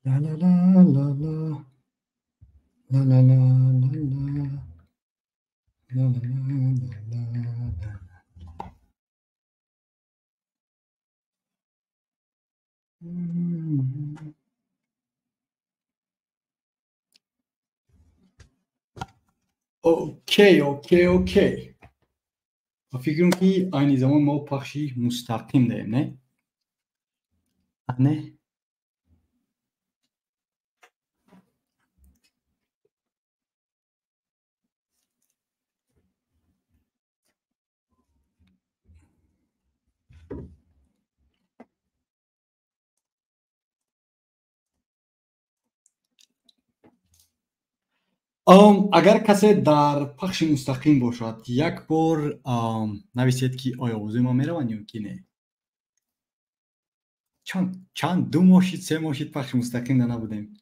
La la la la la la la la la la la la la la. Окей, окей, окей. Ба фикрам, ки айни замон мо пахши мустақим даем, не? Не? Агар касе дар пахши мустақим бошад, як бор нависед, ки оё овози ма мераванд ё ки не. Чанд 2 моҳ шид, 3 моҳ шид, пахши мустақим да набудем.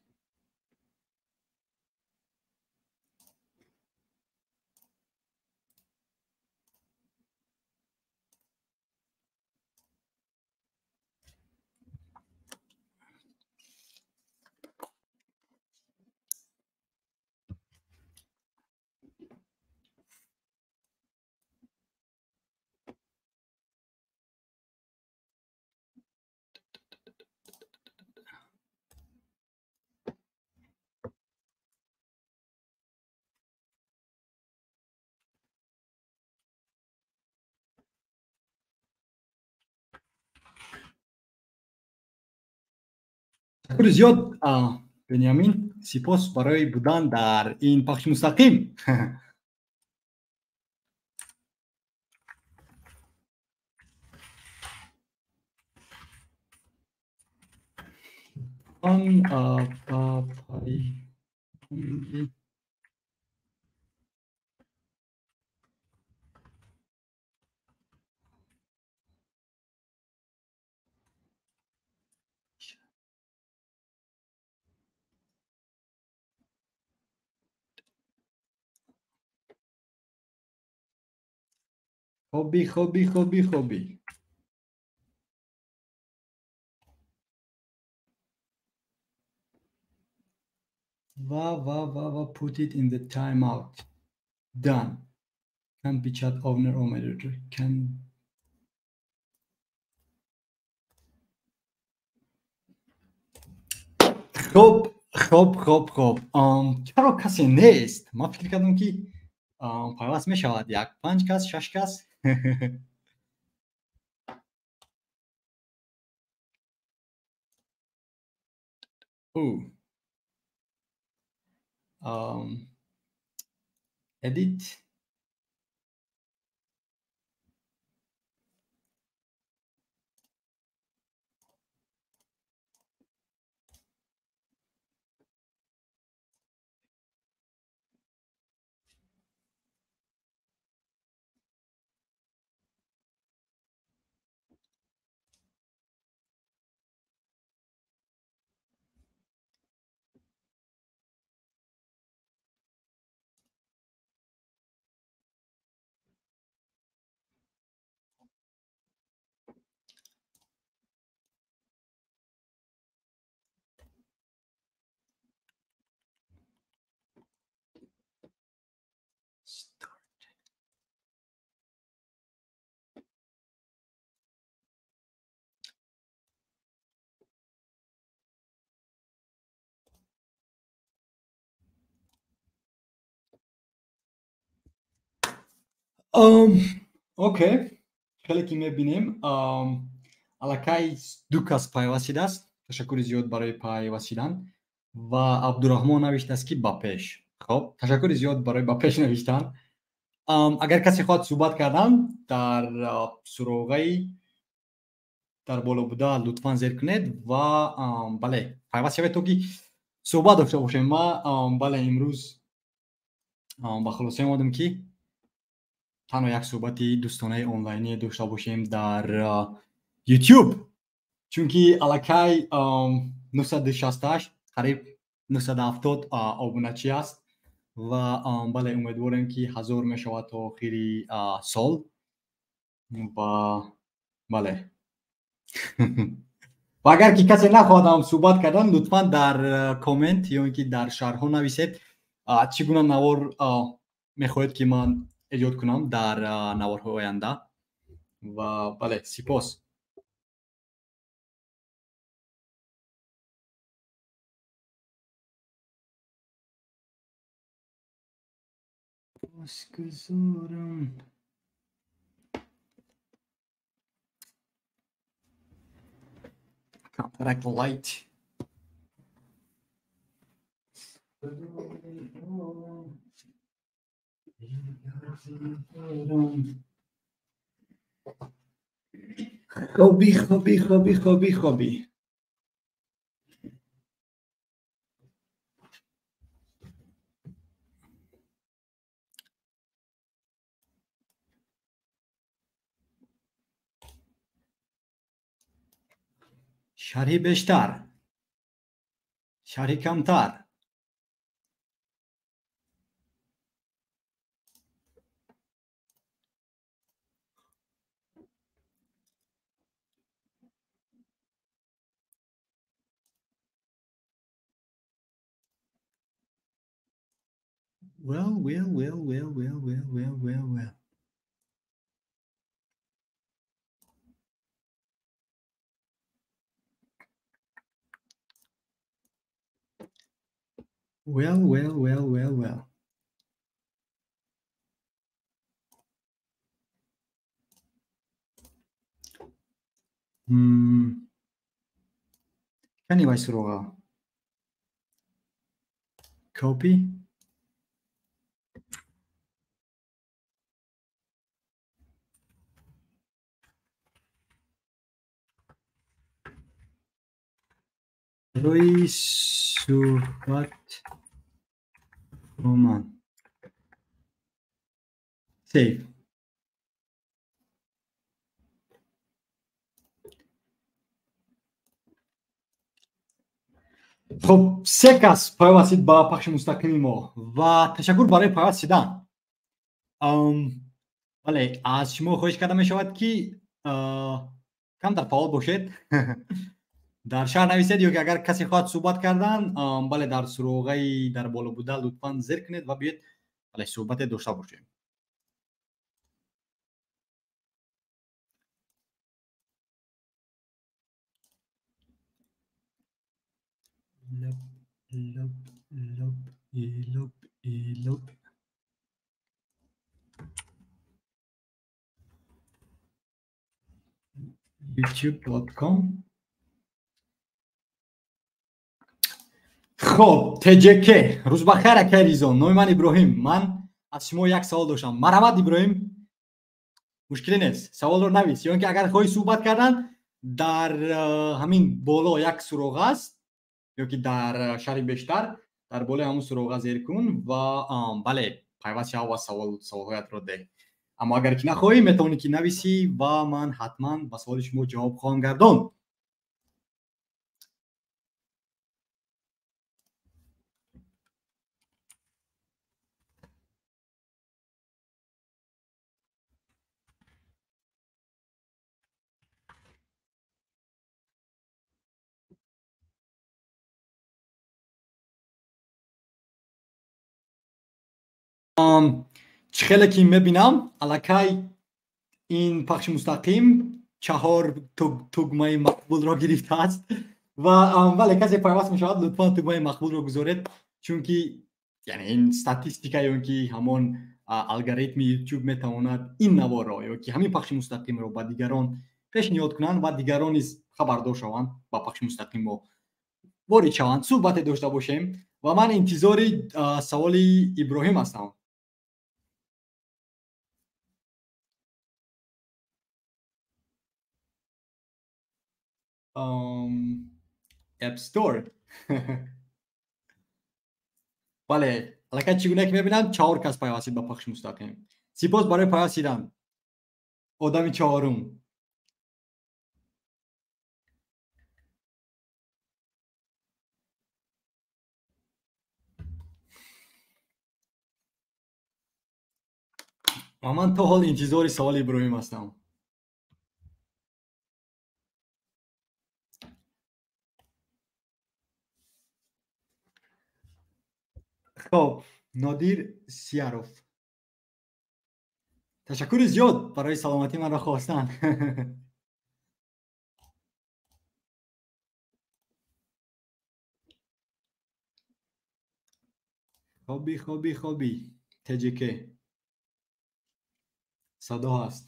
Ташаккури зиёд, Бениамин, сипос барои будан дар ин пахши мустақим. Он хоби, хоби, хоби, хоби. Ва ва ва ва, put it in the timeout. Done. Can be chat owner or manager. Can. Хоб, хоб, хоб, хоб. Чаро касе нест? Ман фикр кардам, ки пайваст мешавад як панҷ кас, шаш кас. Ӯ. Edit. Start. Окей, хеле ки мебинем, аллакай ду кас пайваст шудааст. Ташаккури зиёд барои пайваст шудан. Ва Абдураҳмон навиштааст, ки ба пеш. Хоб, ташаккури зиёд барои ба пеш навиштан. Агар касе хоҳад суҳбат кардан, дар суроғаи дар боло буда лутфан зер кунед ва бале, пайваст шавед, то ки суҳбат дошта бошем. Ман бале имрӯз ба хулоса омадам, ки танҳо як суҳбати дӯстонаи онлайнӣ дошта бошем дар YouTube, чунки аллакай 968, қариб 970 обуначӣ аст ва бале умедворем, ки 1000 мешавад то охири сол. Ва бале, ва агар ки касе нахоҳад ҳам суҳбат кардан, лутфан дар коммент ё ин ки дар шарҳҳо нависед, чӣ гуна навор мехоҳед, ки ман эҷод кунам дар наворҳои оянда. Ва бале, сипос. Сипосгузорам. Камтарак light. Хоби, хоби, хоби, хоби, хоби. Шарҳи бештар, шарҳи камтар. Well, well, well, well, well, well, well, well, well. Well, well, well, well, well. Кани вай суроға? Copy. Рӯи суҳбат бо ман. Save. Хуб, се кас пайвастид ба пахши мустақими мо ва ташаккур барои пайваст шидан. Бале, аз шумо хоҳиш карда мешавад, ки камтар фаъол бошед, дар шарҳ нависед ё ки агар касе хоҳад суҳбат кардан, бале, дар суроғаи дар боло буда лутфан зер кунед ва биёед, бале, суҳбате дошта бошем. Лаб, лаб, лаб, лаб, лаб. youtube.com. Хоб, ТЖК, рӯз бахайр, акай Ризон. Номи ман Иброҳим. Ман аз шумо як савол доштам. Марҳамат, Иброҳим, мушкиле нест, саволро навис ё ин ки агар хоҳӣ суҳбат кардан, дар ҳамин боло як суроға аст ё ки дар шарҳи бештар дар болои ҳамун суроға зер кун ва бале, пайваст шав ва саволҳоятро деҳ. Аммо агар ки нахоҳӣ, метавонӣ ки нависӣ ва ман ҳатман ба саволи шумо ҷавоб хоҳам гардонд. Чӣ хеле ки мебинам, аллакай ин пахши мустақим чаҳор тугмаи мақбулро гирифтааст ва бале, касе пайваст мешавад, лутфан тугмаи мақбулро гузоред, чунки яъне ин статистика ё ин ки ҳамон алгоритми YouTube метавонад ин наворро ё ки ҳамин пахши мустақимро ба дигарон пешниҳод кунанд ва дигарон низ хабардор шаванд, ба пахши мустақим мо ворид шаванд, суҳбате дошта бошем. Ва ман интизори саволи Иброҳим ҳастам. App Store. Бале, аллакай чӣ гуна ки мебинам, чаҳор кас пайвастид ба пахши мустақим. Сипос барои пайваст шидан. Одами чаҳорум. Ва ман то ҳол интизори саволи Иброҳим ҳастам. Хоб, Нодир Сияров. Ташаккури зиёд барои саломатӣ манро хостан. Хоби, хоби, хоби. ТЖК. Садо ҳаст.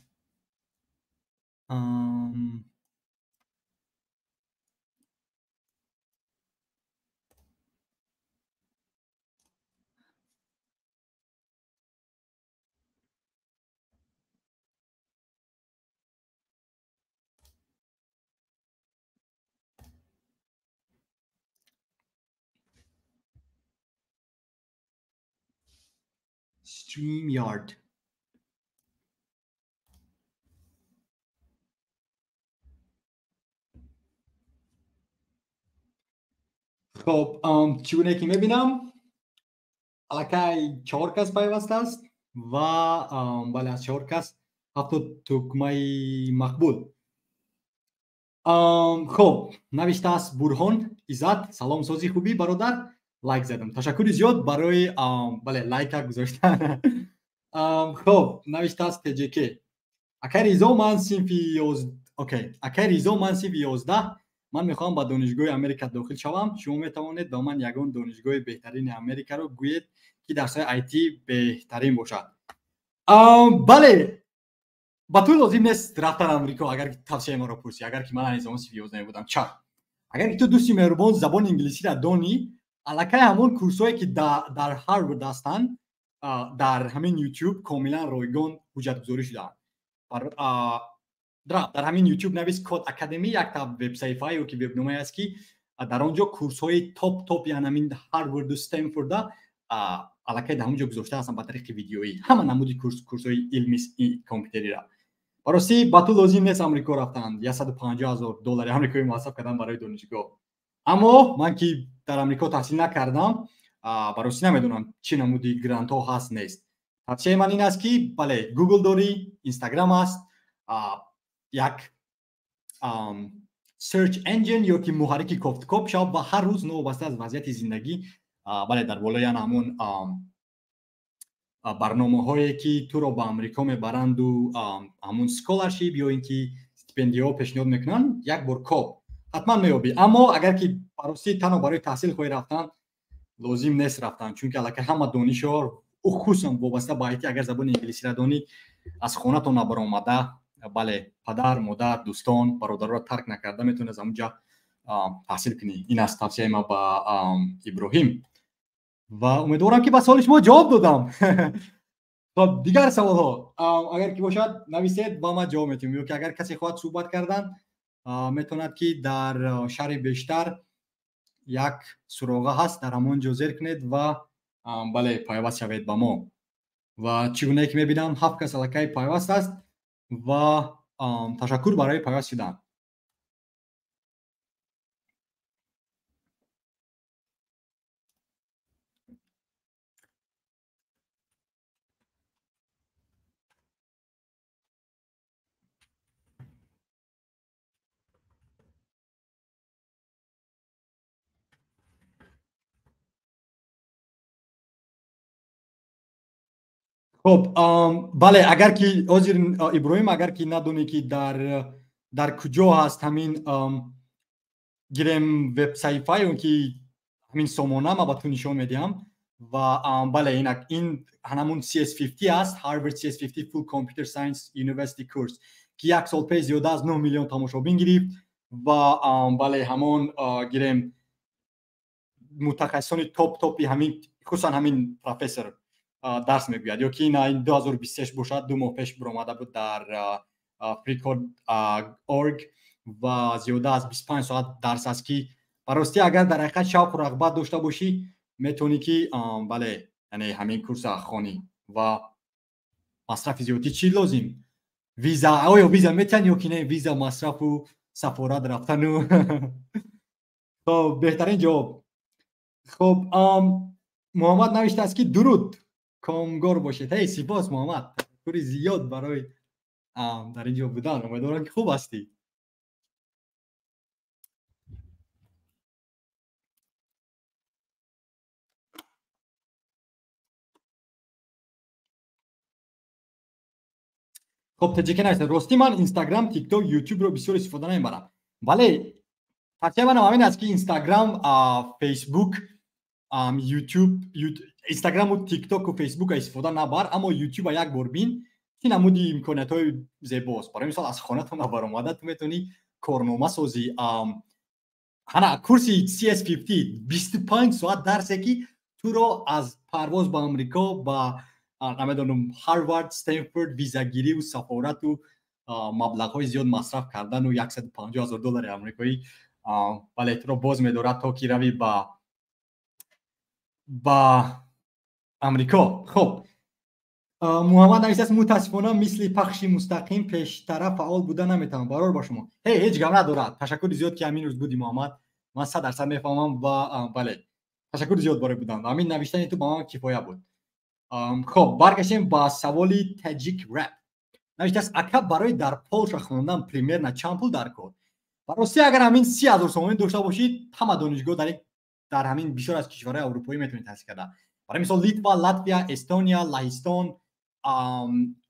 StreamYard. Хоб, чӣ гуна ки мебинам, аллакай чор кас пайваст аст ва бале, аз чор кас 70 тугмаи мақбул. Хоб, навиштааст Бурҳон Иззат. Салом, сози хубӣ, бародар. Лайк задам. Ташаккури зиёд барои бале, лайка гузоштан. Хоб, навиштааст ТЖК. Акай Ризо, ман синфи окей. Акай Ризо, ман синфи 11, ман мехоҳам ба донишгоҳи Америка дохил шавам. Шумо метавонед ба ман ягон донишгоҳи беҳтарини Америкаро гӯед, ки дарсҳои IT беҳтарин бошад? Бале, ба ту лозим нест рафтан Амрико, агар тавсияи маро пурсӣ, агар ки ман ҳанӯз он синфи 11 будам. Чаро? Агар ки ту, дӯсти меҳрубон, забони инглисиро донӣ, аллакай ҳамон курсҳое ки дар Ҳарвард ҳастанд, дар ҳамин YouTube комилан ройгон ҳуҷҷатгузорӣ шудаанд. Дар ҳамин YouTube навис Code Academy, якта вебсайфае ё ки вебномае аст, ки дар он ҷо курсҳои топ топ, яъне ҳамин Ҳарварду Стэнфорда аллакай дар ҳамон ҷо гузошта ҳастанд ба тариқи видеоӣ, ҳама намуди курсҳои илми компютерира. Барости, ба ту лозим нест Амрико рафтан, 150 000 доллари амрикоӣ масраф кардан барои донишгоҳ. Аммо ман ки дар Амрико таҳсил накардам, барости намедонам, чӣ намуди грантҳо ҳаст, нест. Тавсияи ман ин аст, ки бале, Google дорӣ, Instagram аст, як search engine ё ки муҳаррики кофтукоб шав ва ҳар рӯз новобаста аз вазъияти зиндагӣ, бале, дар болои ана ҳамон барномаҳое, ки туро ба Амрико мебаранду ҳамон scholarship ё ин ки стипендияҳо пешниҳод мекунанд, як бор коб, ҳатман меёбӣ. Аммо агар ки барости танҳо барои таҳсил хоҳӣ рафтан, лозим нест рафтан, чунки аллакай ҳама донишҳо, хусусан вобаста ба IT, агар забони инглисиро донӣ, аз хонатон набаромада, бале, падар, модар, дӯстон, бародарро тарк накарда метавонӣ аз ҳамон ҷа таҳсил кунӣ. Ин аст тавсияи ман ба Иброҳим ва умедворам, ки ба саволи шумо ҷавоб додам. Хоб, дигар саволҳо агар ки бошад, нависед ва ман ҷавоб метиҳам, ё ки агар касе хоҳад суҳбат кардан, метавонад, ки дар шаҳри бештар як суроға ҳаст, дар ҳамон ҷо зер кунед ва бале, пайваст шавед ба мо. Ва чӣ гунае ки мебинам, ҳафт кас аллакай пайваст аст ва ташаккур барои пайваст шудан. Хоб, бале, агар ки ҳозир, Иброҳим, агар ки надонӣ, ки дар куҷо ҳаст ҳамин гирем вебсаҳифа ё ки ҳамин сомона, ман ба ту нишон медиҳам. Ва бале, инак, ин ҳамун CS50 аст, Harvard CS50 Full Computer Science University Course, ки як сол пеш зиёда аз 9 миллион тамошобин гирифт ва бале, ҳамон гирем мутахассисони топ топи ҳамин, хусусан ҳамин профессор дарс мегӯяд. Ё ки ина, ин 2026 бошад, 2 моҳ пеш биромада буд дар freecode.org ва зиёда аз 25 соат дарс аст, ки ба ростӣ, агар дар ҳақиқат шавқу рағбат дошта бошӣ, метавонӣ ки бале, яъне ҳамин курса хонӣ ва масрафи зиёдӣ чӣ лозим? Виза, оё виза метиҳанд ё ки не? Виза, масрафу сафорат рафтану. Хоб, беҳтарин ҷавоб. Хоб, Муҳаммад навиштааст, ки дуруд, комгор бошед. Ҳей, сипос, Муҳаммад, ташаккури зиёд барои дар ин ҷо будан. Умедворам, ки хуб ҳастӣ. Хоб, таҷика нависта: ростӣ, ман Инстаграм, Тикток, Ютубро бисёр истифода намебарам. Бале, тавсияи манам ҳамин аст, ки Инстаграм, Фейсбук, Ютуб, Инстаграму Тиктоку Фейсбука истифода набар, аммо Ютуба як бор бин, чӣ намуди имкониятҳои зебост. Барои мисол, аз хонатон баромада ту метавонӣ корнома созӣ. Ҳана курси CS50, 25 соат дарсе, ки туро аз парвоз ба Амрико, ба намедонам, Ҳарвард, Стенфорд, визагириву сафорату маблағҳои зиёд масраф кардану 150 ҳазор доллари амрикоӣ, бале, туро боз медорад, то ки равӣ ба Амрико. Хоб, Муҳаммад нависааст: мутаассифона, мисли пахши мустақим пештара фаъол буда наметавонам. Барор ба шумо. Ҳе, ҳеҷ гап надорад. Ташаккури зиёд, ки ҳамин рӯз будӣ, Муҳаммад. Ман 100% мефаҳмам ва бале, ташаккури зиёд барои будан. Ҳамин навиштани ту ба ман кифоя буд. Хоб, баргаштем ба саволи Таҷик Рэп. Навиштааст: ака, барои дар Полша хондан примерно чанд пул дар кор? Ба ростӣ, агар ҳамин 30 ҳазор сомонӣ дошта бошид, ҳама донишгоҳ дар ҳамин бисёр аз кишварҳои аврупоӣ метавонед таҳсил карда. Барои мисол, Литва, Латвия, Эстония, Лаҳистон,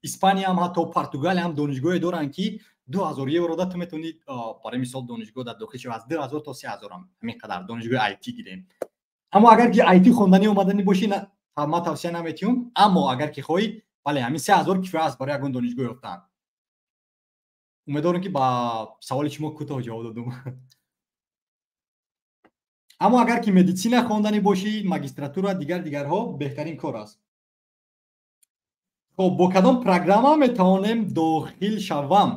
Испанияам, ҳатто Португалия ҳам донишгоҳе доранд, ки 2000 евро да ту метавонӣ, барои мисол, донишгоҳ дар дохил шава. Аз 2000 то 3000, ҳамин қадар донишгоҳи IT гирем. Аммо агар ки IT хонданӣ омаданӣ бошӣ, ман тавсия наметиҳам. Аммо агар ки хоҳӣ, бале, ҳамин 3000 кифоя аст барои ягон донишгоҳ ёфтан. Умедворам, ки ба саволи шумо кӯтоҳ ҷавоб додум. Аммо агар ки медицина хонданӣ бошӣ, магистратура, дигар дигарҳо, беҳтарин кор аст. Хоб, бо кадом программа метавонем дохил шавам?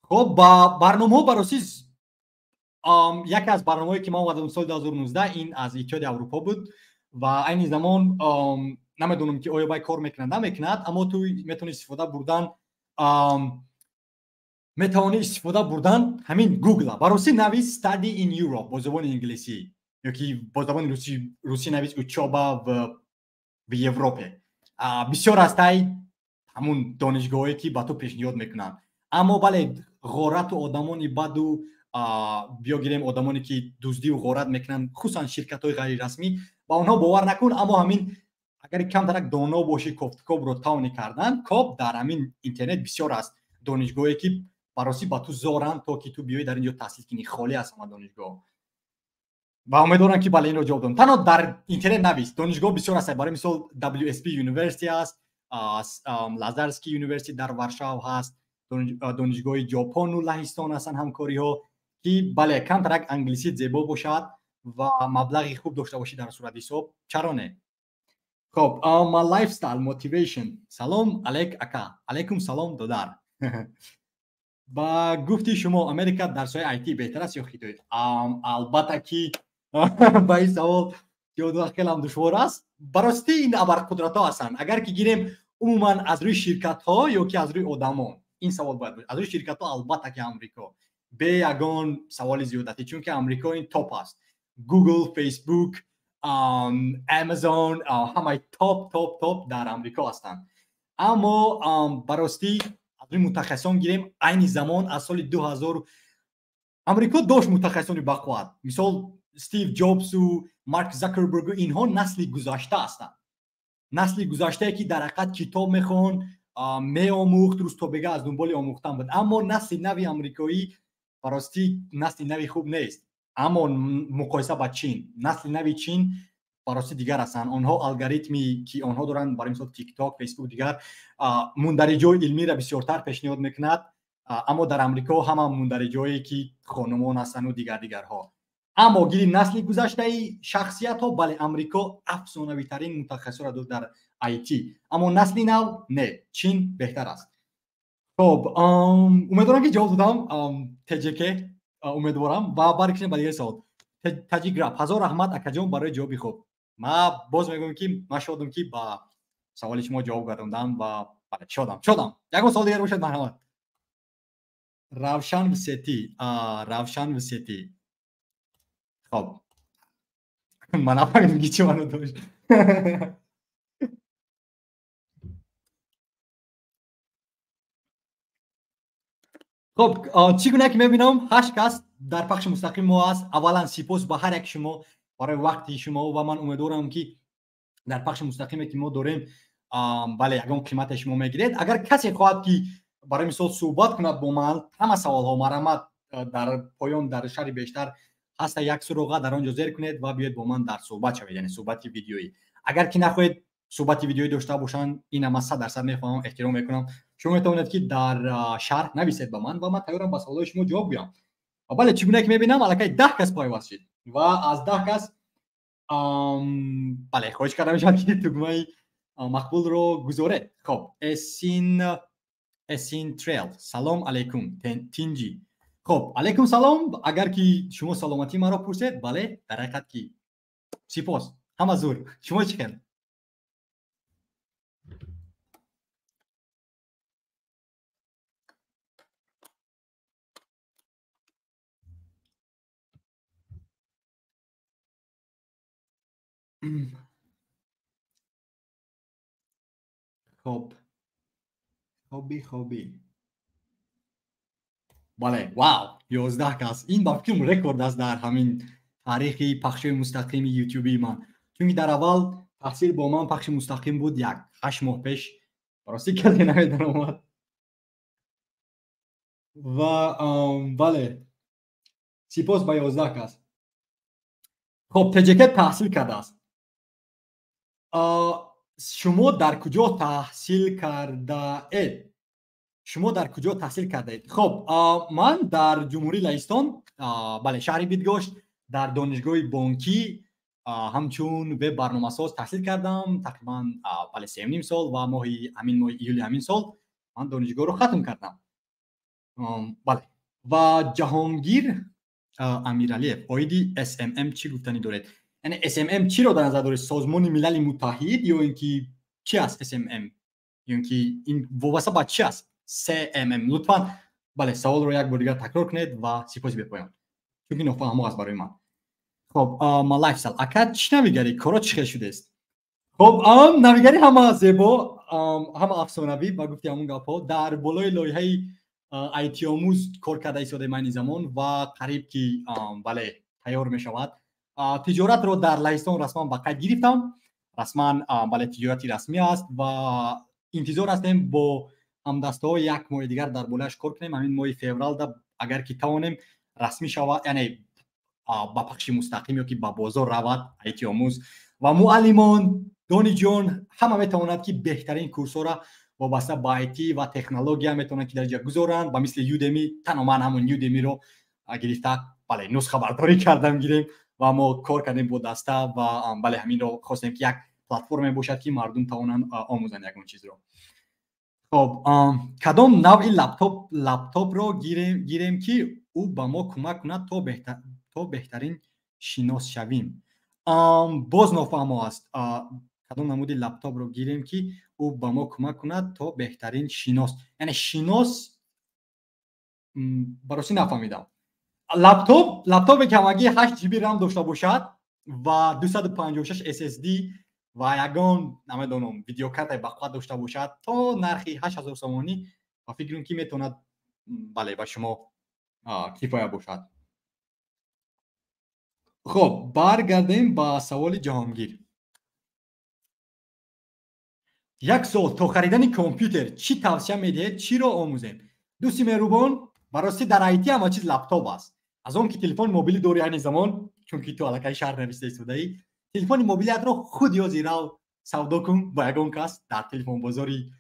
Хоб, ба барномаҳо, ба ростӣ, яке аз барномаҳое, ки ман омадам соли 2019, ин аз Иттиҳоди Аврупо буд ва айни замон намедонам, ки оё вай кор мекунад, намекунад, аммо ту метавонӣ истифода бурдан, метавонӣ истифода бурдан ҳамин Гугла. Ба ростӣ, навис "study in Europe" бо забони инглисӣ ёки бо забони русӣ навис "учёба в Европе". Бисёр ҳастай ҳамун донишгоҳое, ки ба ту пешниҳод мекунанд. Аммо бале, ғорату одамони баду, биё гирем, одамоне, ки дуздиву ғорат мекунанд, хусусан ширкатҳои ғайрирасмӣ, ба онҳо бовар накун. Аммо ҳамин агар камтарак доно бошӣ, кофтукобро тавонӣ кардан, коб дар ҳамин интернет бисёр аст донишгоҳе, ки ба ростӣ ба ту зоранд, то ки ту биёӣ дар ин ҷо таҳсил кунӣ. Холӣ аст ҳама донишгоҳ. Ва умедворам, ки бале, инро ҷавоб додам. Танҳо дар интернет навис, донишгоҳ бисёр аст. Барои мисол, WSB University аст, Лазарский University дар Варшав ҳаст, донишгоҳи Ҷопону Лаҳистон ҳастанд, ҳамкориҳо, ки бале, камтарак англисит зебо бошад ва маблағи хуб дошта бошӣ дар сурати ҳисоб, чаро не? Хоб, ма Lifestyle Motivation: салом алейк, ака. Алайкум салом, додар. Ба гуфти шумо, Америка дар соҳаи IT беҳтар аст ё Хитой? Албатта, ки ба ин савол ҷавоб додан хелам душвор аст. Ба ростӣ, ин абарқудратҳо ҳастанд. Агар ки гирем умуман аз рӯи ширкатҳо ё ки аз рӯи одамон, ин савол бояд бошад. Аз рӯи ширкатҳо, албатта, ки Амрико, бе ягон саволи зиёдатӣ, чунки Амрико ин топ аст. Google, Facebook, Amazon, ҳамаи топ, топ, топ дар Амрико ҳастанд. Аммо ба ростӣ, аз рӯи мутахассисон гирем, айни замон аз соли 2000 Амрико дошт мутахассисони бақувват, мисол Стив Ҷобсу Марк Закербергу. Инҳо насли гузашта ҳастанд, насли гузаштае, ки дар ҳақиқат китоб мехонд, меомӯхт, рӯз то бега аз дунболи омӯхтан буд. Аммо насли нави амрикоӣ, ба ростӣ, насли нави хуб нест. Аммо муқоиса ба Чин, насли нави Чин ба ростӣ дигар ҳастанд. Онҳо алгоритми, ки онҳо доранд, барои мисол Тикток, Фейсбук, дигар мундариҷои илмиро бисёртар пешниҳод мекунад. Аммо дар Амрико ҳама мундариҷое, ки хонумон ҳастану дигар дигарҳо. Аммо гири насли гузаштаи шахсиятҳо, бале, Амрико афсонавитарин мутахассисро дошт дар IT, аммо насли нав не, Чин беҳтар аст. Хоб, умедворам, ки ҷавоб додам, ТЖК, умедворам. Ва баргашем ба дигари савол. Таҷик Граб: ҳазор раҳмат, акаҷон, барои ҷавоби хуб. Ман боз мегӯям, ки ман шодам, ки ба саволи шумо ҷавоб гардондам ва бале, шодам, шодам. Ягон савол дигар бошад, марҳамат. Равшан Всети, Равшан Всети. Хоб, ман нафаҳмидам, ки чӣ маъно дошт. Хоб, чӣ гуна ки мебинам, 8 кас дар пахши мустақим мо аст. Аввалан, сипос ба ҳар яки шумо барои вақти шумо ва ман умедворам, ки дар пахши мустақиме, ки мо дорем, бале, ягон қимате шумо мегиред. Агар касе хоҳад, ки барои мисол суҳбат кунад бо ман, ҳама саволҳо, марҳамат, дар поён дар шарҳи бештар ҳаста як суроға, дар он ҷо зер кунед ва биёед бо ман дар суҳбат шавед, яъне суҳбати видеоӣ. Агар ки нахоҳед суҳбати видеоӣ дошта бошанд, ина ман 100% мефаҳмам, эҳтиром мекунам. Шумо метавонед, ки дар шарҳ нависед ба ман ва ман тайёрам ба саволҳои шумо ҷавоб гӯям. Ва бале, чӣ гуна ки мебинам, аллакай 10 кас пайваст шид ва аз 10 кас, бале, хоҳиш карда мешавад, ки тугмаи мақбулро гузоред. Хоб, Эсин Трел, салом алейкум, тинҷӣ? Хоб, алейкум салом. Агар ки шумо саломатии маро пурсед, бале, дар ҳақиқат ки сипос, ҳама зур. Шумо чӣ хел? Хоб, хоби, хоби, бале. Вау, 11 кас! Ин ба фикрам рекорд аст дар ҳамин таърихи пахши мустақими ютубии ман, чунки дар аввал таҳсил бо ман пахши мустақим буд як 8 моҳ пеш, ростӣ касе намедаромад. Ва бале, сипос ба 11 кас. Хоб, ТҶК таҳсил кардааст. Шумо дар куҷо таҳсил кардаед? Шумо дар куҷо таҳсил кардаед? Хоб, ман дар Ҷумҳурии Лаҳистон, бале, шаҳри Бидгошт, дар донишгоҳи бонкӣ ҳамчун веб барномасоз таҳсил кардам, тақрибан, бале, 3,5 сол ва моҳи ҳамин моҳи июли ҳамин сол ман донишгоҳро хатм кардам, бале. Ва Ҷаҳонгир Амиралиев, оиди СММ чӣ гуфтанӣ доред? Яъне СММ чиро дар назар доред? Созмони Милали Муттаҳид ё ин ки чи аст СММ? Ё ин ки ин вобаста ба чи аст СММ? Лутфан, бале, саволро як бор дигар такрор кунед ва сипоси бепоён, чунки нофаҳмо аст барои ман. Хоб, Малайфсал ака, чӣ навигарӣ? Коро чӣ хел шудест? Хоб, навигарӣ ҳама зебо, ҳама афсонавӣ. Ба гуфти ҳамон гапҳо, дар болои лоиҳаи айтиомӯз кор карда истодаем айни замон ва қариб ки, бале, тайёр мешавад. Тиҷоратро дар Лаҳистон расман ба қайд гирифтам, расман, бале, тиҷорати расмӣ аст ва интизор ҳастем бо ҳамдастаҳо як моҳи дигар дар болояш кор кунем. Ҳамин моҳи февралда, агар ки тавонем, расмӣ шавад, яъне ба пахши мустақим ё ки ба бозор равад айтиомӯз ва муаллимон, донишҷӯён, ҳама метавонад, ки беҳтарин курсҳоро вобаста ба IT ва технология метавонанд, ки дар ҷа гузоранд, ба мисли Udemy. Танҳо ман ҳамон Udemy-ро гирифта, бале, нусхабардорӣ кардам, гирем ва мо кор кардем бо даста ва, бале, ҳаминро хостем, ки як платформе бошад, ки мардум тавонанд омӯзанд ягон чизро. Хоб, кадом навъи лаптопро гирем, ки ӯ ба мо кӯмак кунад, то беҳтарин шинос шавем? Боз нофаҳмо аст. Кадом намуди лаптопро гирем, ки ӯ ба мо кӯмак кунад, то беҳтарин шинос, яъне шинос, ба ростӣ нафаҳмидам. Лаптопе ки ҳамагӣ 8 GB RAM дошта бошад ва 256 SSD ва ягон, намедонам, видеокартаи бақувват дошта бошад, то нархи 8000 сомонӣ, ба фикрам, ки метавонад, бале, ба шумо кифоя бошад. Хоб, баргардем ба саволи Ҷаҳонгир. Як суол: то харидани компютер чӣ тавсия медиҳед, чиро омӯзем? Дӯсти меҳрубон, ба ростӣ дар IT ҳама чиз лаптоп аст. Аз он ки телефони мобилӣ дорӣ айни замон, чунки ту аллакай шарҳ нависта истодаӣ, телефони мобилиятро худ ёзи рав савдо кун ба ягон кас дар телефонбозори,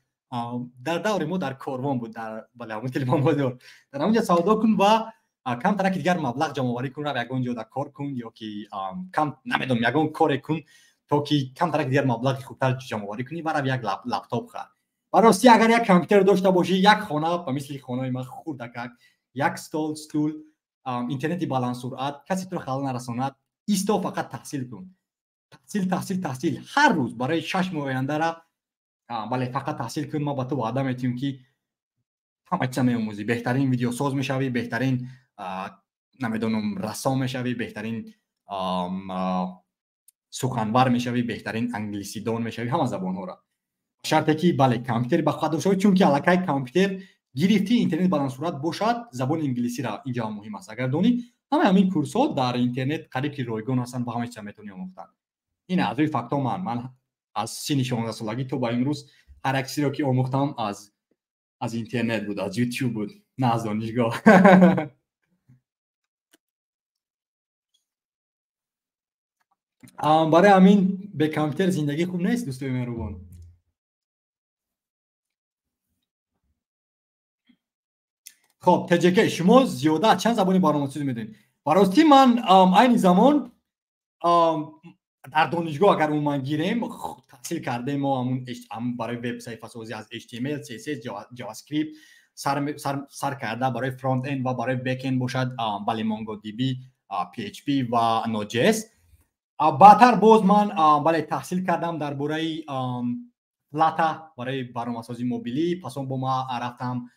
дар даври мо дар Корвон буд, дар, бале, ҳамон телефонбозор, дар ҳамонҷа савдо кун ва камтараки дигар маблағ ҷамъоварӣ кун, рав ягон ҷода кор кун ё ки кам, намедонам, ягон коре кун, то ки камтараки дигар маблағи хубтар ҷамъоварӣ кунӣ ва рав як лаптоп хар. Ба ростӣ, агар як компютер дошта бошӣ, як хона ба мисли хонаи ман хурдакак, як стол, стул, интернети баландсуръат, касе туро халал нарасонад, исто, фақат таҳсил кун. Таҳсил, таҳсил, таҳсил. Ҳар рӯз барои 6 моҳ ояндара, бале, фақат таҳсил кун, ма ба ту ваъда метиҳем, ки ҳама чиза меомӯзӣ. Беҳтарин видеосоз мешавӣ, беҳтарин, намедонам, рассом мешавӣ, беҳтарин суханвар мешавӣ, беҳтарин англисидон мешавӣ, ҳама забонҳоро. Шарте ки, бале, компютер ба худ дошта, чунки аллакай компютер гирифтӣ, интернет баландсурат бошад, забони инглисиро инҷа ҳам муҳим аст. Агар донӣ, ҳамаи ҳамин курсҳо дар интернет қариб ки ройгон ҳастанд ва ҳама чиза метавонӣ омӯхтан. Ин аз рӯи фактҳо ман аз синни 16 солагӣ то ба имрӯз ҳар як чизеро ки омӯхтам аз интернет буд, аз YouTube буд, на аз донишгоҳ. Барои ҳамин бе компютер зиндагӣ хуб нест, дӯстои меҳрубон. Хоб, ТЖК, шумо зиёда аз чанд забони барномасозӣ медонед? Ба ростӣ ман айни замон дар донишгоҳ, агар умуман гирем, таҳсил кардем мо ҳамун барои веб саҳифасозӣ аз HTML, CSS, JavaScript сар карда барои front-end ва барои back-end бошад, бале, MongoDB, PHP ва Node.js. Баъдтар боз ман, бале, таҳсил кардам дар бораи Flutter барои барномасозии мобилӣ. Пас он бо ман рафтам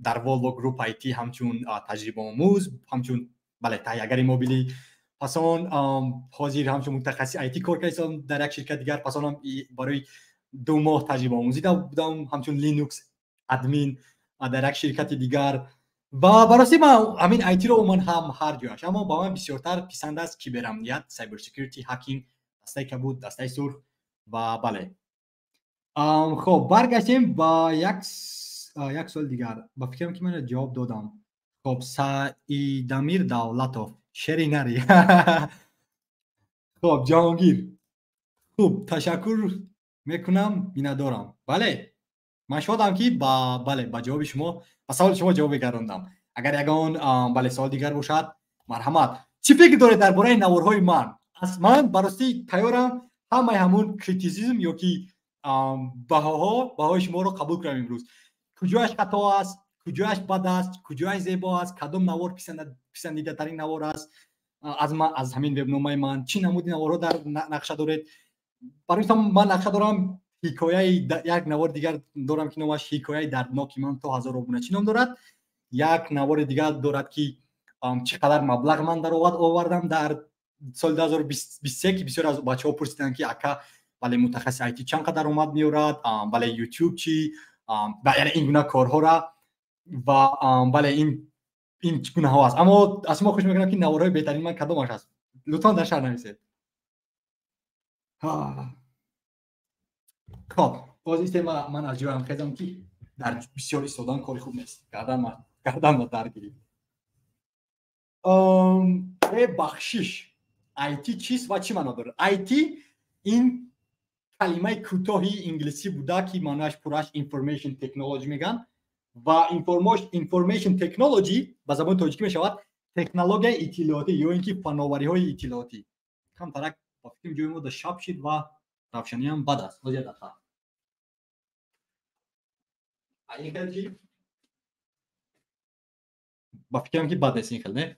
дар Volvo Group IT ҳамчун таҷрибаомӯз, ҳамчун, бале, таҳиягари мобилӣ. Пас он ҳозир ҳамчун мутахассиси IT кор кардам дар як ширкат дигар. Пас онам барои 2 моҳ таҷрибаомӯзӣ будам ҳамчун Linux админ дар як ширкати дигар. Ва ба ростӣ ман ҳамин IT-ро умуман ҳам ҳар ҷояш, аммо ба ман бисёртар писанд аст киберамният, cyber security, hacking, дастаи кабуд, дастаи сурх ва бале. Хоб, баргаштем ба як суоли дигар. Ба фикрам ки ман ҷавоб додам. Хоб, Саидамир Давлатов, шери нари. Хоб, Ҷаҳонгир. Хуб, ташаккур мекунам, миннатдорам. Бале, ман шодам ки бале, ба ҷавоби шумо, ба саволи шумо ҷавоб гардондам. Агар ягон, бале, савол дигар бошад, марҳамат. Чӣ фикр доред дар бораи наворҳои ман? Аз ман ба ростӣ тайёрам ҳамаи ҳамун критисизм ё ки баҳои шуморо қабул кунам имрӯз. Куҷояш хато аст, куҷояш бад аст, куҷояш зебо аст, кадом навор писандидатарин навор аст аз ҳамин вебномаи ман, чӣ намуди наворҳо дар нақша доред? Барои мисол ман нақша дорам ҳикояи як навори дигар дорам ки номаш ҳикояи дардноки ман то 1000 обуначӣ ном дорад. Як навори дигар дорад ки чӣ қадар маблағ ман даровард овардам дар соли 2023, ки бисёр аз бачаҳо пурсиданд ки ака, бале, мутахассиси IT чанд қадар омад меорад, бале, YouTube чӣ, яъне ин гуна корҳоро ва, бале, ин гунаҳо аст. Аммо аз шумо хуш мекунам ки наворҳои беҳтарини ман кадомаш аст. Лутфан дар шарҳ нависед. Хоб, боз истем, ман аз ҷоям хезам ки дар бисёр истодан кори хуб нест. Гардан дард гирифт. Бахшиш, IT чист ва чӣ маъно дорад? IT ин калимаи кӯтоҳи инглисӣ буда ки маънояш пурраш Information Technology мегӯянд ва Information Technology ба забони тоҷикӣ мешавад технологияи иттилоотӣ ё ин ки фановариҳои иттилоотӣ. Камтарак ба фикрам ҷои мо да шаб шид ва равшаниам бад аст. Боз як дақиқа. Ин хел чӣ? Ба фикрам ки бад нест ин хел, не?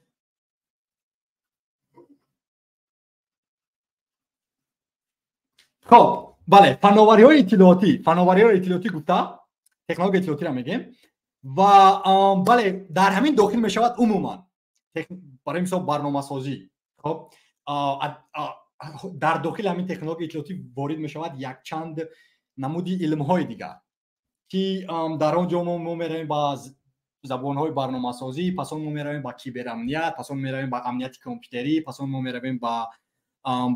Хоб, бале, фановариҳои иттилоотӣ, фановариҳои иттилоотӣ гуфта технологияи иттилоотиро мегӯем ва, бале, дар ҳамин дохил мешавад умуман барои мисол барномасозӣ. Хоб, дар дохили ҳамин технологияи иттилоотӣ ворид мешавад якчанд намуди илмҳои дигар ки дар он ҷо мо меравем ба забонҳои барномасозӣ, пас он мо меравем ба киберамният, пас он меравем ба амнияти компютерӣ, пас он мо меравем ба,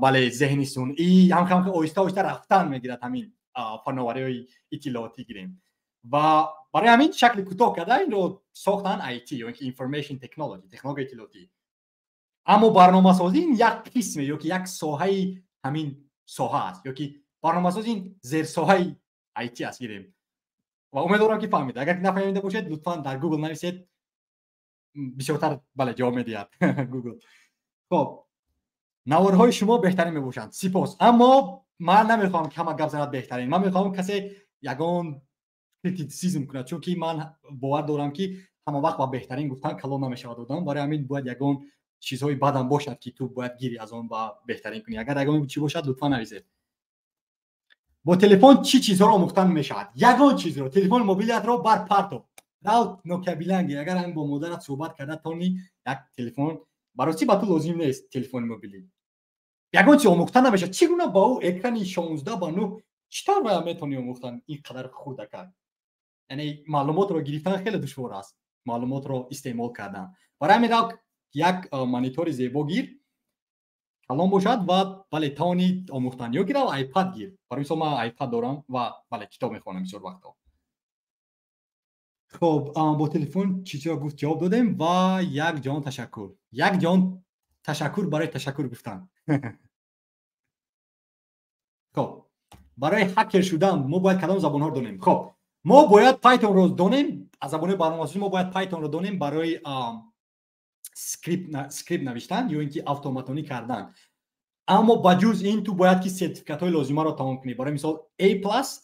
бале, зеҳни сунъӣ. Ҳам оҳиста оҳиста рафтан мегирад ҳамин фановариҳои иттилоотӣ гирем ва барои ҳамин шакли кӯтоҳ карда инро сохтан IT ё ин ки Information Technology, технологияи иттилоотӣ. Аммо барномасозӣ ин як қисме ё ки як соҳаи ҳамин соҳа аст, ё ки барномасозӣ ин зерсоҳаи IT аст гирем. Ва умедворам ки фаҳмид. Агар нафаҳмида бошед, лутфан дар Google нависед, бисёртар, бале, ҷавоб медиҳад Google. Хоб, наворҳои шумо беҳтарин мебошанд. Сипос. Аммо ман намехоҳам ки ҳама гап занад беҳтарин. Ман мехоҳам касе ягон критисизм кунад, чунки ман бовар дорам ки ҳама вақт ба беҳтарин гуфтан калон намешавад одам. Барои ҳамин бояд ягон чизҳои бадам бошад, ки ту бояд гирӣ аз он ва беҳтарин кунӣ. Агар ягон чӣ бошад, лутфан нависед. Бо телефон чӣ чизҳоро омӯхтан мешавад? Ягон чизро. Телефони мобилиятро бар партоб. Рав Nokia биланги. Агар ҳам бо модарат суҳбат карда тони, як телефон барои чӣ ба ту лозим нест телефони мобилӣ? Ягон чиз омӯхта намешавад. Чӣ гуна ба ӯ экрани 16:9 чӣ тавр бояд метавонӣ омӯхтан ин қадар хурдакак? Яъне маълумотро гирифтан хеле душвор аст, маълумотро истеъмол кардан. Барои ҳамин рав як монитори зебо гир, калон бошад ва бале тавонӣ омӯхтан. Ё ки рав iPad гир. Барои мисол ман iPad дорам ва бале китоб мехонам бисёр вақтҳо. Хоб, бо телефон чизҳо гуфт ҷавоб додем ва як ҷаҳон ташаккур. Як ҷаҳон ташаккур барои ташаккур гуфтан. Хоб, барои ҳакер шудан мо бояд кадом забонҳоро донем? Хоб, мо бояд Python-ро донем. Аз забонҳои барномасозӣ мо бояд Python-ро донем барои скрипт навиштан ё ин ки автоматонӣ кардан. Аммо ба ҷуз ин ту бояд ки сертификатҳои лозимаро тамом кунӣ. Барои мисол A+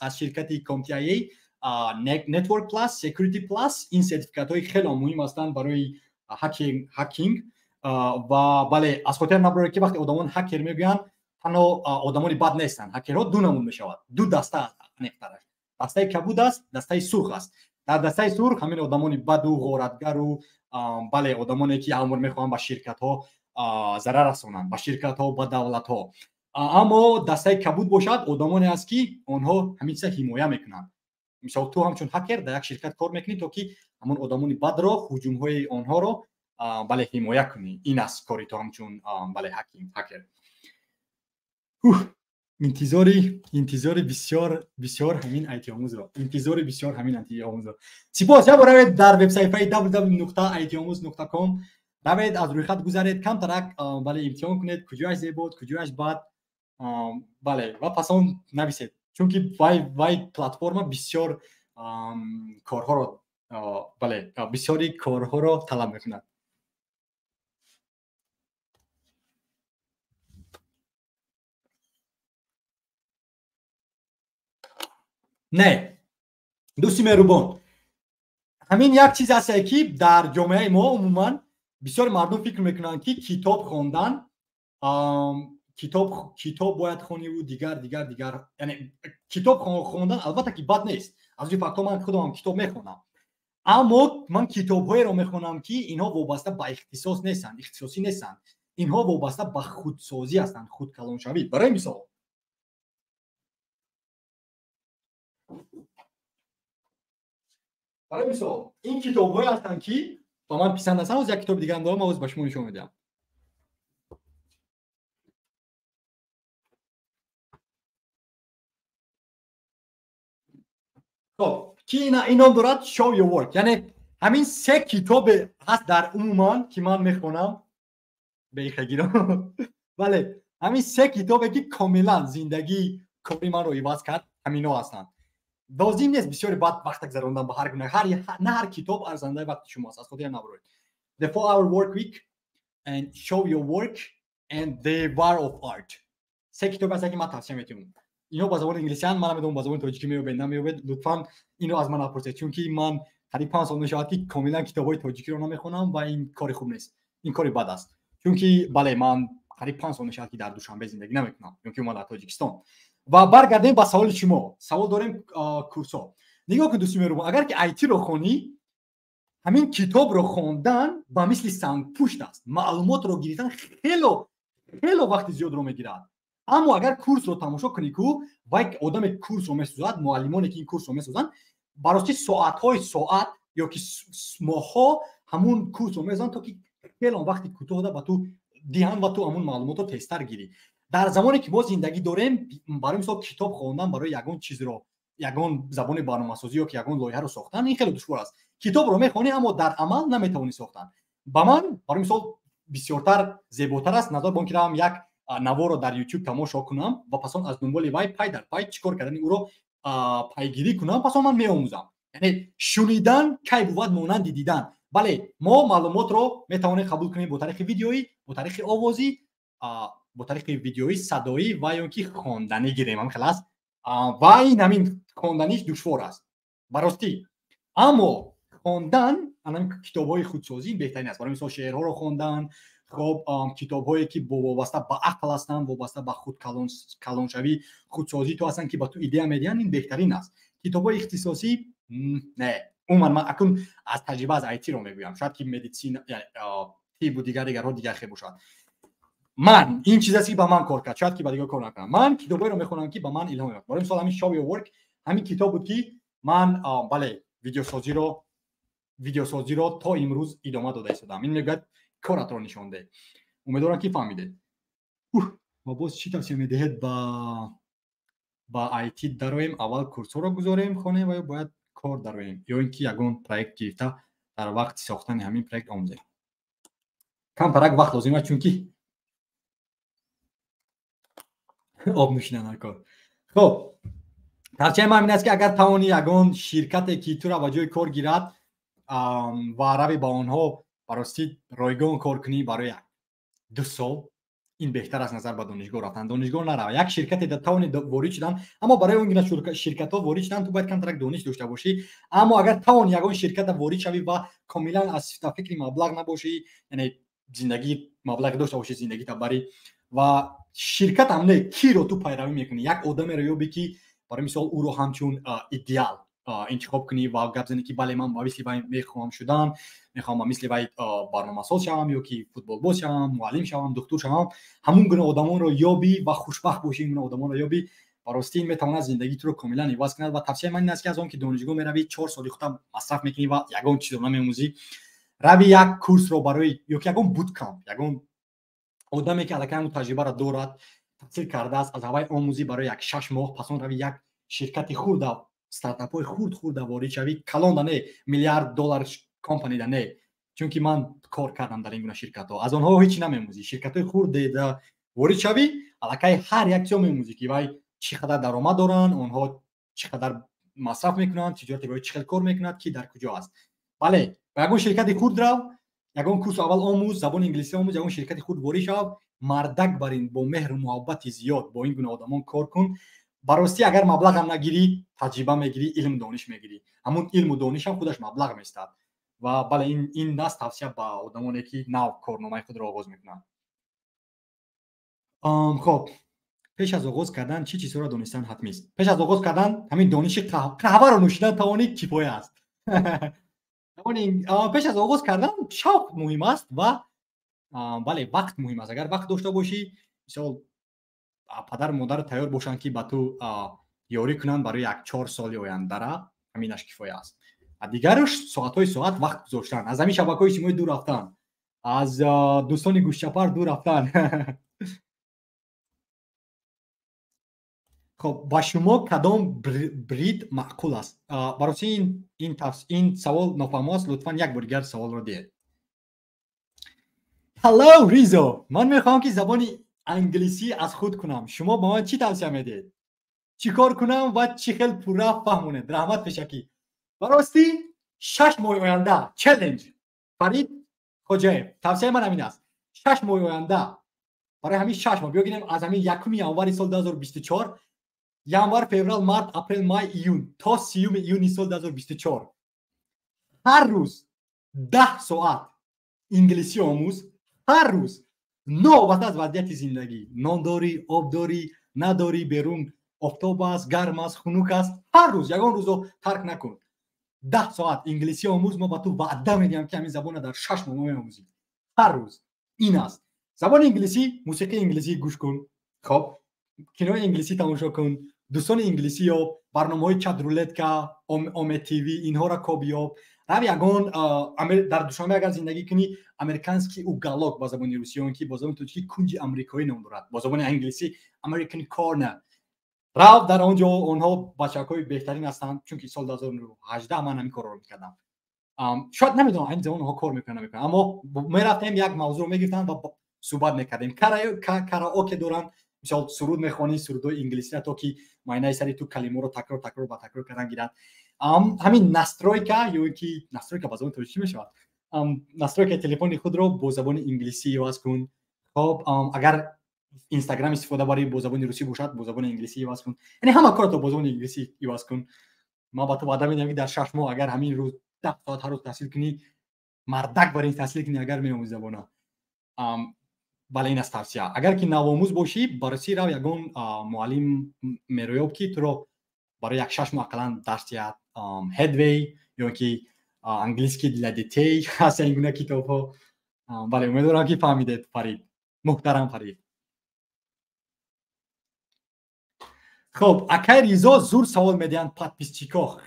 аз ширкати CompTIA, Network Plus, Security Plus, ин сертификатҳои хеле муҳим ҳастанд барои hacking. Ва бале, аз хотир набаред, ки вақте одамон ҳакер мегӯянд, танҳо одамони бад нестанд. Ҳакерҳо ду намуд мешавад, ду даста аст аниқтараш. Дастаи кабуд аст, дастаи сурх аст. Дар дастаи сурх ҳамин одамони баду ғоратгару бале одамоне ки амр мехоҳанд ба ширкатҳо зарар расонанд, ба ширкатҳо, ба давлатҳо. Аммо дастаи кабуд бошад, одамоне аст, ки онҳо ҳамин чиза ҳимоя мекунанд. Мисол ту ҳамчун ҳакер дар як ширкат кор мекунӣ, то ки ҳамон одамони бадро, ҳуҷумҳои онҳоро бале ҳимоя кунӣ. Ин аст кори ту ҳамчун бале ҳакер. Интизори бисёр бисёр ҳамин IT-омӯзро, интизори бисёр ҳамин IT-омӯзро. Сипос. Як бор равед дар вебсайфаи www.itomuz.com, равед, аз рӯйхат гузаред, камтарак бале имтиҳон кунед, куҷояш зебод, куҷояш бад, бале, ва пас он нависед, чунки вай платформа бисёр корҳоро, бале, бисёри корҳоро талаб мекунад. Не, дӯсти меҳрубон, ҳамин як чиз ҳасте, ки дар ҷомеаи мо умуман бисёри мардум фикр мекунанд, ки китоб хондан, китоб бояд хониву дигар дигар дигар. Яъне китоб хондан албатта ки бад нест. Аз рӯи фактҳо ман худам китоб мехонам, аммо ман китобҳоеро мехонам, ки инҳо вобаста ба ихтисос нестанд, ихтисосӣ нестанд. Инҳо вобаста ба худсозӣ ҳастанд, худкалоншавӣ. Барои мисол ин китобҳое ҳастанд, ки ба ман писанд ҳастанд. Ҳоз як китоби дигарам дорам, ҳоз ба шумо нишон медиҳам. Хоб, ки ин ном дорад Show Your Work. Яъне ҳамин се китобе ҳаст дар умуман, ки ман мехонам беихагиро. Бале, ҳамин се китобе, ки комилан зиндагии кори манро иваз кард, ҳаминҳо ҳастанд. Лозим нест бисёри бад вақта гузарондан ба ҳар гуна, на ҳар китоб арзандаи вақти шумо аст, аз хотир набаред. The 4 Hour Work Week and Show Your Work and The War of Art, се китоб ҳаст, ки ман тавсия метиҳам. Инҳо ба забони англисианд, ман намедонам ба забони тоҷикӣ меёбед, намеёбед. Лутфан инро аз ман напурсед, чунки ман қариб 5 сол мешавад, ки комилан китобҳои тоҷикиро намехонам ва ин кори хуб нест, ин кори бад аст, чунки бале, ман қариб 5 сол мешавад, ки дар Душанбе зиндагӣ намекунам ёки ман дар Тоҷикистон. Ва баргардем ба саволи шумо. Савол дорем, курсҳо. Нигоҳ кун, дӯсти меҳрубон, агар ки IT-ро хонӣ, ҳамин китобро хондан ба мисли сангпушт аст. Маълумотро гирифтан хело хело вақти зиёдро мегирад. Аммо агар курсро тамошо кунӣ ку, вай одаме курсро месозад, муаллимоне ки ин курсро месозанд, барости соатҳои соат ё ки моҳҳо ҳамун курсро месозанд, то ки хело вақти кӯтоҳда ба ту диҳанд ва ту ҳамун маълумотро тезтар гирӣ. Дар замоне ки мо зиндагӣ дорем, барои мисол, китоб хондан барои ягон чизро, ягон забони барномасозӣ ё ки ягон лоиҳаро сохтан, ин хеле душвор аст. Китобро мехонӣ, аммо дар амал наметавонӣ сохтан. Ба ман, барои мисол, бисёртар зеботар аст назар ба он ки равам як наворо дар YouTube тамошо кунам ва пас он аз дунболи вай пай дар пай чӣ кор кардани ӯро пайгирӣ кунам, пас он ман меомӯзам. Яъне шунидан кай бувад монанди дидан? Бале, мо маълумотро метавонем қабул кунем бо тариқи видеоӣ, бо тариқи овозӣ, бо тариқи видеоӣ, садоӣ ва ё ки хонданӣ гирем, ҳам хел аст. Ва ин ҳамин хонданиш душвор аст баростӣ, аммо хондан ҳамин китобҳои худсозӣ беҳтарин аст. Барои мисол, шеърҳоро хондан, Хоб, китобҳое ки вобаста ба ақл ҳастанд, вобаста ба худ калоншавӣ, худсозӣ ту ҳастанд, ки ба ту идея медиҳанд, ин беҳтарин аст. Китобҳои ихтисосӣ не. Умуман ман акун аз таҷриба аз IT-ро мегӯям, шояд ки медицина, тибу дигар дигарҳо дигар хел бошад. Ман ин чиз аст, ки ба ман кор кард, шояд ки ба дигар кор накунам. Ман китобҳоеро мехонам, ки ба ман илҳом меёбад. Барои мисол, ҳамин Show Your Work, ҳамин китоб буд, ки ман, бале, видеосозиро то имрӯз идома дода истодам. Ин мегӯяд, коратро нишон деҳ. Умедворам, ки фаҳмидед. Ва боз чӣ тавсия медиҳед, ба IT дароем, аввал курсҳоро гузорем, хонем ва ё бояд кор дароем, ё ин ки ягон проект гирифта, дар вақти сохтани ҳамин проект омӯзем? Камтарак вақт лозим аст, чунки об нӯшидан дар кор. Хоб, тавсияи ман ин аст, ки агар тавонӣ ягон ширкате, ки тура ба ҷои кор гирад, ва рави ба онҳо баростӣ ройгон кор кунӣ барои 2 сол, ин беҳтар аст назар ба донишгоҳ рафтан. Донишгоҳ нарава, як ширкате тавони ворид шудан, аммо барои он гуна ширкатҳо ворид шудан ту бояд камтарак дониш дошта бошӣ. Аммо агар тавони ягон ширката ворид шавӣ ва комилан аз фикри маблағ набошӣ, яъне зиндагӣ маблағе дошта бошӣ, зиндагита барӣ ва ширкатам не, киро ту пайравӣ мекунӣ, як одамеро ёбӣ, ки барои мисол ӯро ҳамчун идеал интихоб кунӣ ва гап занӣ, ки бале, ман ба мисли вай мехоҳам шудан, мехоҳам ба мисли вай барномасоз шавам ё ки футболбоз шавам, муаллим шавам, духтур шавам. Ҳамун гуна одамонро ёбӣ ва хушбахт бошӣ, ин гуна одамонро ёбӣ, ба ростӣ ин метавонад зиндагии туро комилан иваз кунад. Ва тавсияи ман ин аст, ки аз он ки донишгоҳ меравӣ, 4 соли худам масраф мекунӣ ва ягон чизро намеомӯзӣ, рави як курсро барои ё ки ягон буткамп, ягон одаме, ки аллакай ҳамун таҷрибаро дорад, таҳсил кардааст, аз ҳавай омӯзӣ барои як 6 моҳ. Пас он рави як ширкати хурда, стартапҳои хурд хурда ворид шавӣ, калонда не, миллиард доллар компанида не, чунки ман кор кардам дар ин гуна ширкатҳо, аз онҳо ҳеҷ намемӯзӣ. Ширкатҳои хурдеда ворид шавӣ, аллакай ҳар як чизо мемӯзӣ, ки вай чӣ қадар даромад доранд, онҳо чӣ қадар масраф мекунанд, тиҷорати вай чӣ хел кор мекунад, ки дар куҷо аст. Бале, ба ягон ширкати хурд рав, ягон курс аввал омӯз, забони инглисӣ омӯз, ягон ширкати хурд ворид шав, мардак бар ин бо меҳру муҳаббати зиёд бо ин гуна одамон кор кун. Ба ростӣ, агар маблағам нагирӣ, таҷриба мегирӣ, илму дониш мегирӣ. Ҳамун илму донишам худаш маблағ местад. Ва бале, ин аст тавсия ба одамоне, ки нав корномаи худро оғоз мекунанд. Хоб, пеш аз оғоз кардан чӣ чизҳоро донистан ҳатмист? Пеш аз оғоз кардан ҳамин дониши қаҳваро нӯшидан тавонӣ, кифоя аст. Пеш аз оғоз кардан шавқ муҳим аст ва, бале, вақт муҳим аст. Агар вақт дошта бошӣ, мисол, падару модар тайёр бошанд, ки ба ту ёрӣ кунанд барои як 4 соли ояндара, ҳаминаш кифоя аст. Дигараш соатҳои соат вақт гузоштан, аз ҳамин шабакаҳои иҷтимоӣ дур рафтан, аз дӯстони гӯшчапар дур рафтан. Хоб, ба шумо кадом брид маъқул аст? Бароси ин савол нофаҳмо аст, лутфан як бор дигар саволро диҳед. Hello, Ризо, ман мехоҳам, ки забони англисӣ аз худ кунам. Шумо ба ман чӣ тавсия медиҳед, чӣ кор кунам ва чӣ хел пурра фаҳмонед? Раҳмат пешакӣ. Ба ростӣ, 6 моҳи оянда челлендж. Фарид Хоҷаев, тавсияи ман ҳамин аст: 6 моҳи оянда, барои ҳамин 6 моҳ, биёгирем, аз ҳамин 1 январи соли 2024, январ, феврал, март, апрел, май, июн, то 30 июни соли 2024 ҳар рӯз 10 соат инглисӣ омӯз. Ҳар рӯз, новобаста аз вазъияти зиндагӣ: нон дорӣ, об дорӣ, надорӣ, берун офтоб аст, гарм аст, хунук аст, ҳар рӯз, ягон рӯзо тарк накун, 10 соат инглисӣ омӯз. Мо ба ту ваъда медиҳам, ки ҳамин забонро дар 6 моҳ меомӯзӣ. Ҳар рӯз ин аст забони инглисӣ. Мусиқии инглисӣ гӯш кун, хоб, кинои инглисӣ тамошо кун, дӯстони инглисӣ ёб, барномаҳои Чатрулетка, Оме ТВ, инҳоро коб ёб. Рав ягон, дар Душанбе агар зиндагӣ кунӣ, Американский уголок ба забони русӣ, он ки бо забони тоҷикӣ Кунҷи амрикоӣ ном дорад, бо забони англисӣ American Corner. Рав дар он ҷо, онҳо бачакҳои беҳтарин ҳастанд, чунки соли 2018 ман ҳамин корро мекардам. Шояд, намедонам, ҳамин замон онҳо кор мекунанд, намекунанд, аммо мерафтем, як мавзӯъро мегирифтанд ва суҳбат мекардем. Караоке доранд, мисол, суруд мехонӣ, сурудҳои инглисиро, то ки майнаи сари ту калимаро такрор, такрор ба такрор кардан гирад. Ҳамин настройка ё ки настройка ба забони тоҷикӣ мешавад, настройкаи телефони худро бо забони инглисӣ иваз кун. Хоб, агар Инстаграм истифода барӣ, бо забони русӣ бошад, бо забони инглисӣ иваз кун. Яъне ҳама корато бо забони инглисӣ иваз кун. Ман ба ту ваъда медиҳам, ки дар 6 моҳ агар ҳамин рӯз 10 соат ҳар рӯз таҳсил кунӣ, мардак бар ин таҳсил кунӣ, агар меомӯзи забона. Бале, ин аст тавсия. Агар ки навомӯз бошӣ, бароси рав ягон муаллим мероёб, ки туро барои як 6 моҳ ақаллан дарс диҳад. Headway ё ки английский для детей ҳаст ин гуна китобҳо. Бале, умедворам, ки фаҳмидед, Фарид, муҳтарам Фарид. Хоб, акай Ризо, зур савол медиҳанд подписчик о. Х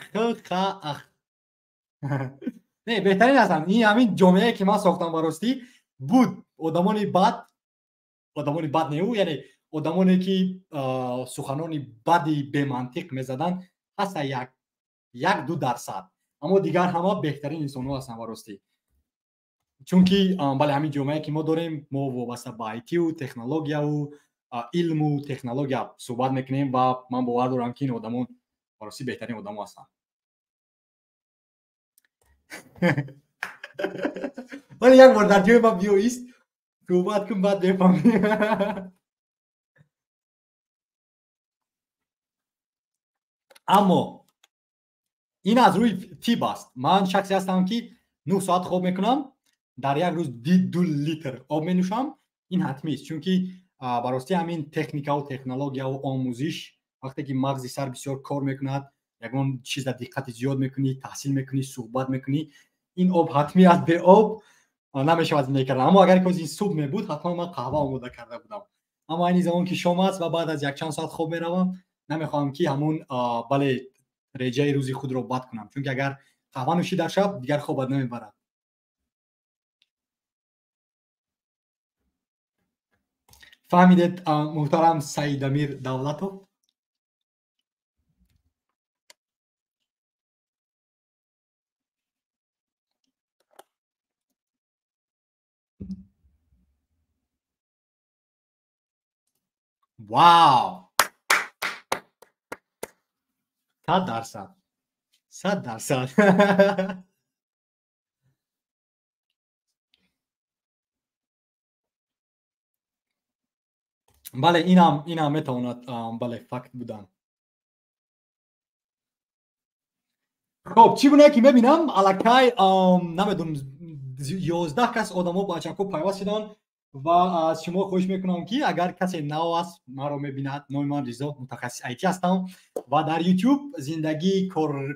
не, беҳтарин ҳастанд. Ин ҳамин ҷомеае, ки ман сохтам, ба ростӣ буд одамони бад, одамони бад неу, яъне одамоне, ки суханони бади бемантиқ мезаданд, ҳаста 1-2%, аммо дигар ҳама беҳтарин инсонҳо ҳастанд, ба ростӣ. Чунки, бале, ҳамин ҷомеае, ки мо дорем, мо вобаста ба айтиву технологияву илму технология суҳбат мекунем ва ман бовар дорам, ки ин одамон ба ростӣ беҳтарин одамо ҳастанд. Вале як бор дар ҷои ман биёист, суҳбат кун, баъд мефаҳмӣ. Аммо ин аз рӯи тиб аст. Ман шахсе ҳастам, ки 9 соат хоб мекунам, дар як рӯз 2 литр об менӯшам. Ин ҳатмист, чунки ба ростӣ ҳамин техникаву технологияву омӯзиш, вақте ки мағзи сар бисёр кор мекунад, ягон чиза диққати зиёд мекунӣ, таҳсил мекунӣ, суҳбат мекунӣ, ин об ҳатмӣ аст. Бе об намешавад зиндагӣ кардан. Аммо агар ин субҳ мебуд, ҳатман ман қаҳва омода карда будам. Аммо айни замон, ки шом аст ва баъд аз якчанд соат хоб меравам, намехоҳам, ки ҳамун, бале, реҷаи рӯзи худро бад кунам, чунки агар қаҳва нӯшӣ дар шаб, дигар хобат намебарад. Фаҳмидед, муҳтарам Саидамир Давлатов? Вау, 100%, 100%. Бале, инам метавонад, бале, факт будан. Хоб, чӣ гуна ки мебинам, аллакай, намедонам, 11 кас одамо, бачако пайваст шуданд ва аз шумо хоҳиш мекунам, ки агар касе нав аст, маро мебинад, номи ман Ризо, мутахассиси айти ҳастам ва дар Ютуб зиндагии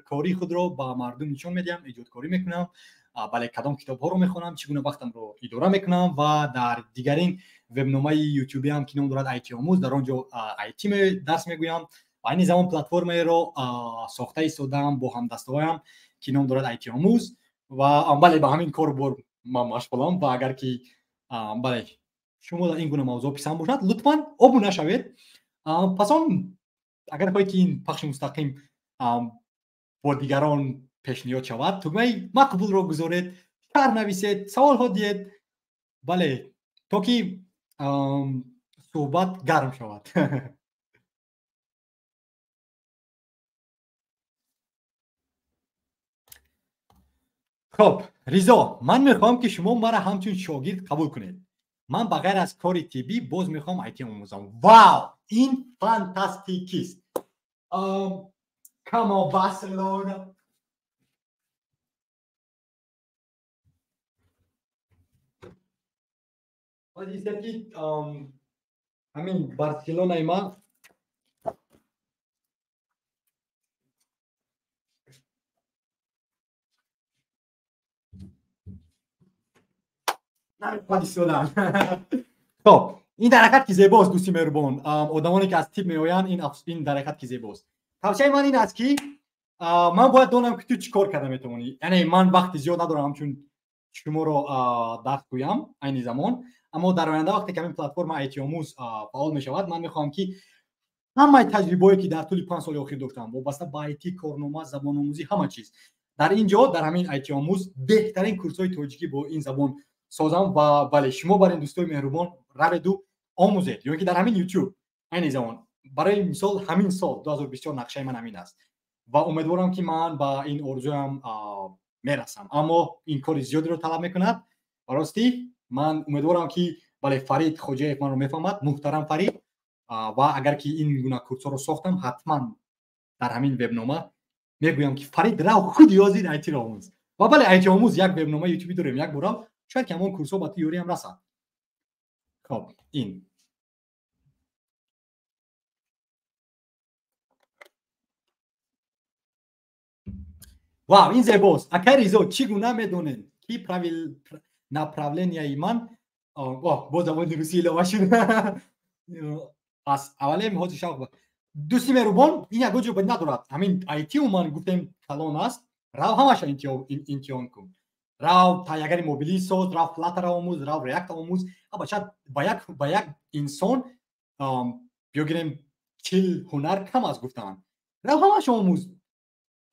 кории худро ба мардум нишон медиҳам, эҷодкорӣ мекунам, бале, кадом китобҳоро мехонам, чӣ гуна вақтамро идора мекунам. Ва дар дигарин вебномаи ютубиам, ки ном дорад Айти омӯз, дар он ҷо айти дарс мегӯям. Ва айни замон платформаеро сохта истодаам бо ҳамдастҳоям, ки ном дорад Айти омӯз. Ва, бале, ба ҳамин кор бор ман машғулам. Ва агар ки, бале, шумо дар ин гуна мавзӯъ писанд бошад, лутфан обуна шавед. Пас он агар хоҳед, ки ин пахши мустақим бо дигарон пешниҳод шавад, тугмаи мақбулро гузоред, шарҳ нависед, саволҳо диҳед, бале, то ки суҳбат гарм шавад. Хоб, Ризо, ман мехоҳам, ки шумо маро ҳамчун шогирд қабул кунед. Ман ба ғайр аз кори тиббӣ боз мехоҳам айти омӯзам. Вау, ин фантастикист! Come on, Барселона! Ки ҳамин Барселонаи ман намехоҳад истодан. Хоб, ин дар ҳақиқат ки зебост, дӯсти меҳрубон. Одамоне, ки аз тиб меоянд, ин дар ҳақиқат ки зебост. Тавсияи ман ин аст, ки ман бояд донам, ки ту чӣ кор карда метавонӣ. Яъне ман вақти зиёд надорам ҳамчун шуморо дарс гӯям айни замон, аммо дар оянда, вақте ки ҳамин платформа айтиомӯз фаъол мешавад, ман мехоҳам, ки ҳамаи таҷрибаое, ки дар тӯли 5 соли охир доштам, вобаста ба айти, корнома, забономӯзӣ, ҳама чиз, дар ин ҷо, дар ҳамин айтиомӯз, беҳтарин курсҳои тоҷикӣ бо ин забон созам. Ва, бале, шумо бар ин, дӯстои меҳрубон, раведу омӯзед ё ин ки дар ҳамин Ютуб айни замон. Барои мисол, ҳамин сол 2024 нақшаи ман ҳамин аст ва умедворам, ки ман ба ин орзуям мерасам, аммо ин кори зиёдеро талаб мекунад. Ба ростӣ, ман умедворам, ки, бале, Фарид Хоҷаев манро мефаҳмад, муҳтарам Фарид. Ва агар ки ин гуна курсҳоро сохтам, ҳатман дар ҳамин вебнома мегӯям, ки Фарид, рав, худи ҳозир айтиро омӯз. Ва, бале, Айти омӯз як вебномаи ютубӣ дорем. Як бора шояд ки ҳамон курсҳо ба ту ёриам расад. Хоб, ин вау, ин зебост. Акай Ризо, чӣ гуна медонем ки направления и ман? Боз забони русӣ илова шуд. Пас аввалем ҳозир шавқ. Дӯсти меҳрубон, ин ягон ҷо надорад. Ҳамин IT ман гуфтем калон аст. Рав, ҳамаша имтиҳон кун. Рав, таҳиягари мобилӣ соз, рав, Flutter омӯз, рав, React омӯз. Бача, ба як инсон биё гирем 40 ҳунар кам аст гуфтаанд. Рав, ҳамаша омӯз,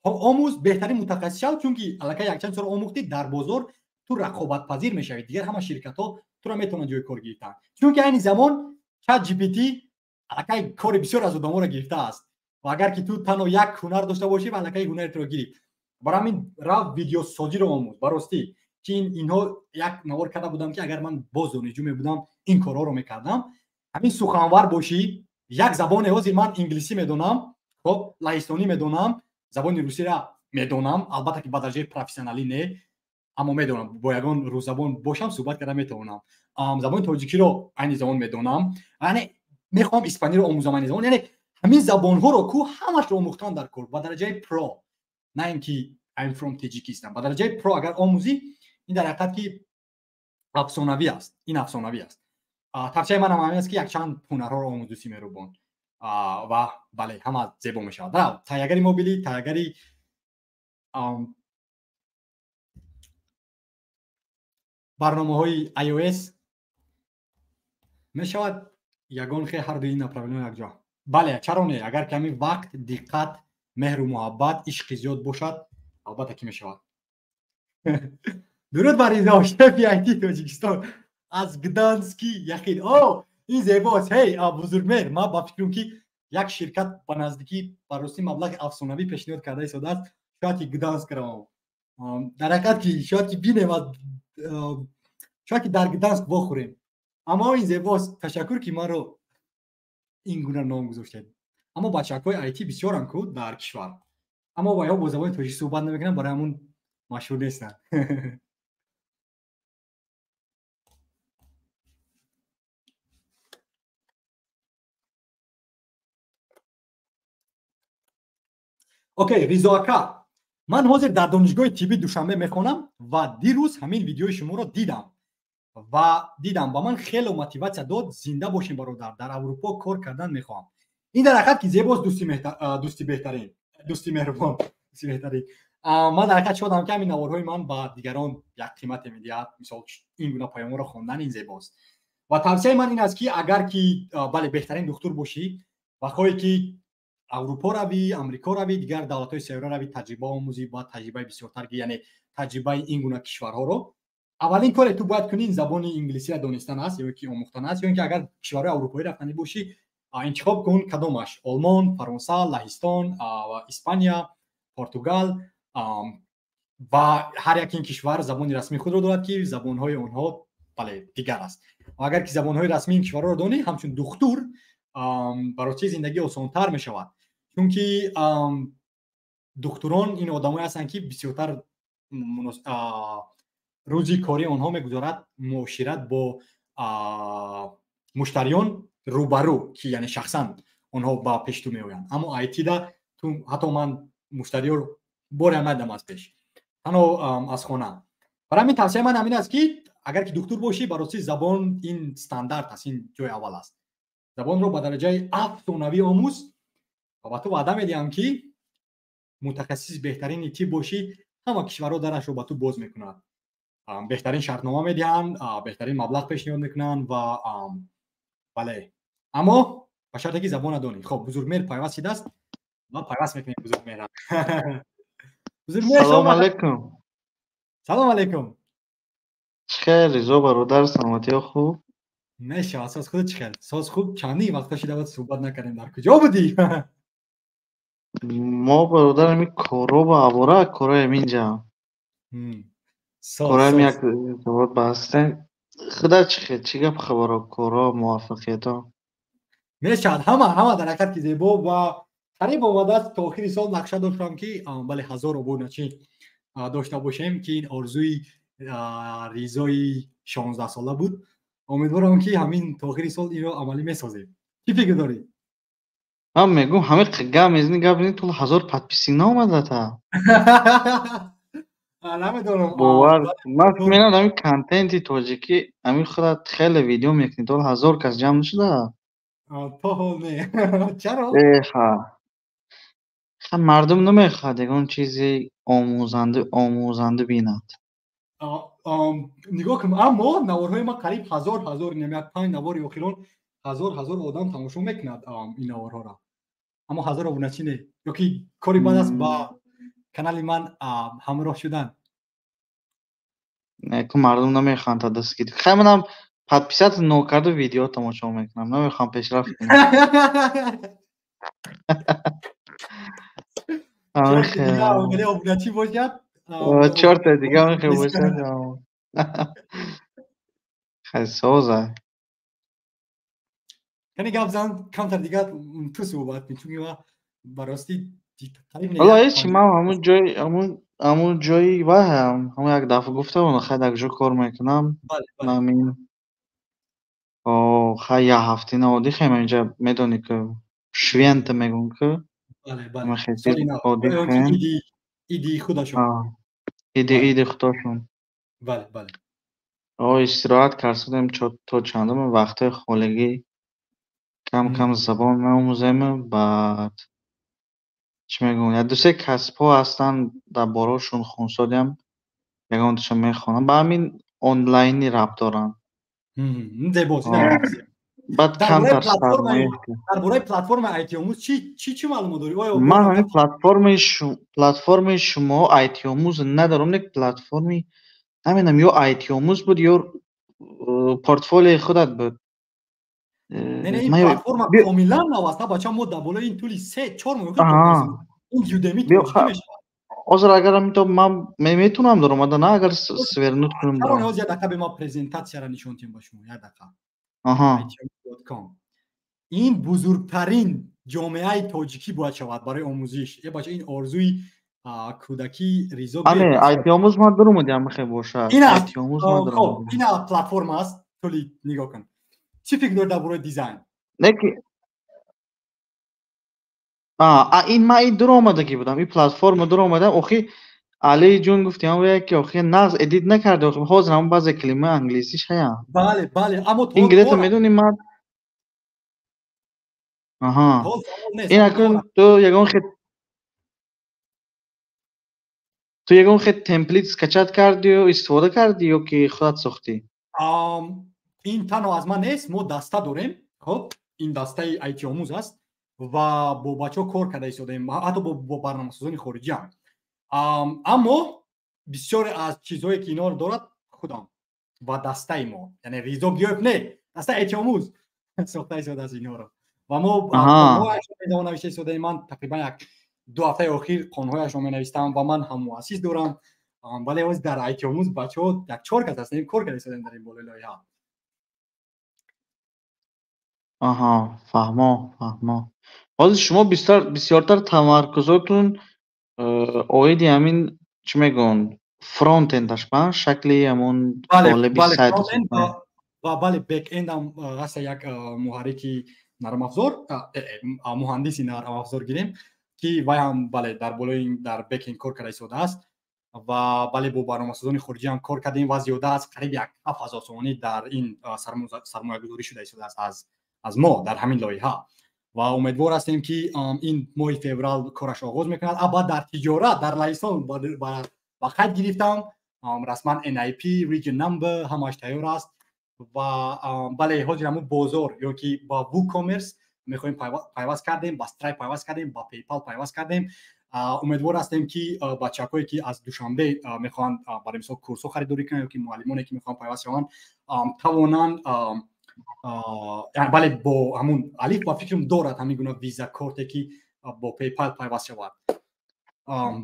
омӯз, беҳтарин мутахассис шав, чунки аллакай якчанд сол омӯхтӣ, дар бозор ту рақобатпазир мешавӣ. Дигар ҳама ширкатҳо туро метавонанд ҷои кор гирифтанд, чунки айни замон Чат GPT аллакай кори бисёр аз одаморо гирифтааст ва агар ки ту танҳо як ҳунар дошта бошӣ, ва аллакай ҳунари туро гирифт. Барои ҳамин рав, видеосозиро омӯз. Ба ростӣ ки инҳо як навор карда будам, ки агар ман боз донишҷӯ мебудам, ин корҳоро мекардам. Ҳамин суханвар бошӣ, як забоне. Ҳозир ман инглисӣ медонам, хоб, лаҳистонӣ медонам, забони русиро медонам, албатта ки ба дараҷаи профессионалӣ не, аммо медонам, бо ягон русзабон бошам, суҳбат карда метавонам. Забони тоҷикиро айни замон медонам, яъне мехоҳам испаниро омӯзам айни замон. Яъне ҳамин забонҳоро ку ҳамашро омӯхтан дар кор ба дараҷаи pro, на ин ки I'm from Tajikistan. Ба дараҷаи pro агар омӯзӣ, ин дар ҳақиқат ки афсонавӣ аст, ин афсонавӣ аст. Тавсияи манам ҳамин аст, ки якчанд ҳунарҳоро омӯз, дӯсти меҳрубон, ва бале, ҳама зебо мешавад. Рав, таҳиягари мобилӣ, таҳиягари барномаҳои iOS мешавад. Ягон хе ҳарду ин направление якҷо? Бале, чаро не? Агар ками вақт, диққат, меҳру муҳаббат, ишқи зиёд бошад, албатта ки мешавад. Дуруд бар Ризо, шефи IT Тоҷикистон аз Гдански яқин. О, ин зебост. Ҳей, Бузургмеҳр, ман ба фикрам, ки як ширкат ба наздикӣ ба ростӣ маблағи афсонавӣ пешниҳод карда истодааст. Шояд ки Гданск равам. Дар ҳақиқат ки шояд ки бинем, шояд ки дар Гданск вохӯрем. Аммо ин зебост. Ташаккур, ки маро ин гуна ном гузоштед. Аммо бачакҳои IT бисёранд ку дар кишвар, аммо вайҳо бо забони тоҷикӣ суҳбат намекунанд, барои ҳамун машҳур нестанд. Окей, Ризо ака, ман ҳозир дар донишгоҳи тибби Душанбе мехонам ва дирӯз ҳамин видеои шуморо дидам ва дидам, ба ман хеле мотиватсия дод. Зинда бошем, бародар, дар Аврупо кор кардан мехоҳам. Ин дар ҳақиқат ки зебост, дӯсти беҳтарин, дӯсти меҳрубон, дӯсти беҳтарин. Ман дар ҳақиқат шодам, ки ҳамин наворҳои ман ба дигарон як қимате медиҳад. Мисол, ин гуна паёмҳоро хондан ин зебост. Ва тавсияи ман ин аст, ки агар ки бале, беҳтарин духтур бошӣ ва хоҳӣ ки Аврупо равӣ, Амрико равӣ, дигар давлатҳои сайёра равӣ, таҷриба омӯзӣ, бояд таҷрибаи бисёртар, яъне таҷрибаи ин гуна кишварҳоро, аввалин коре ту бояд кунӣ, забони инглисиро донистан аст ё ки омӯхтан аст. Ё ин ки агар кишварҳои аврупоӣ рафтанӣ бошӣ, интихоб кун кадомаш: Олмон, Фаронса, Лаҳистон, Испания, Португал. Ва ҳар як ин кишвар забони расмии худро дорад, ки забонҳои онҳо бале, дигар аст. Ва агар ки забонҳои расмии ин кишварҳоро донӣ, ҳамчун духтур барои чи зиндагӣ осонтар мешавад, чунки духтурон ин одамое ҳастанд, ки бисёртар рӯзи кори онҳо мегузорад муошират бо муштариён рӯбарӯ, ки яъне шахсан онҳо ба пеши ту меоянд. Аммо IT-да ту ҳатто ман муштариёро боре надидам аз пеш, танҳо аз хона. Барои ҳамин тавсияи ман ҳамин аст, ки агар ки духтур бошӣ, ба ростӣ забон ин стандарт аст, ин ҷои аввал аст. Забонро ба дараҷаи афсонавӣ омӯз ва ба ту ваъда медиҳам, ки мутахассиси беҳтарини тиб бошӣ, ҳама кишварҳо дарашро ба ту боз мекунад, беҳтарин шартнома медиҳанд, беҳтарин маблағ пешниҳод мекунанд. Ва бале, аммо ба шарте ки забона донӣ. Хоб, Бузургмеҳр пайваст шидааст ва пайваст мекунем Бузургмеҳра. Салом алейкум. Салом алейкум. Чӣ хел, Ризо бародар, саломатиё хуб? Мешавад, соз. Худат чӣ хел? Соз, хуб. Чандин вақта шида буд, суҳбат накардем. Дар куҷо будӣ? Мо, бародар, ами коро ба авора, короям инҷа, короям як завод ба ҳастем. Худа чӣ хел, чӣ гап, хабаро, коро, муваффақиятҳо? Мешавад, ҳама дар ҳақиқат ки зебо. Ва қариб омадааст, то охири сол нақша доштам, ки бале, 1000 обуначӣ дошта бошем, ки ин орзуи Ризои 16-сола буд. Умедворам, ки ҳамин то охири сол инро амалӣ месозем. Чӣ фикр дорӣ? Ман мегӯм, ҳамин гап мезани, гап мезани, тул 1000 подписчик наомадата. Намедонам. Бовар, ман менам, ҳамин контенти тоҷикӣ, ҳамин худат хеле видео мекунӣ, тол 1000 кас ҷамъ нашуда. То ҳол не. Чаро? Эха, мардум намехоҳад ягон чизи омӯзанда бинад. Нигоҳ кун, аммо наворҳои ма қариб ҳазор ҳазор, як панҷ навори охирон ҳазор ҳазор одам тамошо мекунад ин наворҳоро, аммо 1000 обуначӣ не. Ё ки кори бад аст ба канали ман ҳамроҳ шудан? Ку мардум намехоҳанд та дастгирӣ. Хай, манам подписаться нокарду видео тамошо мекунам, намехоҳам пешрафт кунам. Обуначӣ бошад. Чорта дига мехе бошад. Хай, соза. Кани гап зан камтар дига, ту суҳбат кун, чунки ма ба ростӣ Ҳоло ҳечи, ман ҳамун ҷои ҳамун ҷои вайам, ҳамун як дафъа гуфта будам, хай, дар ҷо кор мекунам. Ҳамин хай, як ҳафтина оддӣ хай, ман инҷа медонӣ, ки швента мегӯм, ки иди худашон. Иди худошон. Бале, бале. Истироҳат карсудем то чандум, вақтҳои холигӣ кам кам забон меомӯзем. Баъд чӣ мегӯям, як дусе касбҳо ҳастанд, дар борошон хунсодиам, ягонташа мехонам, ба ҳамин онлайнӣ рабт доранд. Зебост. Баъд камтар. Дар бораи платформаи айтиомӯз чӣ маълумот дорӣ? Ман ҳамин платформаи шумо айтиомӯз надорам, лек платформи намедонам, ё айтиомӯз буд, ё портфолиои худат буд. Не, ин платформа комилан нав аст, бача. Мо дар болои ин тӯли 3-4 моҳ ин Udemy тоҷикӣ мешавад. Ҳозир агар ҳаминто ман метавонам даромада, на, агар свернуть кунам. Чаро? Ҳозир як дақиқа, бе ма презентатсияро нишон диҳем ба шумо, як дақиқа. Ин бузургтарин ҷомеаи тоҷикӣ бояд шавад барои омӯзиш. Е бача, ин орзуи кӯдакии Ризо. Ане, айтиомӯз ман даромадиам, мехе бошад. Ин ина платформа аст. Толи нигоҳ кун, чӣ фикр дори дар бораи дизайн? Неки ин ман ин дуромадагӣ будам, ин платформа дуромадам. Охи, Али ҷун, гуфтиам, ки охи нағз эдит накарда, охи ҳозир ҳамон баъзе калимаи англисиш ҳая. Бале, аммо ин гирета медонӣ, ман аҳа, ин акун ту ягон хет template скачать кардию истифода кардӣ ё ки худат сохтӣ? Ин танҳо аз ман нест, мо даста дорем. Хоб, ин дастаи айтиомӯз аст ва бо бачаҳо кор карда истодаем, ҳатто бо барномасозони хориҷиам. Аммо бисёре аз чизҳое, ки инҳоро дорад, худам ва дастаи мо, яъне Ризо Гиёев не, дастаи айтиомӯз сохта истодааст инҳоро ва мо навишта истодаем. Ман тақрибан як 2 ҳафтаи охир қонунҳояшро менавистам ва ман ҳам муассис дорам. Вале ҳозир дар айтиомӯз бачаҳо як чор кас ҳастем, кор карда истодаем дар ин болои лоиҳа. Аҳа, фаҳмо, фаҳмо. Ҳозир шумо бисёртар тамаркузотун оиди ҳамин, чӣ мегӯянд, фронтендаш ба шакли ҳамон қолиби сайт. Ва бале, бэкендам ҳаста, як муҳаррики нармафзор, муҳандиси нармафзор гирем, ки вай ҳам, бале, дар болои дар бэкенд кор карда истодааст. Ва бале, бо барномасозони хориҷӣ ҳам кор кардем ва зиёда аз қариб як 7000 сомонӣ дар ин сармоягузорӣ шуда истодааст аз мо дар ҳамин лоиҳа. Ва умедвор ҳастем, ки ин моҳи феврал кораш оғоз мекунад. Баъд дар тиҷорат дар Лаҳистон ба қайд гирифтам расман, NIP, region number, ҳамааш тайёр аст. Ва бале, ҳозир ҳамун бозор ё ки ба WooCommerce мехоҳем пайваст кардем, ба Stripe пайваст кардем, ба PayPal пайваст кардем. Умедвор ҳастем, ки бачакҳое, ки аз Душанбе мехоҳанд, барои мисол, курсҳо харидорӣ кунанд ё ки муаллимоне, ки мехоҳанд пайваст шаванд, тавонанд. Бале, бо ҳамун Алиф, ба фикрам, дорад ҳамин гуна виза корте, ки бо PayPal пайваст шавад.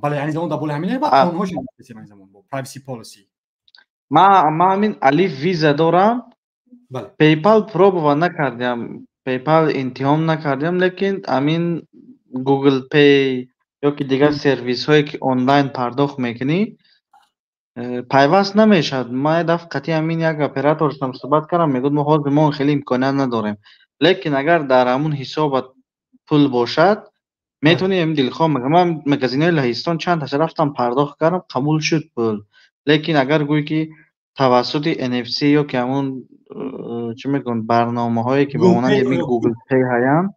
Бале, ҳамин замон дар болои ҳамин ва қонунҳошон ҳамин замон бо privacy policy. Ма ҳамин Алиф виза дорам. PayPal пробовать накардиам, PayPal имтиҳон накардиам, лекин ҳамин Google Pay ё ки дигар сервисҳое, ки онлайн пардохт мекунӣ. Пайваст намешавад. Ман як дафъа қатъи ҳамин як операторшам суҳбат кардам, мегуфт, мо ҳозир мо хеле имконият надорем. Лекин агар дар ҳамун ҳисобат пул бошад, метавонӣ ҳамин дилхоҳ. Ман магазинҳои Лаҳистон чанд таша рафтам, пардохт кардам, қабул шуд пул. Лекин агар гӯӣ, ки тавассути NFC ё ки ҳамун чӣ мегӯянд, барномаҳое, ки ба монанди ҳамин Google Pay ҳаянд,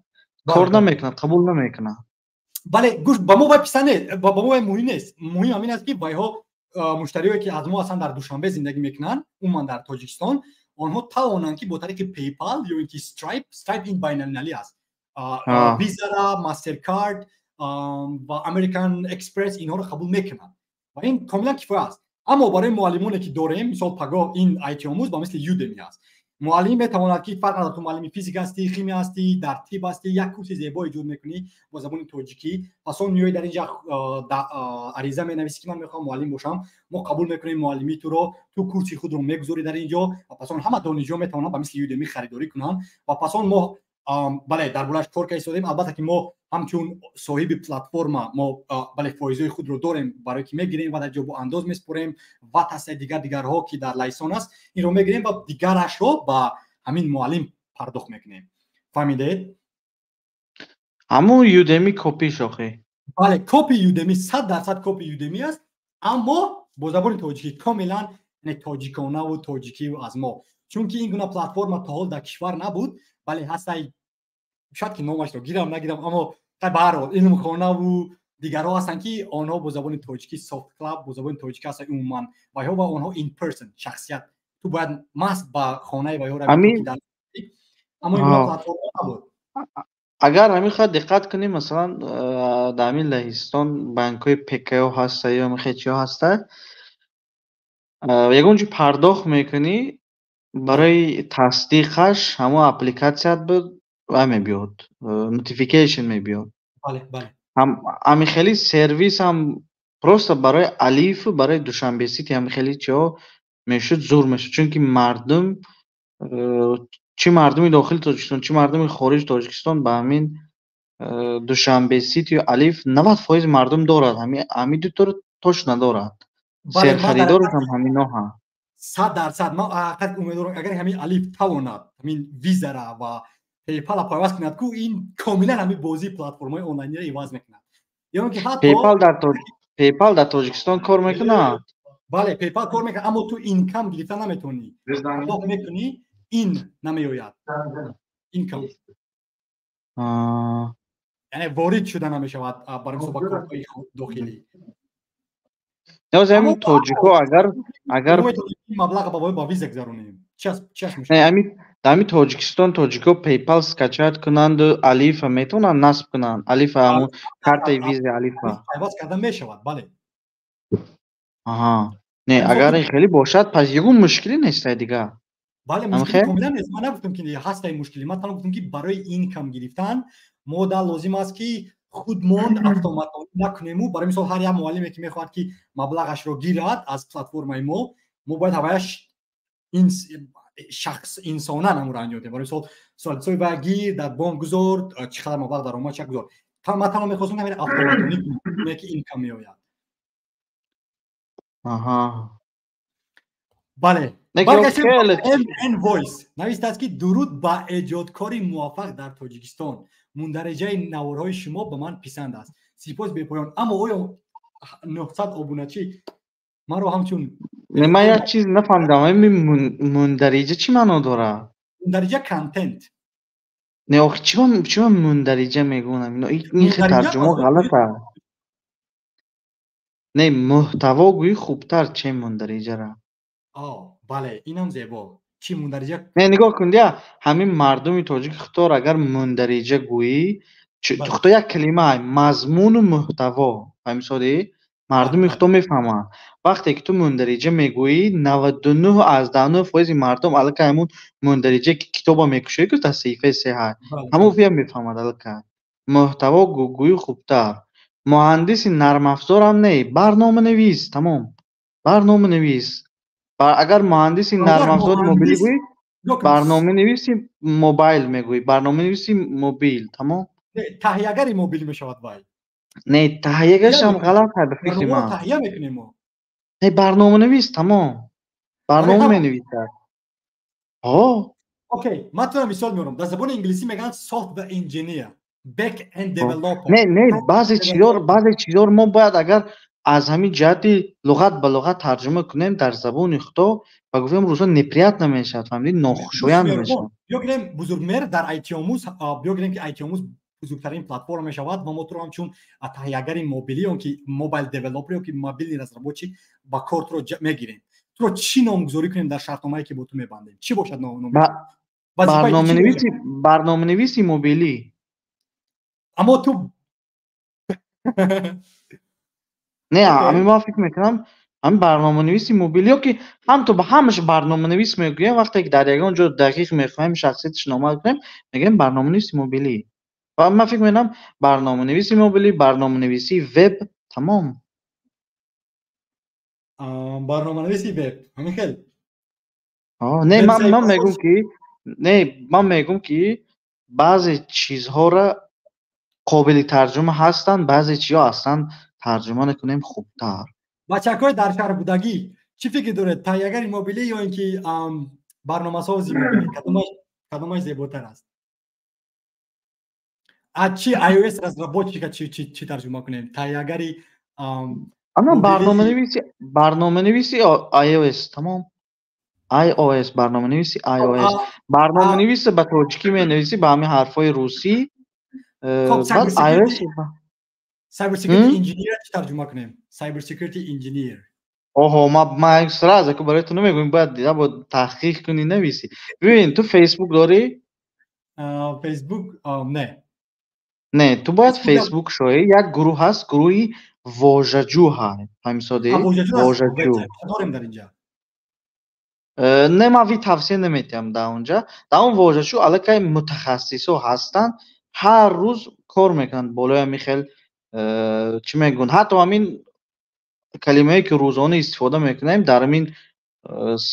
кор намекунад, қабул намекунад. Бале, гӯш, ба мо вай писанд нест, ба мо вай муҳим нест. Муҳим ҳамин аст, ки вайҳо, муштариое, ки аз мо ҳастанд, дар Душанбе зиндагӣ мекунанд, умуман дар Тоҷикистон, онҳо тавонанд, ки бо тариқи PayPal ё ин ки Stripe. Stripe ин байналмилалӣ аст, Visa, Mastercard ва American Express, инҳоро қабул мекунанд ва ин комилан кифоя аст. Аммо барои муаллимоне, ки дорем, мисол, пагоҳ ин IT-омӯз ба мисли Udemy аст. Муаллим метавонад, ки фарқ надорад, ту муаллими физика ҳастӣ, химия ҳастӣ, дар тиб ҳастӣ, як курси зебо эҷод мекунӣ бо забони тоҷикӣ. Пас он меоӣ, дар инҷа ариза менависӣ, ки ман мехоҳам муаллим бошам. Мо қабул мекунем муаллимии туро, ту курси худро мегузорӣ дар ин ҷо ва пас он ҳама донишҷӯ метавонанд ба мисли Udemy харидорӣ кунанд. Ва пас он мо, бале, дар борааш кор карда истодем. Албатта, ки мо ҳамчун соҳиби платформа мо, бале, фоизҳои худро дорем, барое ки мегирем ва дар ҷо бо андоз меспорем ва тасаи дигар дигарҳо, ки дар Лаҳистон аст, инро мегирем ва дигарашро ба ҳамин муаллим пардохт мекунем. Фаҳмидед? Ҳамун Udemy копиш охи? Бале, копи Udemy, 100% копи Udemy аст, аммо бо забони тоҷикӣ, комилан тоҷиконаву тоҷикию аз мо, чунки ин гуна платформа то ҳол дар кишвар набуд. Бале, ҳастай, шояд ки номашро гирам, нагирам, аммо ба ҳар ҳол илмхонаву дигарҳо ҳастанд, ки онҳо бо забони тоҷикӣ, Soft Club бо забони тоҷикӣ ҳастанд умуман. Вайҳо ва онҳо in person, шахсият, ту бояд маҳз ба хонаи вайҳо равӣ, аммо ин гуна платформа набуд. Агар ҳамин хоҳад диққат кунем, масалан, дар ҳамин Лаҳистон банкҳои ПКО ҳаста ё мехе чиҳо ҳаста, ягон ҷо пардохт мекунӣ, барои тасдиқаш ҳамон аппликатсият буд ва мебиёд, notification мебиёд. Ҳамин хели сервис ҳам просто барои Алифу барои Душанбе Сити ҳамин хели чиҳо мешуд, зур мешуд, чунки мардум, чӣ мардуми дохили Тоҷикистон, чӣ мардуми хориҷи Тоҷикистон, ба ҳамин Душанбе Ситию Алиф 90% мардум дорад. Ҳамин дуторо точно дорад, серхаридораш ҳам ҳамино ҳам. 100%. Ман ҳақиқат умедворам, агар ҳамин Алиф тавонад ҳамин Визара ва PayPal пайваст кунад ку, ин комилан ҳамин бозии платформаи онлайниро иваз мекунад. Ё ки ҳатто PayPal дар Тоҷикистон кор мекунад? Бале, PayPal кор мекунад, аммо ту income гирифта наметавонӣ. Пардохт мекунӣ, ин намеояд, income, яъне ворид шуда намешавад, барои мисол, ба кортҳои дохилӣ. Ҳозир ҳамин тоҷико агар маблаға ба Виза гузаронем. Ҳамин дар ҳамин Тоҷикистон тоҷико PayPal скачать кунанду Алифа метавонанд насб кунанд, Алифа, ҳамун картаи Виза Алифа? Пайваст карда мешавад, бале. Аҳа, не, агар ин хеле бошад, пас ягон мушкиле нестай дигар. Бале, мушкили комилан нест. Ман нагуфтам, ки ҳастай мушкилӣ, ман танҳо гуфтам, ки барои income гирифтан мо да лозим аст, ки худмон автоматонӣ накунему. Барои мисол, ҳар як муаллиме, ки мехоҳад, ки маблағашро гирад аз платформаи мо, мо бояд ҳаваяш шахс инсонан ҳамуро анҷом диҳем. Барои мисол, суратҳисоби вая гир, дар бонк гузор, чӣ қадар маблағ даромад ча гузор. Ман танҳо мехостам ҳамин автоматонӣ кунем, ки income меояд. Бале. Voice навистааст, ки дуруд ба эҷодкори муваффақ дар Тоҷикистон, мундариҷаи наворҳои шумо ба ман писанд аст, сипос бепоён. Аммо оё 900 обуначӣ маро ҳамчун Ман як чиз нафаҳмидам, ҳамин мундариҷа чӣ маъно дорад? Мундариҷа — контент. Не, охи чӣ ма мундариҷа мегӯям? Ин хел тарҷума ғалат аст. Не, муҳтаво гӯӣ хубтар, че мундариҷара. Бале, инам зебо. Чӣ мундариҷа? Не, нигоҳ кун дия, ҳамин мардуми тоҷик худтор агар мундариҷа гӯӣ, худто як калима, мазмуну муҳтаво, фаҳмисодӣ? Мардуми худто мефаҳманд. Вақте ки ту мундариҷа мегӯӣ, 99,9 фоизи мардум аллакай ҳамун мундариҷа, ки китоба мекушоӣ, ку дар саҳифаи сеҳа, ҳамон фиам мефаҳмад аллакай. Муҳтаво гӯӣ хубтар. Муҳандиси нармафзорам не, барноманавис, тамом, барноманавис. Агар муҳандиси нармафзори мобилӣ гӯӣ, барноманависи мобайл мегӯӣ, барноманависи мобил, тамом. Таҳиягари мобил мешавад вай. Не, таҳиягарашам ғалат аст, ба фикри ман. Таҳия мекунем мо. Не, барноманавис, тамом. Барнома менависад. Ҳо. Окей, ман туро мисол меорам. Дар забони инглисӣ мегӯянд software engineer, back end developer. Не, не, баъзе чизҳоро мо бояд, агар аз ҳамин ҷиҳати луғат ба луғат тарҷума кунем, дар забони худо ба гуфтем рӯзо неприятно мешавад, фаҳмидӣ, нохушоянд мешавад. Биё гирем Бузургмер дар айтиомӯз, биё гирем, ки айтиомӯз бузургтарин платформа мешавад ва мо туро ҳамчун таҳиягари мобилӣ ё ки mobile developer ё ки мобильный разработчик ба кор туро мегирем. Туро чӣ номгузорӣ кунем дар шартномае, ки бо ту мебандем? Чӣ бошад ном? Барноманависи мобилӣ. Аммо ту Не, ҳамин ман фикр мекунам, ҳамин барноманависи мобилӣ ё ки ҳам ту ба ҳамаш барноманавис мегӯем. Вақте ки дар ягон ҷо дақиқ мехоҳем шахсияташ номад кунем, мегӯем барноманависи мобилӣ. Ва ман фикр мекунам, барноманависи мобилӣ, барноманависии веб, тамом. Барноманависи веб, ҳамин хел. Не, ман мегӯм, ки не, ман мегӯм, ки баъзе чизҳоро қобили тарҷума ҳастанд, баъзе чизҳо аслан тарҷума накунем хубтар. Бачакҳои дар шаҳр будагӣ, чӣ фикр доред? Таҳиягари мобилӣ ё ин ки барномасози мобилӣ, кадомаш зеботар аст? А чи iOS разработчик а чӣ тарҷума кунем? Таҳиягари Ана, барноманависи iOS, тамом. iOS, барноманависи iOS. Барноманависи ба тоҷикӣ менависӣ, ба ҳамин ҳарфҳои русӣ. Баъд iOS. Cyber security engineer чӣ тарҷума кунем? Cyber security engineer. Оҳо, ман сразу ку барои ту намегӯям, бояд бояд таҳқиқ кунӣ, нависӣ. Бибин, ту Фейсбук дорӣ? Фейсбук не. Не, ту бояд Фейсбук шоӣ. Як гурӯҳ ҳаст, гурӯҳи вожаҷӯ ҳаст, фаҳмисодӣ? Вожаҷӯ дорем дар инҷа. Не, ман ви тавсия наметиҳам. Дар онҷа, дар он вожаҷӯ аллакай мутахассисҳо ҳастанд, ҳар рӯз кор мекунанд болои ҳамин хел, чӣ мегӯянд, ҳатто ҳамин калимае, ки рӯзона истифода мекунем, дар ҳамин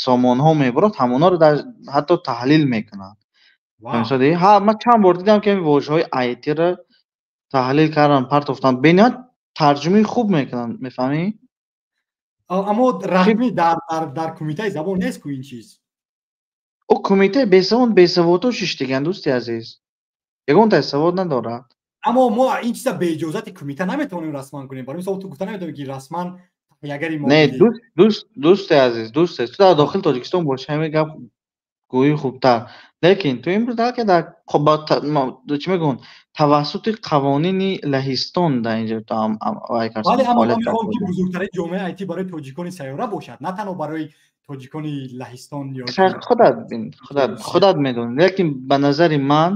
сомонҳо мебарад, ҳамонҳоро ҳатто таҳлил мекунанд. Ман чанд бор дидам, ки ҳамин вожаҳои айтиро таҳлил карданд, партофтанд, бениҳоят тарҷумаи хуб мекунанд, мефаҳмӣ? Аммо расмӣ дар кумитаи забон нест ку ин чиз. Ӯ кумитаи бесавод, бесаводҳо шиштаган, дӯсти азиз, ягонтаи савод надорад. Аммо мо ин чиза бе иҷозати кумита наметавонем расман кунем. Барои мисол, ту гуфта наметавонӣ, ки расман таҳиягари Не, дӯсти азиз, дӯст, ту дар дохили Тоҷикистон боши, ҳамин гап гӯӣ хубтар, лекин ту имрӯз дар чӣ мегӯянд, тавассути қавонини Лаҳистон дар инҷо. Бале, аммо ман мехоҳам, ки бузургтарин ҷомеаи айти барои тоҷикони сайёра бошад, на танҳо барои тоҷикони Лаҳистон ё Худат бин, худат медонӣ, лекин ба назари ман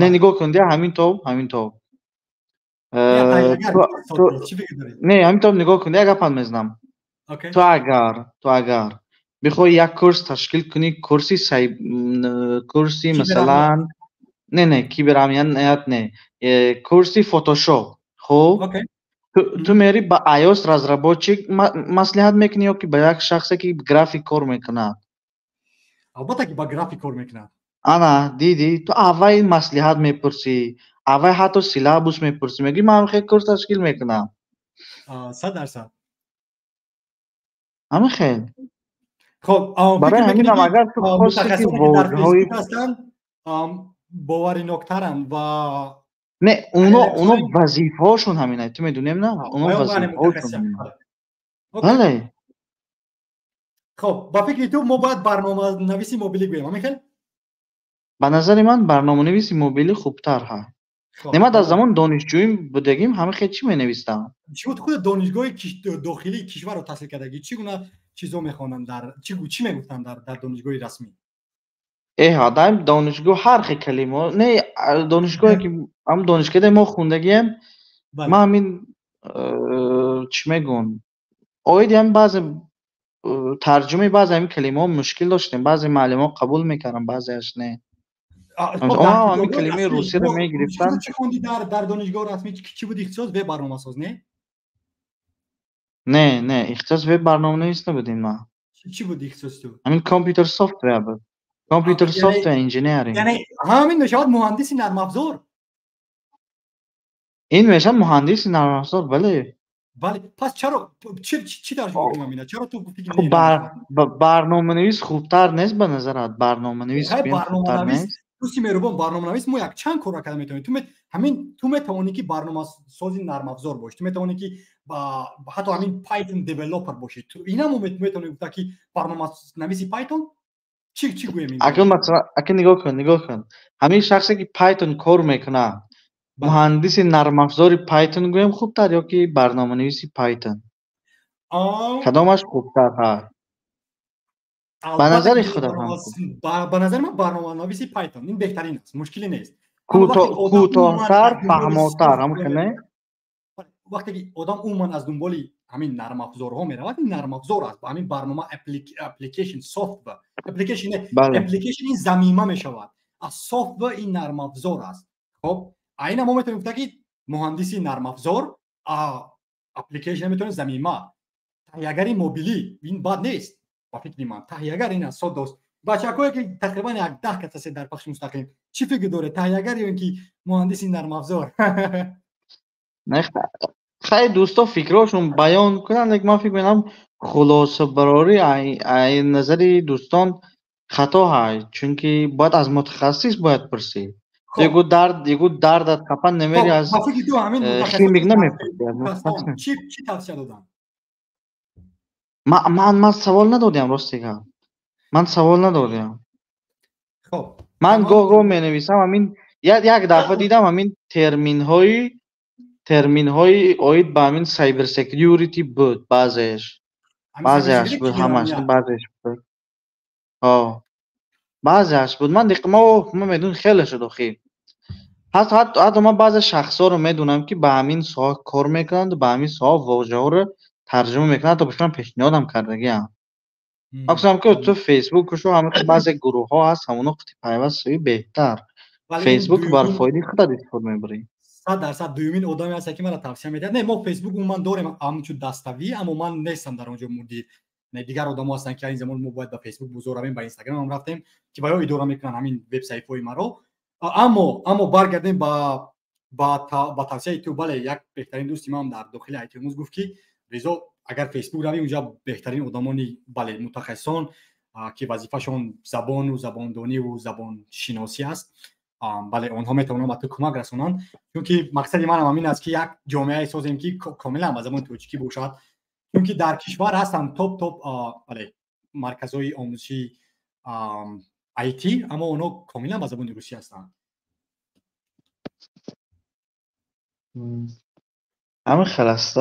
не. Нигоҳ кун, ҳамин тоб, ҳамин тоб, не, ҳамин тоб, нигоҳ кун, як гапам мезанам. Ту агар бихоҳӣ як курс ташкил кунӣ, курси масалан, не, киберамният не, курси Фотошоп, хуб, ту мери ба iOS разработчик маслиҳат мекунӣ ё ки ба як шахсе, ки график кор мекунад? Албатта, ки ба график кор мекунад. Ана, дидӣ, ту аввал маслиҳат мепурсӣ, аввал ҳатто syllabus мепурсӣ, мегӯӣ, ман хел курс ташкил мекунам. 100%. Ҳамин хел. Хоб. Барои ҳаминам, агар ту хости, ки вожаҳои ҳастанд, бовариноктаранд ва Не, уно вазифаҳошон ҳаминай, ту медонем, на, уно вазифаҳошон, бале. Хоб, ба фикри ту, мо бояд барноманависи мобилӣ гӯем, ҳамин хел? Ба назари ман, барноманависи мобилӣ хубтар ҳа. Не, ман дар замони донишҷӯӣ будагим, ҳамин хел чӣ менавистам. Чӣ буд? Худ донишгоҳи дохилии кишварро таҳсил кардагӣ, чӣ гуна чизо мехонанд, дар чӣ мегуфтанд дар донишгоҳи расмӣ? Эҳ, дар донишгоҳ ҳар хел калимаҳо. Не, донишгоҳе, ки ҳам донишкадаи мо хондагием, ман ҳамин, чӣ мегӯям, оиди ҳамин баъзе тарҷумаи баъзе ҳамин калимаҳо мушкил доштем. Баъзе муаллимҳо қабул мекарданд, баъзеаш не. Ҳамин калимаи русиро мегирифтанд. Чӣ хонди дар донишгоҳ расмӣ? Чӣ буд ихтисос? Веб барномасоз, не? Не, ихтисос веб барноманавис набудем ман. Чӣ буд ихтисоси ту? Ҳамин computer software буд, computer software engineering. Яъне ҳамин мешавад муҳандиси нармафзор. Ин мешавад муҳандиси нармафзор, бале. Бале, пас чаро чӣ тарҷума кунам ина? Чаро ту гуфтӣ ки барноманавис хубтар нест ба назарат? Барноманавис хубтар нест? Дӯсти меҳрубон, барноманавис мо якчанд корро карда метавонем. Ту ҳамин ту метавонӣ ки барномасози нармафзор бошӣ, ту метавонӣ ки ҳатто ҳамин Python developer бошӣ. Ина мо метавонем гуфта ки барноманависи Python чӣ гӯем? Акун масалан, акун нигоҳ кун, нигоҳ кун. Ҳамин шахсе ки Python кор мекунад, муҳандиси нармафзори Python гӯем хубтар ё ки барноманависи Python? Кадомаш хубтар ҳаст? Ба назари худам ба назари ман барноманависи Python ин беҳтарин аст, мушкиле нест. Кӯтоҳтар, фаҳмотар, ҳамон не? Вақте ки одам умуман аз дунболи ҳамин нармафзорҳо меравад, ин нармафзор аст, ҳамин барнома application software, application ин замима мешавад, аз software ин нармафзор аст. Хоб, айна мо метавонем гуфта ки муҳандиси нармафзор, application метавонем замима, таҳиягари мобилӣ ин бад нест ба фикри ман. Таҳиягар ин аст содост. Бачакое ки тақрибан як 10 кас ҳастед дар пахши мустақим, чӣ фикр доред, таҳиягар ё ин ки муҳандиси нармафзор? Хай, дӯсто фикрҳошон баён кунанд, лекин ман фикр мекунам хулосабарорӣ ай назари дӯстон хато ҳаст, чунки бояд аз мутахассис бояд пурсид. Ягу дард, ягу дардат қапан намери аз химик намепурсӣ. Чӣ тавсия додам? Ман савол надодиам, рости гап. Ман савол надодиам. Ман гоҳ-гоҳ менависам, ҳамин як дафъа дидам ҳамин терминҳои оид ба ҳамин cyber security буд, баъзеаш. Баъзеаш буд, ҳамаш, баъзеаш буд. Ҳо. Баъзеаш буд. Ман диқ ман медонам хеле шуд охир. Ҳатто ман баъзе шахсҳоро медонам ки ба ҳамин соҳа кор мекунанд, ба ҳамин соҳа вожаҳоро тарҷума мекунанд, ҳатто ба шумо пешниҳодам кардагиам. Ман гуфтам ки ту Фейсбук кушо, ҳамин баъзе гурӯҳҳо ҳаст, ҳамоно қити пайваст шавӣ беҳтар. Фейсбук бар фоидаи худат истифода мебарӣ. 100% дуюмин одаме ҳаст ки маро тавсия медиҳад. Не, мо Фейсбук умуман дорем ҳамчун даставӣ, аммо ман нестам дар он ҷо мудир. Не, дигар одамо ҳастанд ки ин замон мо бояд ба Фейсбук бузор равем, ба Инстаграм ҳам рафтем ки ба ё идора мекунанд ҳамин вебсайтҳои маро. Аммо баргардем ба тавсияи ту. Бале, як беҳтарин дӯсти ман дар дохили iTunes гуфт ки Ризо, агар Фейсбук равӣ, унҷа беҳтарин одамони, бале, мутахассисон ки вазифашон забону забондониву забоншиносӣ аст, бале, онҳо метавонанд ба ту кӯмак расонанд. Чунки мақсади манам ҳамин аст ки як ҷомеае созем ки комилан ба забони тоҷикӣ бошад, чунки дар кишвар ҳастанд топ бале, марказҳои омӯзиши IT, аммо онҳо комилан ба забони русӣ ҳастанд. Ҳамин хел аст.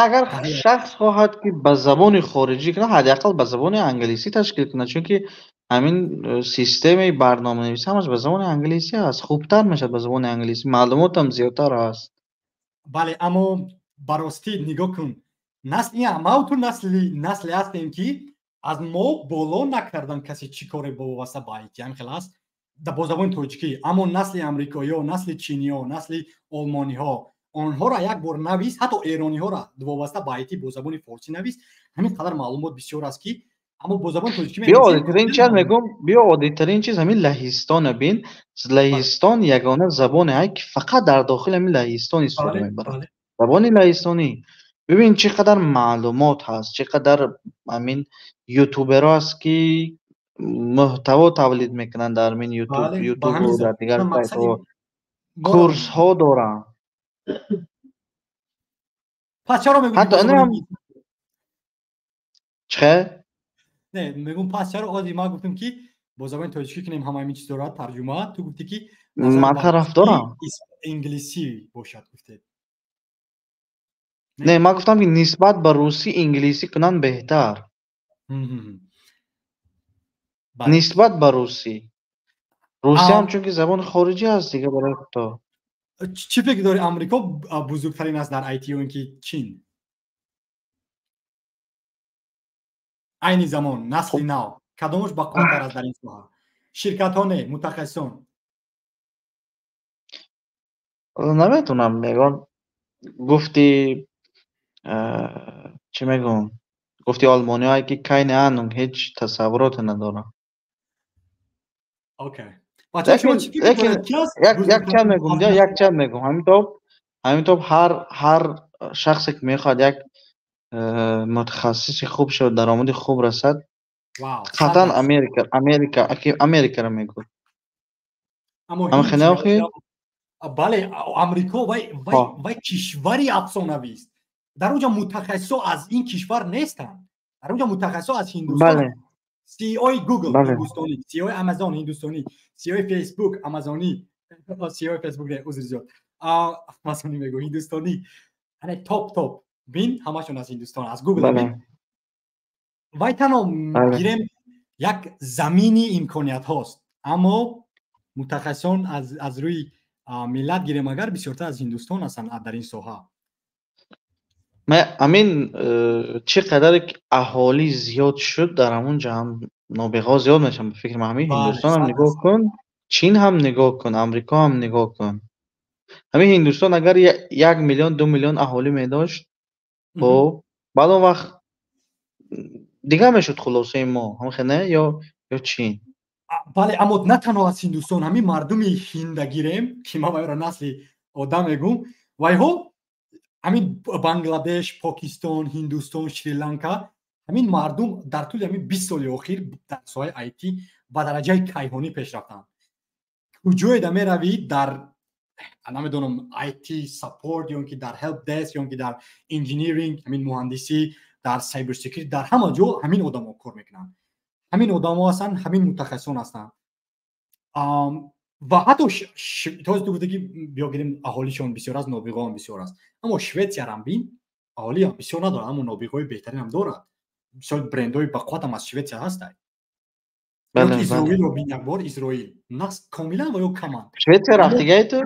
Агар шахс хоҳад ки ба забони хориҷӣ кунад, ҳадди ақал ба забони англисӣ ташкил кунад, чунки ҳамин системаи барноманависӣ ҳамаш ба забони англисӣ аст, хубтар мешавад ба забони англисӣ, маълумотам зиёдтар аст. Бале, аммо ба ростӣ нигоҳ кун, ма ту насле ҳастем ки аз мо боло накардан касе чӣ коре вобаста ба IT, ҳамин хел аст бо забони тоҷикӣ. Аммо насли амрикоиҳо, насли чиниҳо, насли олмониҳо, онҳоро як бор навис, ҳатто эрониҳоро вобаста ба IT бо забони форсӣ навис, ҳамин қадар маълумот бисёр аст ки аммо бо забони тоҷикӣ. Биё оддитарин чиз мегӯм, биё оддитарин чиз ҳамин лаҳистона бин. Лаҳистон ягона забоне ҳаст ки фақат дар дохили ҳамин лаҳистон истифода мебарад. Забони лаҳистонӣ. Бибин чӣ қадар маълумот ҳаст, чӣ қадар ҳамин ютуберҳо ҳаст ки муҳтаво тавлид мекунанд дар ҳамин ютуб дар дигар сайтҳо, курсҳо доранд. Пас чаро мегӯӣ? Чӣ? Не, мегӯм пас чаро ози ман гуфтам ки бо забони тоҷикӣ кунем ҳама ҳамин чизҳоро тарҷума, ту гуфтӣ ки ман тараф дорам инглисӣ бошад гуфтед. Не, ман гуфтам ки нисбат ба русӣ инглисӣ кунанд беҳтар. Нисбат ба русӣ. Русӣ ҳам чунки забони хориҷӣ аст дига барои худо. Чӣ фикр дорӣ, Амрико бузургтарин аст дар IT ё ин ки Чин? Айни замон насли нав кадомаш бақувваттар аст дар ин соҳа? Ширкатҳо не, мутахассисон. Наметавонам, мегӯям гуфти чӣ мегӯям, гуфти олмониҳое ки keine Ahnung, ҳеҷ тасаввуроте надорам. Окей. Якчанд мегӯм, якчанд мегӯм. Ҳамин тоб ҳар Шахсе ки мехоҳад як мутахассиси хуб шавад, даромади хуб расад, қатъан Америкаро мегӯяд. Бале, Амрико вай кишвари афсонавист. Дар он ҷо мутахассисо аз ин кишвар нестанд. Дар он ҷо мутахассисо аз Ҳиндустон. CEO-и Google ҳиндустонӣ, CEO-и Amazon ҳиндустонӣ, CEO-и Facebook амазонӣ, CEO-и Facebook не, узр зиёд, амазонӣ мегӯ, ҳиндустонӣ. Яъне топ топ бин, ҳамашон аз Ҳиндустон, аз Google бин. Вай танҳо гирем як замини имкониятҳост, аммо мутахассисон аз рӯи миллат гирем агар бисёртар аз Ҳиндустон ҳастанд дар ин соҳа. Амин чӣ қадаре ки аҳолӣ зиёд шуд, дар ҳамон ҷо ҳам нобиғаҳо зиёд мешаванд. Ба фикри ман ҳамин Ҳиндустон ҳам нигоҳ кун, Чин ҳам нигоҳ кун, Амрико ҳам нигоҳ кун. Ҳамин Ҳиндустон агар 1 миллион, 2 миллион аҳолӣ медошт, хоб, баъд он вақт дигар мешуд хулосаи мо, ҳамхе не? Ё Чин? Бале, аммо на танҳо аз Ҳиндустон, ҳамин мардуми ҳинда гирем, ки ман вайро насли одам мегӯм, вайҳо ҳамин Бангладеш, Покистон, Ҳиндустон, Шри-Ланка, ҳамин мардум дар тӯли ҳамин 20 соли охир дар соҳаи IT ба дараҷаи кайҳонӣ пеш рафтанд. Куҷоеда меравӣ дар намедонам IT support ё ки дар help desk ё ки дар engineering, ҳамин муҳандисӣ, дар cyber security, дар ҳама ҷо ҳамин одамо кор мекунанд. Ҳамин одамо ҳастанд, ҳамин мутахассисон ҳастанд. Ва ҳатто тоз ту гуфта ки биё гирем аҳолишон бисёр аст, нобиғаҳом бисёр аст. Аммо Шветсиярам бин, аҳолиам бисёр надорад, аммо нобиғаҳои беҳтаринам дорад. Бисёр брендҳои бақувватам аз Шветсия ҳастанд. Исроилро бин як бор, Исроил нақс комилан ва ё каманд. Шветсия рафтигаи ту?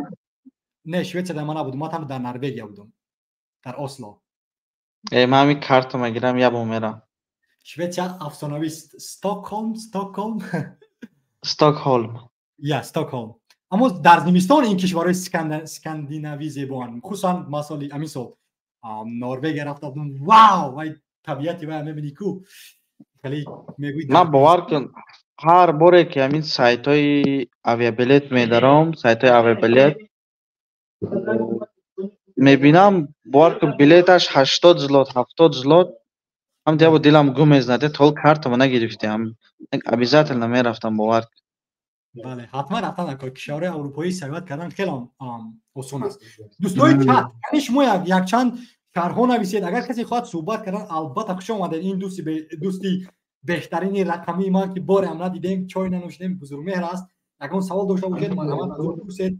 Не, Шветсия дар ман набудум, ман танҳо дар Норвегия будум, дар Осло. Ман ҳамин карта мегирам, як бор мерам. Шветсия афсонавист. Стокҳолм, Стокҳолм. Стокҳолм. Я, Стокҳолм. Аммо дар зимистон ин кишварҳои скандинавӣ зебоанд. Хусусан ман соли ҳамин сол Норвегия рафта будум. Вау! Вай табиати вай мебинӣ ку. Хеле мегӯӣ. Ман бовар кун, ҳар боре ки ҳамин сайтҳои авиабилет медаром, сайтҳои авиабилет мебинам, бовар кун, билеташ 80 злот, 70 злот, ҳам диабо дилам гум мезанад, то картама нагирифтем, обязательно мерафтам, бовар кун. Бале, ҳатман рафтан накор. Кишварҳои аврупоӣ сайёҳат кардан хеле осон аст. Дӯстои чат, яъне шумо якчанд шарҳҳо нависед. Агар касе хоҳад суҳбат кардан, албатта хуш омадед. Ин дӯсти беҳтарини рақамии ман ки боре ҳам надидем, чой нанӯшидем, бузургмеҳр аст. Ягон савол дошта бошед, марҳамат аз ӯ пурсед.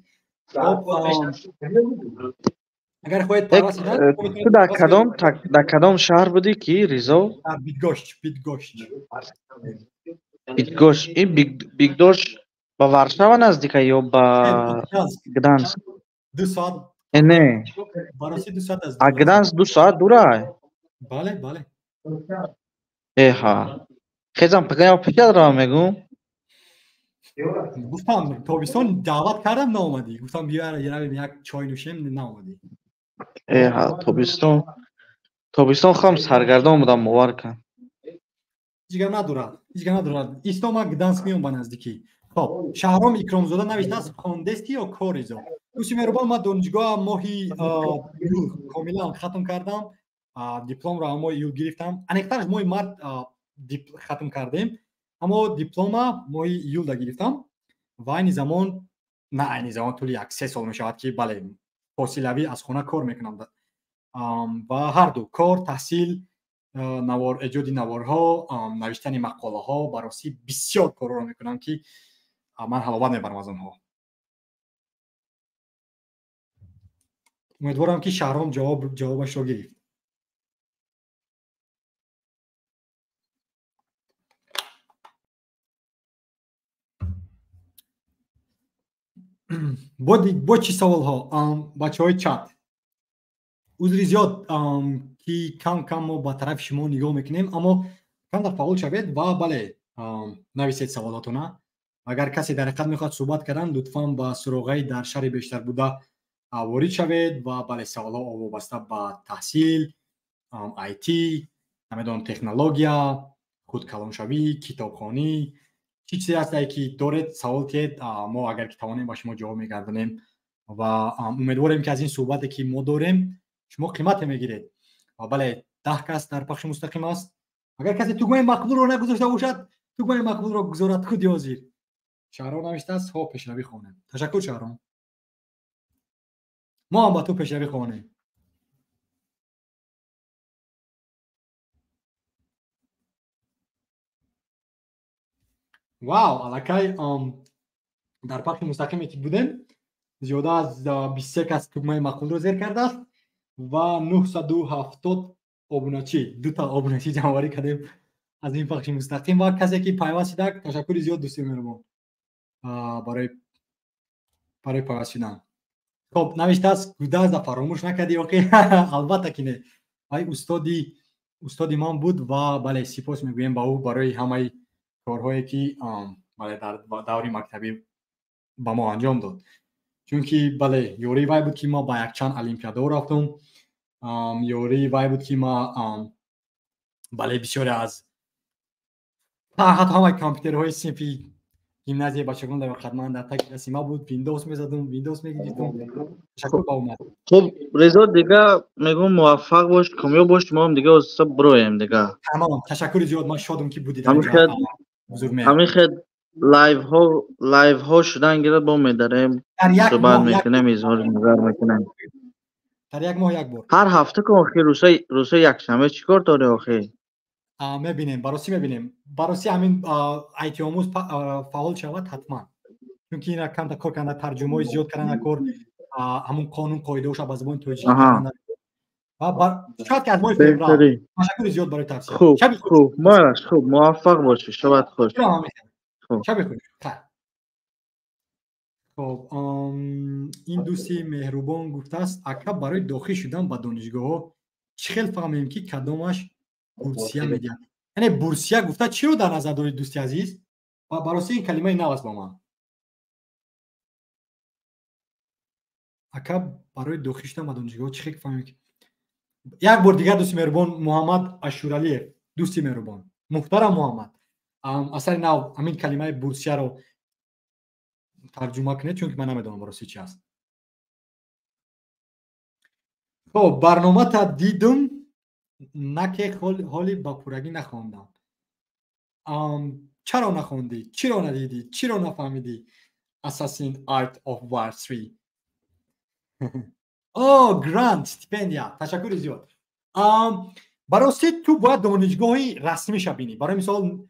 Агар хоҳед пайваст шудан, ту дар кадом шаҳр будӣ ки Ризо? Дар Бидгошт, Бидгошт. Бидгошт. Ин Бидгошт ба Варшава наздика ё ба Гданск? 2 соат. Не. Бароси 2 соат аз. А Гданск 2 соат дура? Бале, бале. Эҳа. Хезам пагам пикадра мегӯм. Гуфтам тобистон даъват кардам, наомадӣ. Гуфтам биё равем як чой нӯшем, наомадӣ. Эҳа, тобистон хам саргардон будам, бовар кун. Ҳеҷ гап надорад, ҳеҷ гап надорад. Исто ман Гданск меом ба наздикӣ. Хоб, Шаҳром Икромзода навиштааст, хондести ё кор, Ризо? Дӯсти меҳрубон, ман донишгоҳ моҳи июл комилан хатм кардам, дипломро моҳи июл гирифтам. Аниқтараш моҳи март хатм кардем, аммо диплома моҳи июлда гирифтам ва айни замон, на айни замон, тӯли 1-3 сол мешавад ки бале, фосилавӣ аз хона кор мекунам ва ҳар ду кор, таҳсил, навор, эҷоди наворҳо, навиштани мақолаҳо, баросӣ бисёр корҳоро мекунам ки ман ҳаловат мебарам аз онҳо. Умедворам ки Шаҳром ҷавобашро гирифт. Бо чӣ саволҳо? Бачаҳои чат, узри зиёд ки кам кам мо ба тарафи шумо нигоҳ мекунем, аммо камтар фаъол шавед ва бале, нависед саволотона. Агар касе дар ҳақиқат мехоҳад суҳбат кардан, лутфан ба суроғаи дар шаҳри бештар буда ворид шавед ва бале, саволҳо вобаста ба таҳсил, IT, намедонам, технология, худкалоншавӣ, китобхонӣ, чӣ чизе ҳастае ки доред, савол тиҳед, мо агар ки тавонем ба шумо ҷавоб мегардонем ва умедворем ки аз ин суҳбате ки мо дорем Шумо қимате мегиред. Ва бале, 10 кас дар пахши мустақим аст. Агар касе тугмаи мақбулро нагузошта бошад, тугмаи мақбулро гузорад худи ҳозир. Шаҳром навиштааст, ҳо пешравӣ хонем. Ташаккур, Шаҳром. Мо ҳам ба ту пешравӣ хонем. Вау, аллакай дар пахши мустақиме ки будем, зиёда аз 23 кас тугмаи мақбулро зер кардааст ва 970 обуначӣ, дута обуначӣ ҷамъоварӣ кардем аз ин пахши мустақим. Ва касе ки пайваст шуда, ташаккури зиёд, дӯсти меҳрубон, барои пайваст шудан. Хоб, навиштааст, Гудазда фаромӯш накардӣ охи? Албатта ки не. Вай устоди ман буд ва бале, сипос мегӯем ба ӯ барои ҳамаи корҳое ки бале дар даври мактабӣ ба мо анҷом дод. Чунки бале, ёрии вай буд ки ма ба якчанд олимпиадаҳо рафтум. Ёрии вай буд ки ма бале бисёре аз ҳатто ҳамаи компютерҳои синфи гимназияи бачагон дар вақт дар таги дасти ма буд. Windows мезадум, Windows мегирифтум. Ташаккур ба омад. Хуб, Резо, дига мегӯм муваффақ бош, комёб бош, мо ҳам дига оста бироем дига. Тамом, ташаккури зиёд, ман шодам ки будӣ дар ҳузур. Ҳамин хел лайвҳо шудан гирад, бо медарем, суҳбат мекунем, изҳори назар мекунем. Дар як моҳ як бор. Ҳар ҳафта кун охир, рӯзҳои якшанбе чӣ кор дорӣ охир? Мебинем, баросӣ мебинем. Баросӣ ҳамин айтиомӯз фаъол шавад ҳатман. Чунки ина камта кор карда, тарҷумаҳои зиёд карда кор, ҳамун қонун қоидаҳоша ба забони тоҷикӣ карда. Ва шояд ки аз моҳи феврал. Ташаккури зиёд барои тавсия. Хуб, хуб, мараш, хуб, муваффақ бошӣ, шабат хуш. Шаби хуш. Хоб, ин дӯсти меҳрубон гуфтааст, ака, барои дохил шудан ба донишгоҳҳо чӣ хел фаҳмем ки кадомаш бурсия медиҳад? Яъне бурсия гуфта чиро дар назар доред, дӯсти азиз? Ва барости ин калимаи нав аст ба ман. Ака, барои дохил шудан ба донишгоҳҳо чӣ хел фаҳмем ки як бор дигар, дӯсти меҳрубон Муҳаммад Ашуралиев, дӯсти меҳрубон, муҳтарам Муҳаммад, асари нав ҳамин калимаи бурсияро тарҷума кунед, чунки ман намедонам барости чи аст. Хоб, барномата дидум, наке ҳоли ба пуррагӣ нахондам. Чаро нахондӣ? Чиро надидӣ? Чиро нафаҳмидӣ? Assassin Art of War 3. О, грант, стипендия. Ташаккури зиёд. Барости ту бояд донишгоҳи расмиша бинӣ. Барои мисол,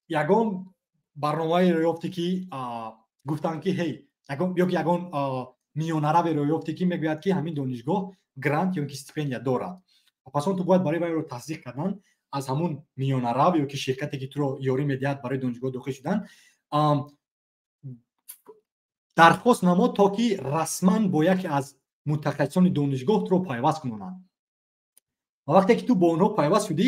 ягон барномаеро ёфтӣ ки гуфтанд ки ҳей, ё ки ягон миёнараверо ёфтӣ ки мегӯяд ки ҳамин донишгоҳ грант ё ки стипендия дорад. Пас он ту бояд барои вайро тасдиқ кардан аз ҳамун миёнарав ё ки ширкате ки туро ёрӣ медиҳад барои донишгоҳ дохил шудан, дархост намо то ки расман бо яке аз мутахассисони донишгоҳ туро пайваст кунонанд. Ва вақте ки ту бо онҳо пайваст шудӣ,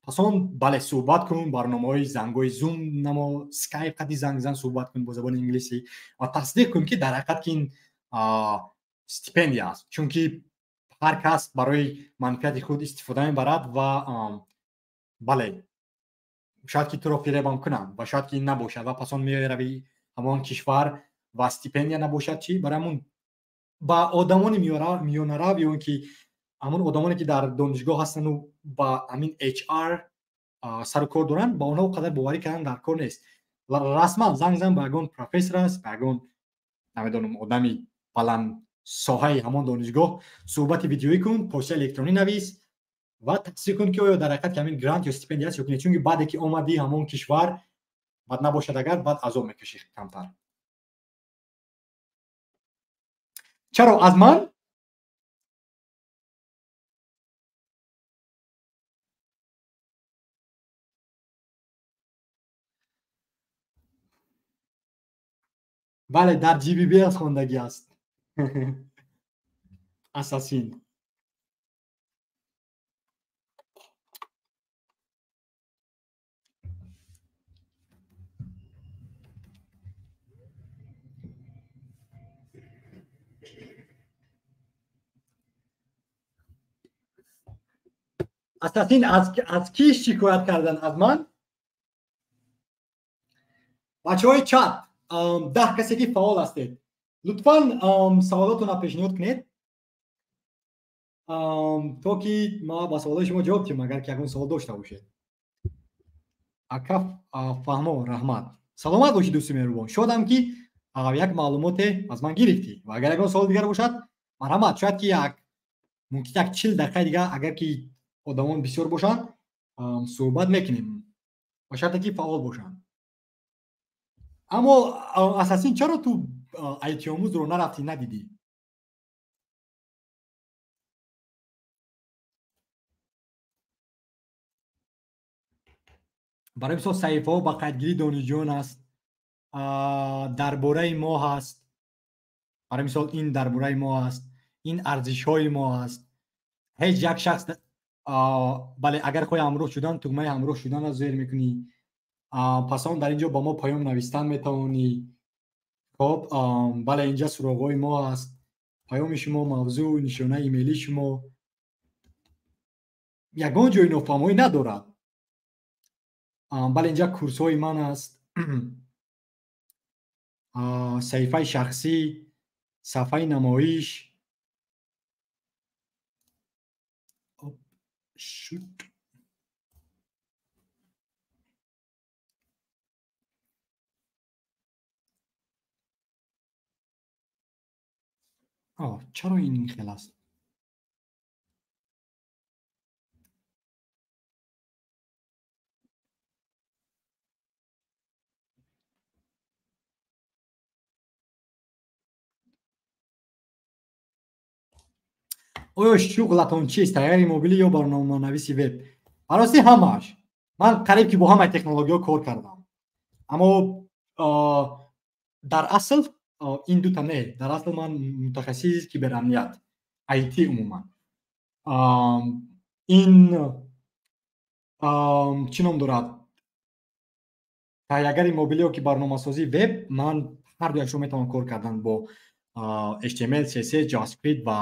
пас он бале суҳбат кун, барномаҳои зангҳои Zoom намо, Skype қади занг зан, суҳбат кун бо забони инглисӣ ва тасдиқ кун ки дар ҳақиқат ки ин стипендия аст. Чунки ҳар кас барои манфиати худ истифода мебарад ва бале, шояд ки туро фиребам кунанд ва шояд ки ин набошад ва пас он меравӣ ҳамон кишвар ва стипендия набошад. Чӣ? Барои ҳамун ба одамони миёнарав ё ин ки ҳамон одамоне ки дар донишгоҳ ҳастанду ба ҳамин HR сару кор доранд, ба онҳо қадар боварӣ кардан дар кор нест. Расман занг зан ба ягон профессор аст, ба ягон намедонам одами баланд соҳаи ҳамон донишгоҳ суҳбати видеоӣ кун, почтаи электронӣ навис ва тасдиқ кун ки оё дар ҳақиқат ҳамин грант ё стипендия аст ё ки не. Чунки баъде ки омадӣ ҳамон кишвар, баъд набошад агар, баъд азоб мекашӣ камтар. Чаро аз ман? Бале, дар GBB аз хондагӣ аст. Ассасин. Ассасин аз кӣ шикоят кардан? Аз ман? Бачаҳои чат, 10 касе ки фаъол ҳастед, лутфан саволотонро пешниҳод кунед. То ки ма ба саволҳои шумо ҷавоб диҳам, агар ки ягон савол дошта бошед. Ака Фаҳмо, раҳмат. Саломат бошӣ, дӯсти меҳрубон. Шодам, ки як маълумоте аз ман гирифтӣ. Ва агар ягон савол дигар бошад, марҳамат. Шояд ки як мумкин як 40 дақиқаи дигар, агар ки одамон бисёр бошанд, суҳбат мекунем, ба шарте ки фаъол бошанд. Аммо асасин, чаро ту айтиомӯзро нарафтӣ, надидӣ? Барои мисол, саҳифаҳо ба қайдгирии донишҷӯён аст, дар бораи мо ҳаст. Барои мисол, ин дар бораи мо аст, ин арзишҳои мо аст. Ҳеҷ як шахс, бале, агар хоҳӣ ҳамроҳ шудан, тугмаи ҳамроҳ шуданро зер мекунӣ. Пас он дар ин ҷо ба мо паём навистан метавонӣ. Хоб, бале, инҷа суроғҳои мо аст, паёми шумо, мавзӯъ, нишонаи имейлии шумо. Ягон ҷои нофаҳмоӣ надорад. Бале, инҷа курсҳои ман аст, саҳифаи шахсӣ, сафҳаи намоиш. Шуд. Чаро ин хел аст? Оё шуғлатон чист, таҳиягари мобилӣ ё барноманависи веб? Барости, ҳамааш. Ман қариб ки бо ҳамаи технологиҳо кор кардам, аммо дар асл ин дута не. Дар асл ман мутахассиси киберамният, IT умуман. Ин чӣ ном дорад, таҳиягари мобилӣ ё ки барномасозии веб, ман ҳар дуяшро метавонам кор кардан бо HTML, CSS, JavaScript ва,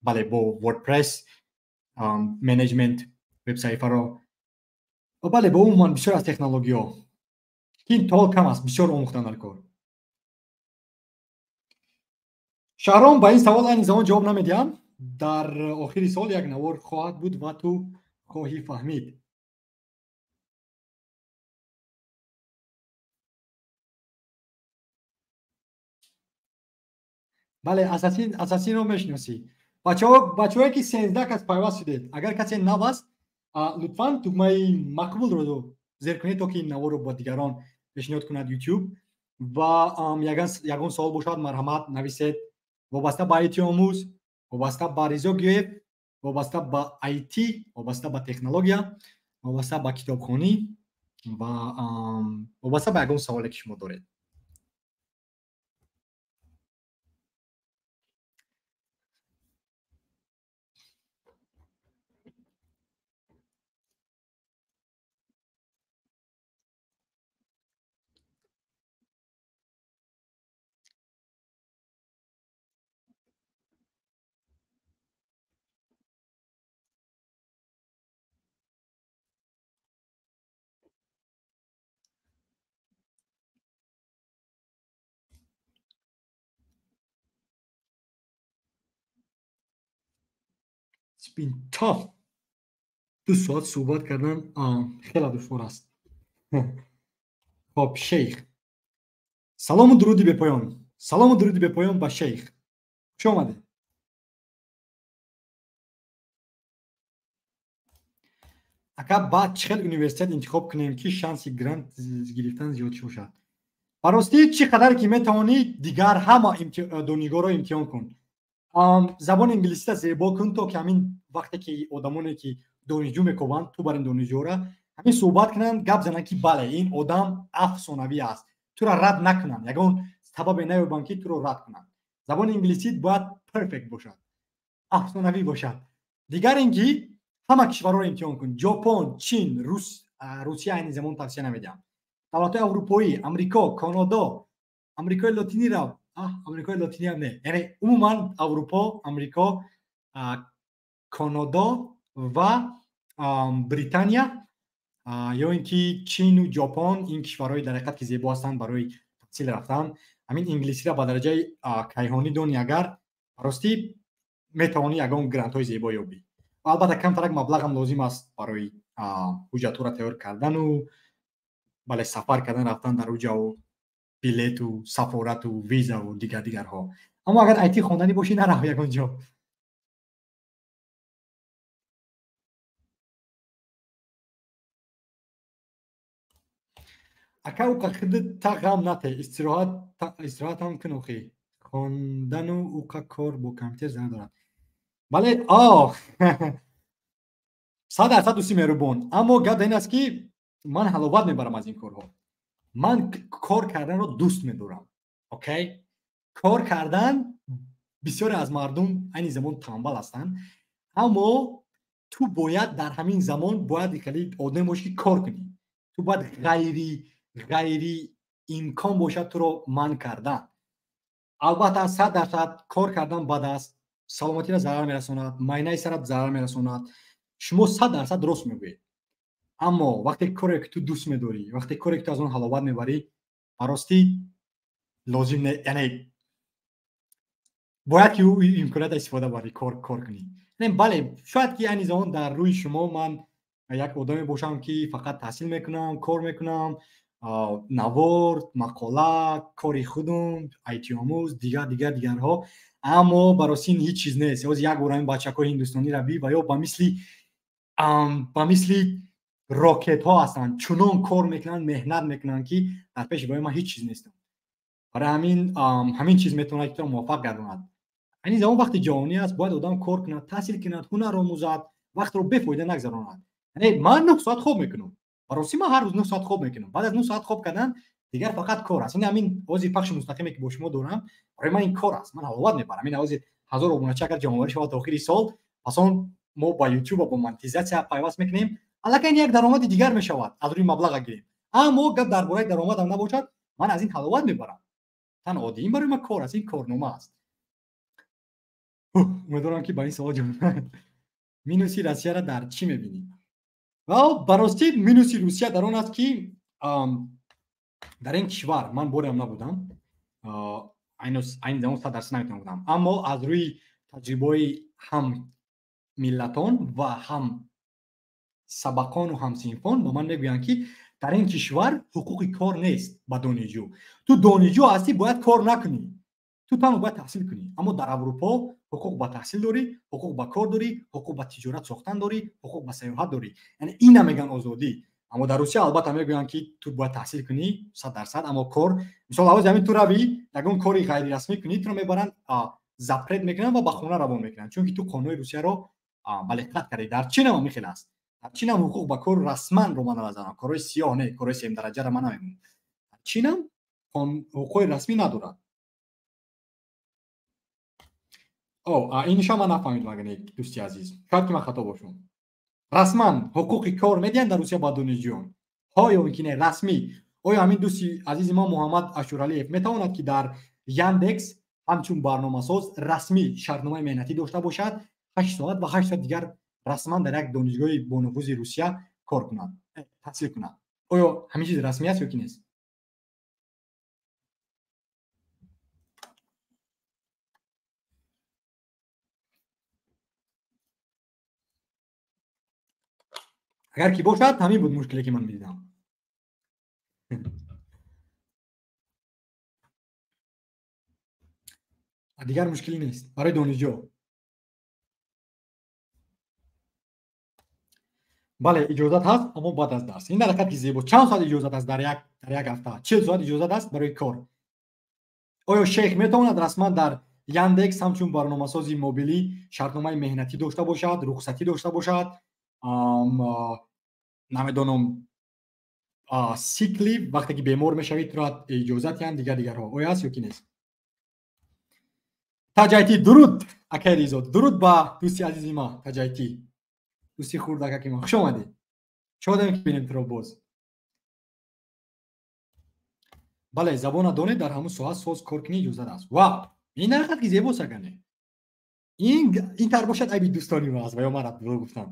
бале, бо WordPress менеҷмент вебсаҳифаро, бале, бо умуман бисёр аз технологиҳо, ки ин то кам аст, бисёр омӯхтан дар кор. Шаҳром, ба ин савол айни замон ҷавоб намедиҳам. Дар охири сол як навор хоҳад буд ва ту хоҳӣ фаҳмид. Бале, асасинро мешиносӣ. Бачаҳое ки 13 кас пайваст шудед, агар касе нав аст, лутфан тугмаи мақбулро зер кунед, то ки ин наворро ба дигарон пешниҳод кунад YouTube. Ва ягон савол бошад, марҳамат, нависед. Вобаста ба IT омӯз, вобаста ба Ризо Гиёев, вобаста ба IT, вобаста ба технология, вобаста ба китобхонӣ ва вобаста ба ягон саволе, ки шумо доред. It's been tough. 2 соат суҳбат кардан хеле душвор аст. Хоб, Шейх, салому дуруди бепоён, салому дуруди бепоён ба Шейх. Хуш омадед. Ака, баъд чӣ хел университет интихоб кунем, ки шанси грант гирифтан зиёд бошад? Ба ростӣ, чӣ қадар ки метавонӣ, дигар ҳама донишгоҳро имтиҳон кун. Забони англисита зебо кун, то ки ҳамин вақте ки одамоне ки донишҷӯ мекобанд, ту бар ин донишҷӯра ҳамин суҳбат кунанд, гап зананд, ки бале, ин одам афсонавӣ аст, тура рад накунанд, ягон сабабе наёбанд, ки туро рад кунанд. Забони англисит бояд perfect бошад, афсонавӣ бошад. Дигар ин ки ҳама кишварҳоро имтиҳон кун: Ҷопон, Чин, Рус, Русия айни замон тавсия намедиҳам, давлатҳои аврупоӣ, Амрико, Канадо, Амрикои Лотиниро, Амрикои Лотиниам не, яъне умуман Аврупо, Амрико, Канадо ва Британия ё ин ки Чину Ҷопон. Ин кишварҳои дар ҳақиқат ки зебо ҳастанд барои таҳсил рафтан. Ҳамин инглисиро ба дараҷаи кайҳонӣ дони агар, ростӣ. метавонӣ ягон грантҳои зебо ёбӣ. Ва албатта камтарак маблағам лозим аст барои ҳуҷҷатҳоро тайёр кардану бале сафар кардан, рафтан дар уҷаву билету сафорату визаву дигар дигарҳо. Аммо агар IT хонданӣ бошӣ, нарав ягон ҷо. Ака уқа хиди та ғам нате, истироҳатам кун охи. Хондану уқа кор бо компютер зарар дорад. Бале, 100% дӯсти меҳрубон. Аммо гап дар ин аст, ки ман ҳаловат мебарам аз ин корҳо. Ман кор карданро дӯст медорам. Окей? Кор кардан, бисёре аз мардум айни замон танбал ҳастанд, аммо ту бояд дар ҳамин замон бояд хеле одам бошӣ, ки кор кунӣ. Ту бояд ғайри имкон бошад туро манъ кардан. Албатта 100% кор кардан бад аст, саломатиро зарар мерасонад, майнаи сарат зарар мерасонад. Шумо 100% дуруст мегӯед. Аммо вақте коре ки ту дӯст медорӣ, вақте коре ки ту аз он ҳаловат мебарӣ, ба ростӣ лозим не, яъне бояд ки ӯ имконият истифода барӣ, кор кунӣ. Бале, шояд ки айни замон дар рӯи шумо ман як одаме бошам, ки фақат таҳсил мекунам, кор мекунам, навор, мақола, кори худум, IT-омӯз, дигар дигар дигарҳо. Аммо ба ростӣ ин ҳеҷ чиз нест. Ҳозир як бор ҳамин бачакҳои ҳиндустониро би ва ё ба мисли рокетҳо ҳастанд, чунон кор мекунанд, меҳнат мекунанд, ки дар пеши барои ман ҳеҷ чиз нестам. Барои ҳамин чиз метавонад ки туро муваффақ гардонад. Айни замон вақти ҷавонӣ аст, бояд одам кор кунад, таҳсил кунад, ҳунар омӯзад, вақтро бефоида нагзаронад. Яъне ман 9 соат хоб мекунам. Ба ростӣ ман ҳар рӯз 9 соат хоб мекунам. Баъд аз 9 соат хоб кардан дигар фақат кор аст. Ин ҳамин ҳозир пахши мустақиме ки бо шумо дорам, барои ман ин кор аст. Ман ҳаловат мебарам. Ин ҳозир 1000 обунача агар ҷамъоварӣ шавад то охири сол, пас он мо ба YouTube ва бо монетизатсия пайваст мекунем. Аллакай ин як даромади дигар мешавад, аз рӯи маблаға гирем. Аммо гап дар бораи даромадам набошад, ман аз ин ҳаловат мебарам. Тан оддӣ, ин барои ман кор аст, ин корнома аст. Умедворам, ки ба ин савол ҷавоб. Минуси Россияро дар чӣ мебинӣ? Ва ба ростӣ минуси Русия дар он аст, ки дар ин кишвар ман бореам набудам, айни замон 100% наметавонам гуфтам, аммо аз рӯи таҷрибаҳои ҳам миллатон ва ҳам сабақону ҳамсинфон ба ман мегӯянд, ки дар ин кишвар ҳуқуқи кор нест ба донишҷӯ. Ту донишҷӯ ҳастӣ, бояд кор накунӣ, ту танҳо бояд таҳсил кунӣ. Аммо дар Аврупо ҳуқуқ ба таҳсил дорӣ, ҳуқуқ ба кор дорӣ, ҳуқуқ ба тиҷорат сохтан дорӣ, ҳуқуқ ба сайёҳат дорӣ. Яъне ина мегӯянд озодӣ. Аммо дар Русия албатта мегӯянд, ки ту бояд таҳсил кунӣ 100%, аммо кор, мисол авози ҳамин ту равӣ ягон кори ғайрирасмӣ кунӣ, туро мебаранд, запрет мекунанд ва ба хона равон мекунанд, чунки ту қонуни Русияро бале қатъ кардӣ. Дар Чинам ҳамин хел аст. Дар Чинам ҳуқуқ ба кор расман ро ман назарам, корҳои сиёҳ не, корҳои сеюмдараҷаро ман намегӯям. Дар Чинам ҳуқуқҳои расмӣ надорад. Инша ман нафаҳмидам, агар дӯсти азиз, шояд ки ман хато бошам. Расман ҳуқуқи кор медиҳанд дар Русия ба донишҷӯён ҳо ё ин ки не, расмӣ? Оё ҳамин дӯсти азизи мо Муҳаммад Ашуралиев метавонад, ки дар Яндекс ҳамчун барномасоз расмӣ шартномаи меҳнатӣ дошта бошад, 8 соат ва 8 соат дигар расман дар як донишгоҳи бонуфузи Русия кор кунад, таҳсил кунад? Оё ҳамин чиз расмӣ аст ё ки нест? Агар ки бошад, ҳамин буд мушкиле, ки ман медидам. Дигар мушкилӣ нест барои донишҷӯ. Бале, иҷозат ҳаст, аммо баъд аз дарс. Ин дар ҳақиқат ки зебо. Чанд соат иҷозат аст дар як ҳафта? 40 соат иҷозат аст барои кор. Оё шейх метавонад расман дар Яндекс ҳамчун барномасози мобилӣ шартномаи меҳнатӣ дошта бошад, рухсатӣ дошта бошад, намедонам, sick leave, вақте ки бемор мешавӣ, туро иҷозат диҳанд, дигар дигарҳо, оё ҳаст ё ки нест? Таҷайти, дуруд, акай Ризо, дуруд ба дӯсти азизи ма Таҷайти, дӯсти хурдакаки ма, хуш омадӣ, шодем, ки бинем туро боз. Бале, забона донед, дар ҳамун соат соз кор кунӣ, иҷозат аст. Ва ин дар ҳақиқат ки зебост. Агане ин тар бошад, айби дӯстони ма аст ва ё ман дурӯғ гуфтам.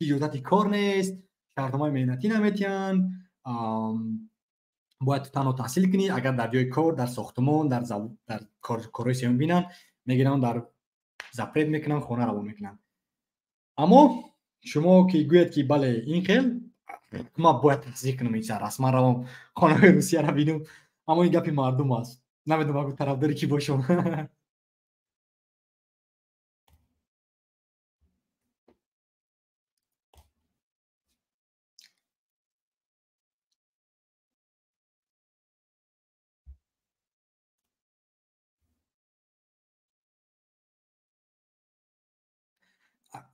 Иҷозати кор нест, шартномаи меҳнатӣ наметиҳанд, бояд танҳо таҳсил кунӣ. Агар дар ҷои кор, дар сохтмон, дар корҳои сеюм бинанд, мегиранд дар Запрет мекунанд, хона равон мекунанд. Аммо шумо ки гӯед, ки бале, ин хел ман бояд тасдиқ кунам, ин расман равам хонаҳои Русияро бинам. Аммо ин гапи мардум аст, намедонам тарафдори кӣ бошам.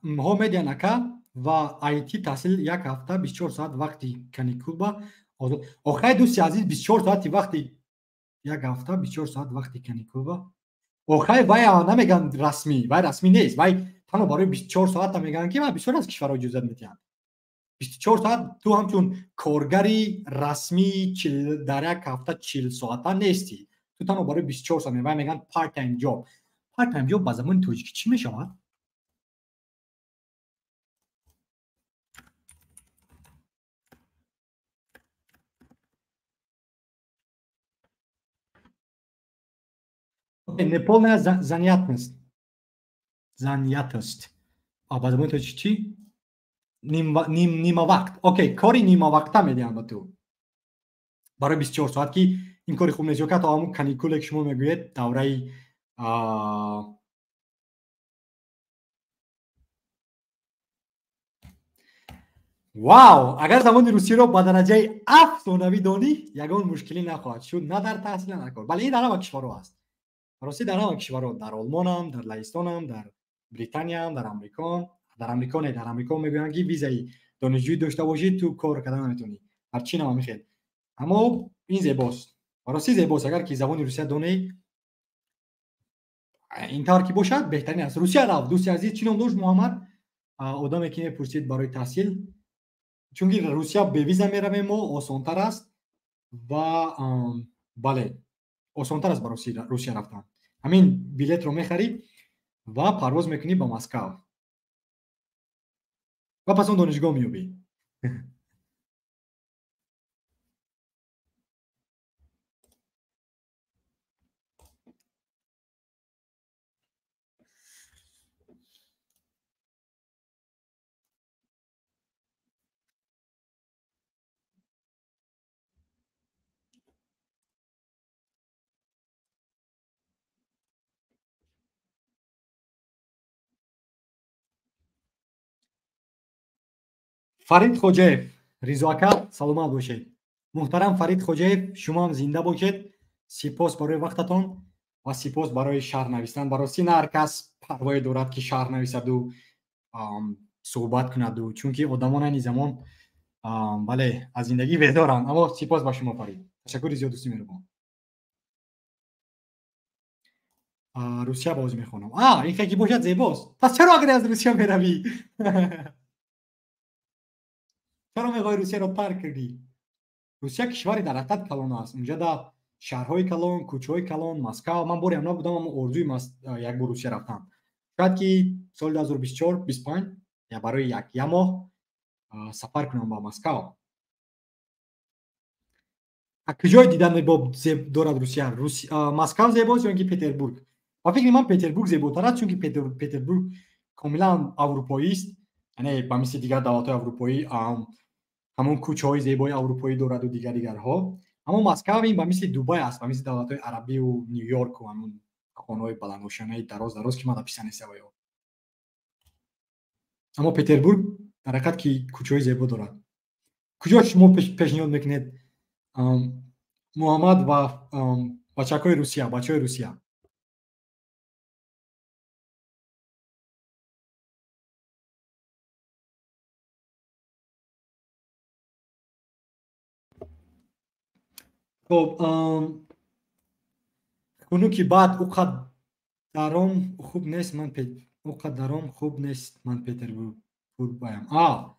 Ҳо, медиҳанд, ака. Ва IT таҳсил як ҳафта 24 соат вақти каникул ба охай. Дӯсти азиз, 24 соати вақти як ҳафта, 24 соат вақти каникул ба охай, вай намегӯянд расмӣ, вай расмӣ нест, вай танҳо барои 24 соата мегӯянд, ки бисёр аз кишварҳо иҷозат медиҳанд 24 соат. Ту ҳамчун коргари расмии дар як ҳафта 40 соата нестӣ, ту танҳо барои 24 соат. Вай мегӯянд part time job. Part time job ба забони тоҷикӣ чӣ мешавад? Неполная занятность. Занятость. А ба забони тоҷикӣ чӣ? Нимавақт. Окей, кори нимавақта медиҳанд ба ту барои 24 соат, ки ин кори хуб нест. Ё ҳатто ҳамун каникуле, ки шумо мегӯед, давраи вау. Агар забони русиро ба дараҷаи афсонавӣ донӣ, ягон мушкилӣ нахоҳад шуд на дар таҳсил, на дар кор. Бале, ин дар ҳама кишварҳо аст, ростӣ, дар ҳама кишварҳо: дар Олмонам, дар Лаҳистонам, дар Британияам, дар Амрикоам. Дар Амрико не, дар Амрико мегӯянд, ки визаи донишҷӯӣ дошта бошӣ, ту кор карда наметавонӣ. Дар Чинам ҳамин хел. Аммо ин зебост, ростӣ зебост. Агар ки забони русия донӣ, ин тавр ки бошад, беҳтарин аст. Русия рафт, дӯсти азиз. Чӣ ном дошт? Муҳаммад, одаме ки мепурсид барои таҳсил. Чунки Русия бевиза меравем мо, осонтар аст. Ва бале, осонтар аст ба Русия рафтан. Ҳамин билетро мехарӣ ва парвоз мекунӣ ба Москав ва пас он донишгоҳ меёбӣ. Фарид Хоҷаев: Ризо ака, саломат бошед. Муҳтарам Фарид Хоҷаев, шумоам зинда бошед. Сипос барои вақтатон ва сипос барои шарҳ навистан. Барости, на ҳар кас парвое дорад, ки шарҳ нависаду суҳбат кунаду, чунки одамон айни замон, бале, аз зиндагӣ бедоранд. Аммо сипос ба шумо, Фарид, ташаккури зиёд, дӯсти меҳрубон. Русия боз мехонам. А ин ки бошад, зебост. Пас чаро агар аз Русия меравӣ? Чаро мехоҳӣ Русияро тарк кардӣ? Русия кишвари дар ҳақиқат калон аст. Унҷа да шаҳрҳои калон, кӯчаҳои калон. Москав ман бореам набудам, аммо орзуи як бор Русия рафтан. Шояд ки соли 2024, 25 я барои як моҳ сафар кунам ба Москав. Куҷои дидан дорад Русия? Москав зебост ё ин ки Петербург? Ба фикри ман, Петербург зеботар аст, чунки Петербург комилан аврупоист, яъне ба мисли дигар давлатҳои аврупоӣ ҳамон кӯчаҳои зебои аврупоӣ дораду дигар дигарҳо. Аммо Москав ин ба мисли Дубай аст, ба мисли давлатҳои арабиву Ню-Йорку, ҳамон хонаҳои баландошёнаи дароз дароз, ки ман писанд нест аваё. Аммо Петербург дар ҳақиқат ки кӯчаҳои зебо дорад. Куҷо шумо пешниҳод мекунед, Муҳаммад ва бачакҳои Русия, бачаҳои Русия? Хоб, хунуки баъд ӯ даром хуб нест, ман ӯ даром хуб нест, ман Петербург баям. А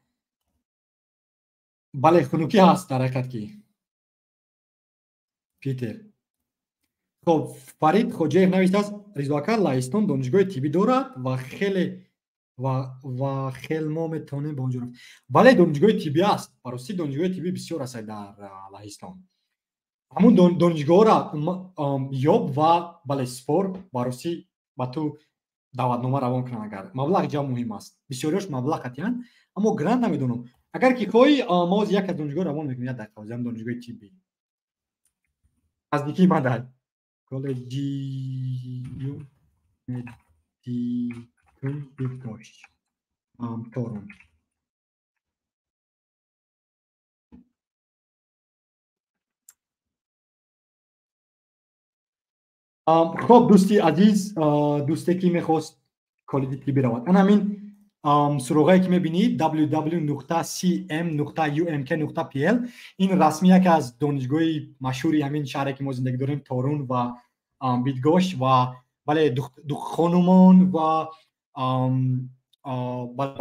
бале, хунукӣ ҳаст дар ҳақиқат ки Питер. Хоб, Фарид Хоҷаев навиштааст: Ризо ака, Лаҳистон донишгоҳи тиббӣ дорад ва хеле ва хел мо метавонем ба он ҷо рафт. Бале, донишгоҳи тиббӣ аст. Баростӣ, донишгоҳи тиббӣ бисёр аст дар Лаҳистон. Ҳамун донишгоҳро ёб ва бале, спор. Баростӣ, ба ту Даъватнома равон кунанд, агар маблағ ҷа муҳим аст. Бисёриёш маблағ қатъиян, аммо грант намедонам. Агар ки хоҳӣ, мо ҳозир як аз донишгоҳ равон мекунем, як дақиқа, ҳозир донишгоҳи тиббӣ наздикии ман дар Коллеҷи Медикум Бидгошт, Торун. Хоб, дӯсти азиз, дӯсте ки мехост коллеҷи тиббӣ равад, ана ҳамин суроғае ки мебинед, www.cm.umk.pl, ин расми яке аз донишгоҳи машҳури ҳамин шаҳре ки мо зиндагӣ дорем, Торун ва Бидгошт. Ва бале, хонумон ва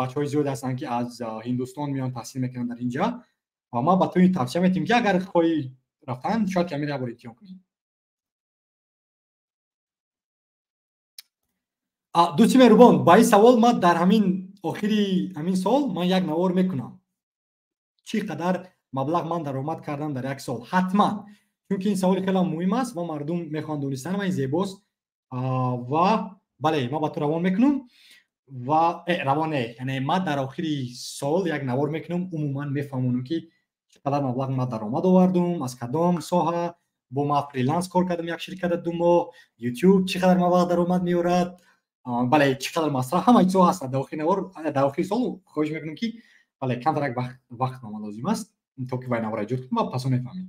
бачаҳои зиёд ҳастанд, ки аз Ҳиндустон меоянд, таҳсил мекунанд дар инҷа. Ва ман ба ту тавсия метиҳам, ки агар хоҳӣ рафтан, шояд ки ҳамин як бор имтиҳон кунӣ. Дӯсти меҳрубон, ба ин савол ман дар ҳамин охири ҳамин сол ман як навор мекунам, чӣ қадар маблағ ман даромад кардам дар як сол. Ҳатман, чунки ин саволи хеле муҳим аст ва мардум мехоҳанд донистан ва ин зебост. Ва бале, ман ба ту равон мекунам ва равон не, яъне ман дар охири сол як навор мекунам, умуман мефаҳмонам, ки чӣ қадар маблағ ман даромад овардум, аз кадом соҳа, бо ман фриланс кор кардам як ширката 2 моҳ, ютуб чӣ қадар маблағ даромад меорад, бале, чӣ қадар масраф, ҳама чизҳо ҳастанд дар охири навор, дар охири сол. Хоҳиш мекунам, ки бале, камтарак вақт ба ман лозим аст, то ки вай навора эҷод кунам ва пасо мефаҳмед.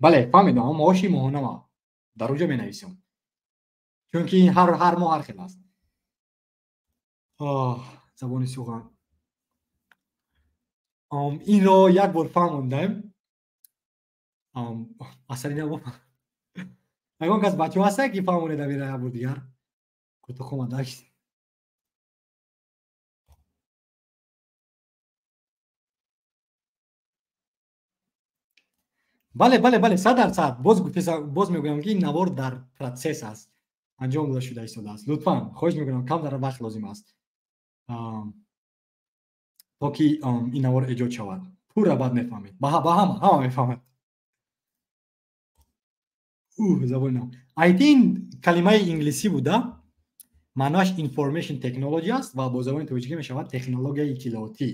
Бале, фаҳмидам, маоши моҳонама дар оҷо менависам, чунки ҳар моҳ ҳар хел аст. Забони сухан инро як бор фаҳмондем, асари наво. Ягон кас бачаҳо ҳастанд, ки фаҳмонед амира як бор дигар? Кӯтоҳ. Бале, бале, бале, 100%. Боз боз мегӯям, ки ин навор дар процесс аст, анҷом дода шуда истодааст. Лутфан, хоҳиш мекунам, камтар вақт лозим аст, то ки ин навор эҷод шавад. Пурра баъд мефаҳмед, ба ҳама, ҳама мефаҳмад. Забони IT калимаи инглисӣ буда, маъноаш information technology аст ва бо забони тоҷикӣ мешавад технологияи иттилоотӣ.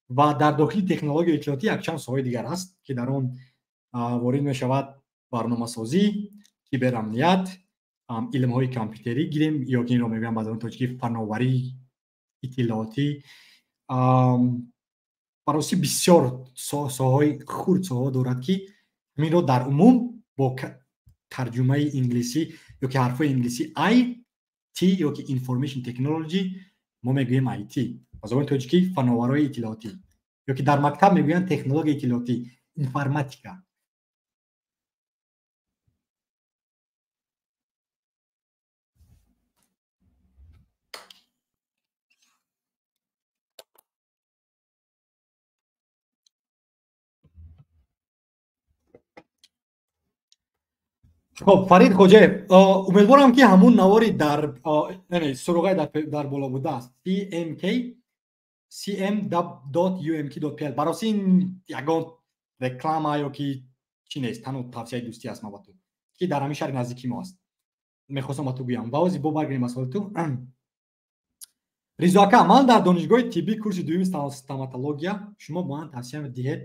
Ва дар дохили технологияи иттилоотӣ якчанд соҳаи дигар аст, ки дар он ворид мешавад барномасозӣ, киберамният, илмҳои компютерӣ гирем, ё ки инро мегӯям ба забони тоҷикӣ фановарии иттилоотӣ. Барости, бисёр соҳаҳои хурд соҳаҳо дорад, ки ҳаминро дар умум бо тарҷумаи инглисӣ ё ки ҳарфҳои инглисӣ IT ё ки information technology мо мегӯем IT, ба забони тоҷикӣ фановарои иттилоотӣ, ё ки дар мактаб мегӯянд технологияи иттилоотӣ, информатика. Хоб, Фарид Хоҷаев, умедворам, ки ҳамун навори дар суроғаи дар боло будааст, cmk cm.umk.pl. Бароси ин ягон реклама ё ки чӣ нест, танҳо тавсияи дӯстӣ аст ман ба ту, ки дар ҳамин шаҳри наздики мо аст. Мехостам ба ту гӯям. Ва ҳозир бо баргардем ба суоли ту. Ризо ака, ман дар донишгоҳи тиббӣ, курси дуюми стоматология, шумо ба ман тавсия диҳед,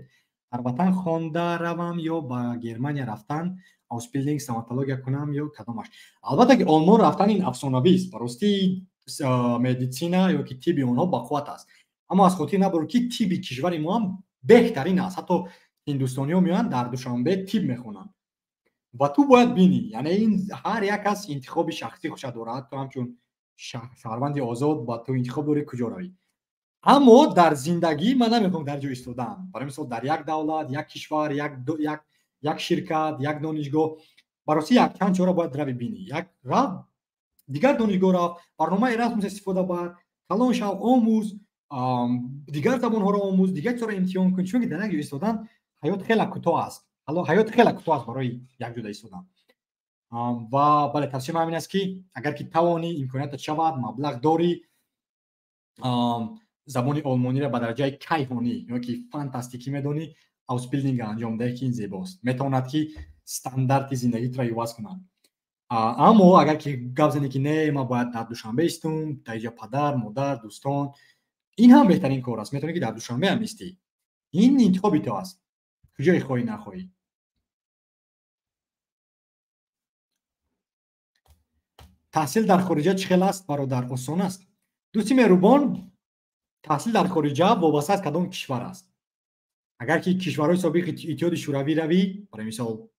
дар ватан хонда равам ё ба Германия рафтан Ausbildung стоматология кунам ё кадомаш? Албатта ки Олмон рафтан ин афсонавист. Барости, медицина ё ки тибби онҳо бақувват аст, аммо аз хотир набур, ки тибби кишвари мо ҳам беҳтарин аст. Ҳатто ҳиндустониҳо меоянд, дар Душанбе тиб мехонанд. Ва ту бояд бинӣ, яъне ин ҳар як кас интихоби шахсӣ хуша дорад. Ту ҳамчун шаҳрванди озод ба ту интихоб дорӣ, куҷо равӣ. Аммо дар зиндагӣ ман намехоҳам дар ҷо истодан, барои мисол, дар як давлат, як кишвар, як ширкат, як донишгоҳ. Барости, якчанд чора бояд рави бинӣ. Як рав, дигар донишгоҳ рав, барномаи Erasmus истифода бар, калон шав, омӯз, дигар забонҳоро омӯз, дигар чизҳоро имтиҳон кун, чунки дар як ҷо истодан ҳаёт хеле кӯтоҳ аст, ҳаёт хеле кӯтоҳ аст барои як ҷода истодан. Ва бале, тавсияи ман ҳамин аст, ки агар ки тавонӣ, имкониятат шавад, маблағ дорӣ, забони олмониро ба дараҷаи кайҳонӣ ё ки фантастикӣ медонӣ, Ausbildung анҷом деҳ, ки ин зебост, метавонад, ки стандарти зиндагитро иваз кунад. Аммо агар ки гап занӣ ки не, ман бояд дар Душанбе истум, дар инҷа падар, модар, дӯстон, ин ҳам беҳтарин кор аст. Метавонӣ ки дар Душанбе ҳам истӣ. Ин интихоби ту аст. Куҷое хоҳӣ нахоҳӣ. Таҳсил дар хориҷа чӣ хел аст, бародар? Осон аст? Дӯсти меҳрубон, таҳсил дар хориҷа вобаста аз кадом кишвар аст. Агар ки кишварҳои собиқи Иттиҳоди Шӯравӣ равӣ, барои мисол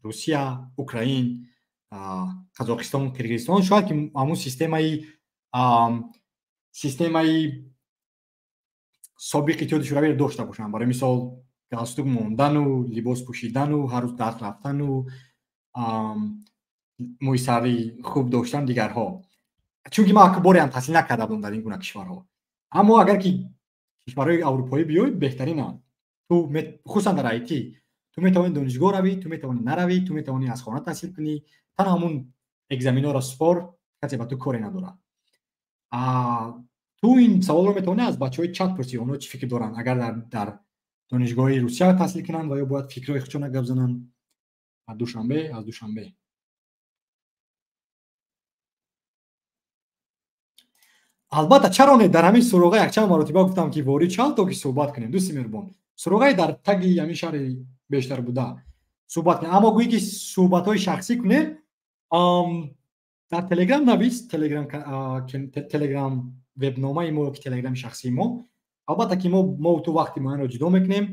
Русия, Украин, Қазоқистон, Қирғизистон, шояд ки ҳамун системаи собиқи Иттиҳоди Шӯравиро дошта бошанд. Барои мисол галстук мондану, либос пӯшидану, ҳар рӯз дарс рафтану, мӯи сари хуб доштан, дигарҳо. Чунки ман боре ҳам таҳсил накарда будам дар ин гуна кишварҳо. Аммо агар ки кишварҳои аврупоӣ биёй, беҳтаринанд. Ту хусусан дар IT, ту метавонӣ донишгоҳ равӣ, ту метавонӣ наравӣ, ту метавонӣ аз хона таҳсил кунӣ, танҳо ҳамун экзаменҳоро супор, касе ба ту коре надорад. Ту ин саволро метавонӣ аз бачаҳои чат пурсӣ, онҳо чӣ фикр доранд, агар дар донишгоҳи Русия таҳсил кунанд ва ё бояд фикрҳои худшона гап зананд. Аз Душанбе, аз Душанбе. Албатта, чаро не, дар ҳамин суроға якчанд маротиба гуфтам ки ворид шав то ки суҳбат кунем. Дӯсти меҳрубон, суроғаи дар таги ҳамин шаҳри бештар буда суҳбат кунем. Аммо гӯӣ ки суҳбатҳои шахсӣ кунем, дар Телеграм навис, Телеграм вебномаи мо ки Телеграми шахсии мо. Албатта ки мо ту вақти муайянро ҷудо мекунем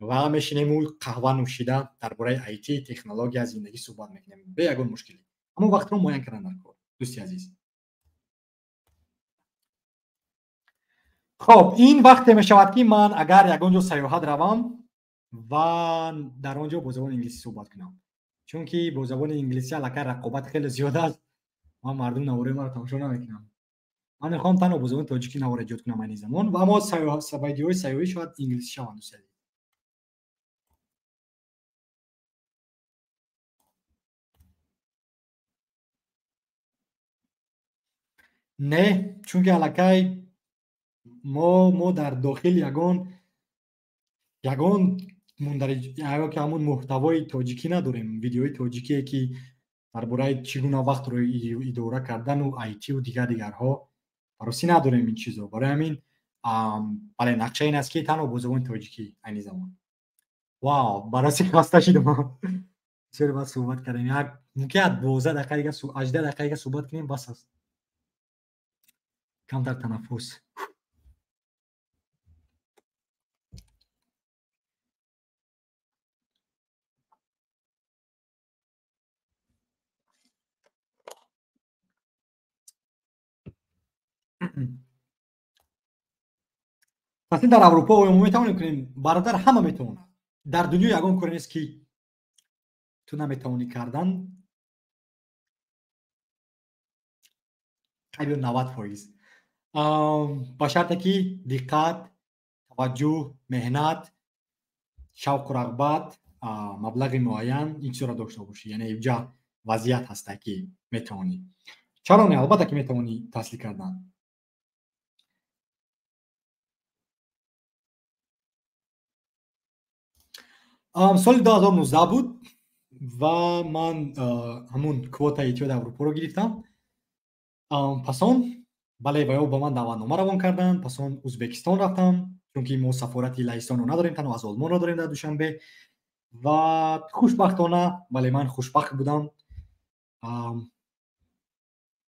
ва мешинему қаҳва нӯшида дар бораи IT, технология, зиндагӣ суҳбат мекунем бе ягон мушкилӣ. Аммо вақтро муайян кардан дар кор, дӯсти азиз. Хоб, ин вақте мешавад ки ман агар ягон ҷо сайёҳат равам ва дар он ҷо бо забони инглисӣ суҳбат кунам, чунки бо забони инглисӣ аллакай рақобат хеле зиёд аст. Ман мардум навораи маро тамошо намекунам. Ман мехоҳам танҳо бо забони тоҷикӣ навора эҷод кунам айни замон, ва аммо видеоҳои сайёҳӣ шояд инглисӣ шаванд, дӯсти азиз. Не, чунки аллакай мо дар дохил ягон мундариҷ, ё ки ҳамун муҳтавои тоҷикӣ надорем, видеои тоҷикие ки дар бораи чӣ гуна вақтро идора кардану IT-ю дигар дигарҳо баросӣ надорем ин чизо. Барои ҳамин бале, нақша ин аст ки танҳо бо забони тоҷикӣ айни замон. Вау, баросӣ хаста шидам. Бисёре баъд суҳбат кардем. Як мумкин аст 12 дақиқа дига, 18 дақиқа дига суҳбат кунем, бас аст. Камтар танаффус. Таҳсил дар Аврупо оё мо метавонем кунем? Бародар, ҳама метавонад. Дар дунё ягон коре нест ки ту наметавонӣ кардан. Қариб 90%. Ба шарте ки диққат, таваҷҷӯҳ, меҳнат, шавқу рағбат, маблағи муайян ин чизро дошта бошӣ. Яъне инҷа вазъият ҳаста ки метавонӣ. Чаро не? Албатта ки метавонӣ таҳсил кардан. Соли 2019 буд ва ман ҳамун квотаи Иттиҳоди Аврупоро гирифтам. Пас он бале, ва ё ба ман даъватнома равон карданд. Пас он Ӯзбекистон рафтам, чунки мо сафорати Лаҳистонро надорем, танҳо аз Олмонро дорем дар Душанбе. Ва хушбахтона, бале, ман хушбахт будам.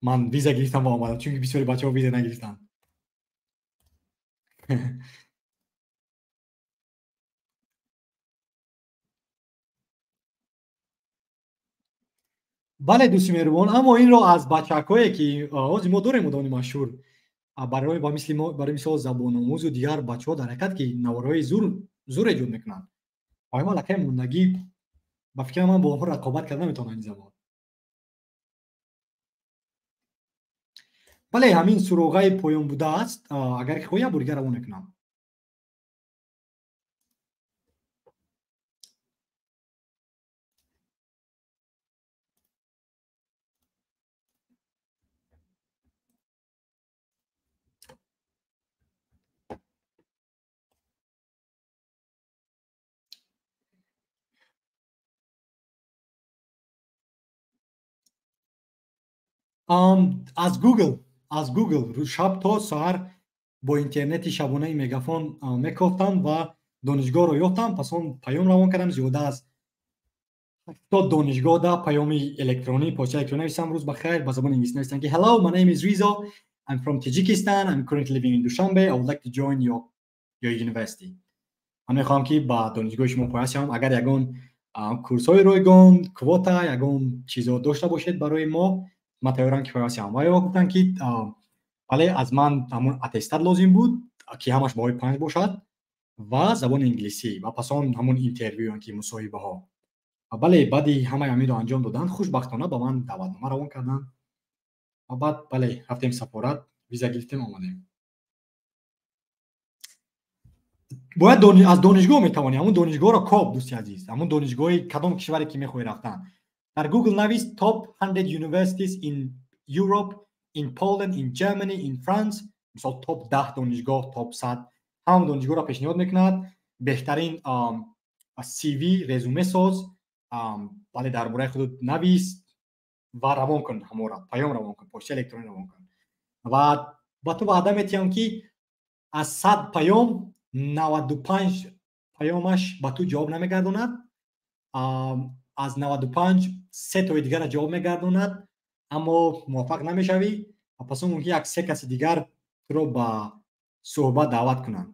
Ман виза гирифтам ва омадам, чунки бисёри бачаҳо виза нагирифтанд. Бале, дӯсти меҳрубон, аммо инро аз бачакҳое ки ҳозир мо дорем одамони машҳур, барои ба мисли мо, барои мисол забономӯзу дигар бачаҳо дар ҳақиқат ки наворҳои зур эҷод мекунанд. Ва мо аллакай мондагӣ, ба фикрам ман бо онҳо рақобат карда наметавонам ин замон. Бале, ҳамин суроғаи поён будааст. Агар ки хоҳӣ, як бор дигар равон мекунам. Аз Google, аз Google шаб то саҳар бо интернети шабонаи Мегафон мекофтам ва донишгоҳро ёфтам. Пас он паём равон кардам, зиёда аз 70 донишгоҳ да паёми электронӣ, почтаи электронӣ нависам. Рӯз бахайр, ба забони инглисӣ нависам ки "Hello, my name is Rizo. I'm from Tajikistan. I'm currently living in Dushanbe. I would like to join your university." Ман мехоҳам ки ба донишгоҳи шумо пайваст шавам. Агар ягон курсҳои ройгон, квота, ягон чизо дошта бошед барои мо, ман тайёрам ки пайваст шавам. Ва ё гуфтанд ки бале, аз ман ҳамон аттестат лозим буд, ки ҳамаш баҳои 5 бошад ва забони инглисӣ ва пас он ҳамон интервю ки мусоҳибаҳо. Бале, баъди ҳамаи ҳаминро анҷом доданд, хушбахтона ба ман даъватнома равон карданд ва баъд бале, рафтем сафорат, виза гирифтем, омадем. Бояд аз донишгоҳ метавонӣ, ҳамон донишгоҳро коб, дӯсти азиз, ҳамон донишгоҳи кадом кишваре ки мехоҳӣ рафтан. Дар Google навис top 100 universities in Europe, in Poland, in Germany, in France. Мисол топ 10 донишгоҳ, топ 100, ҳама донишгоҳро пешниҳод мекунад. Беҳтарин CV, резюме соз, бале, дар бораи худат навис ва равон кун ҳамора, паём равон кун, почтаи электронӣ равон кун. Ва ба ту ваъда метиҳам ки аз 100 паём 95 паёмаш ба ту ҷавоб намегардонад, аз 95 се тои дигарро ҷавоб мегардонад, аммо муваффақ намешавӣ ва пас он мумкин як се каси дигар туро ба суҳбат даъват кунанд.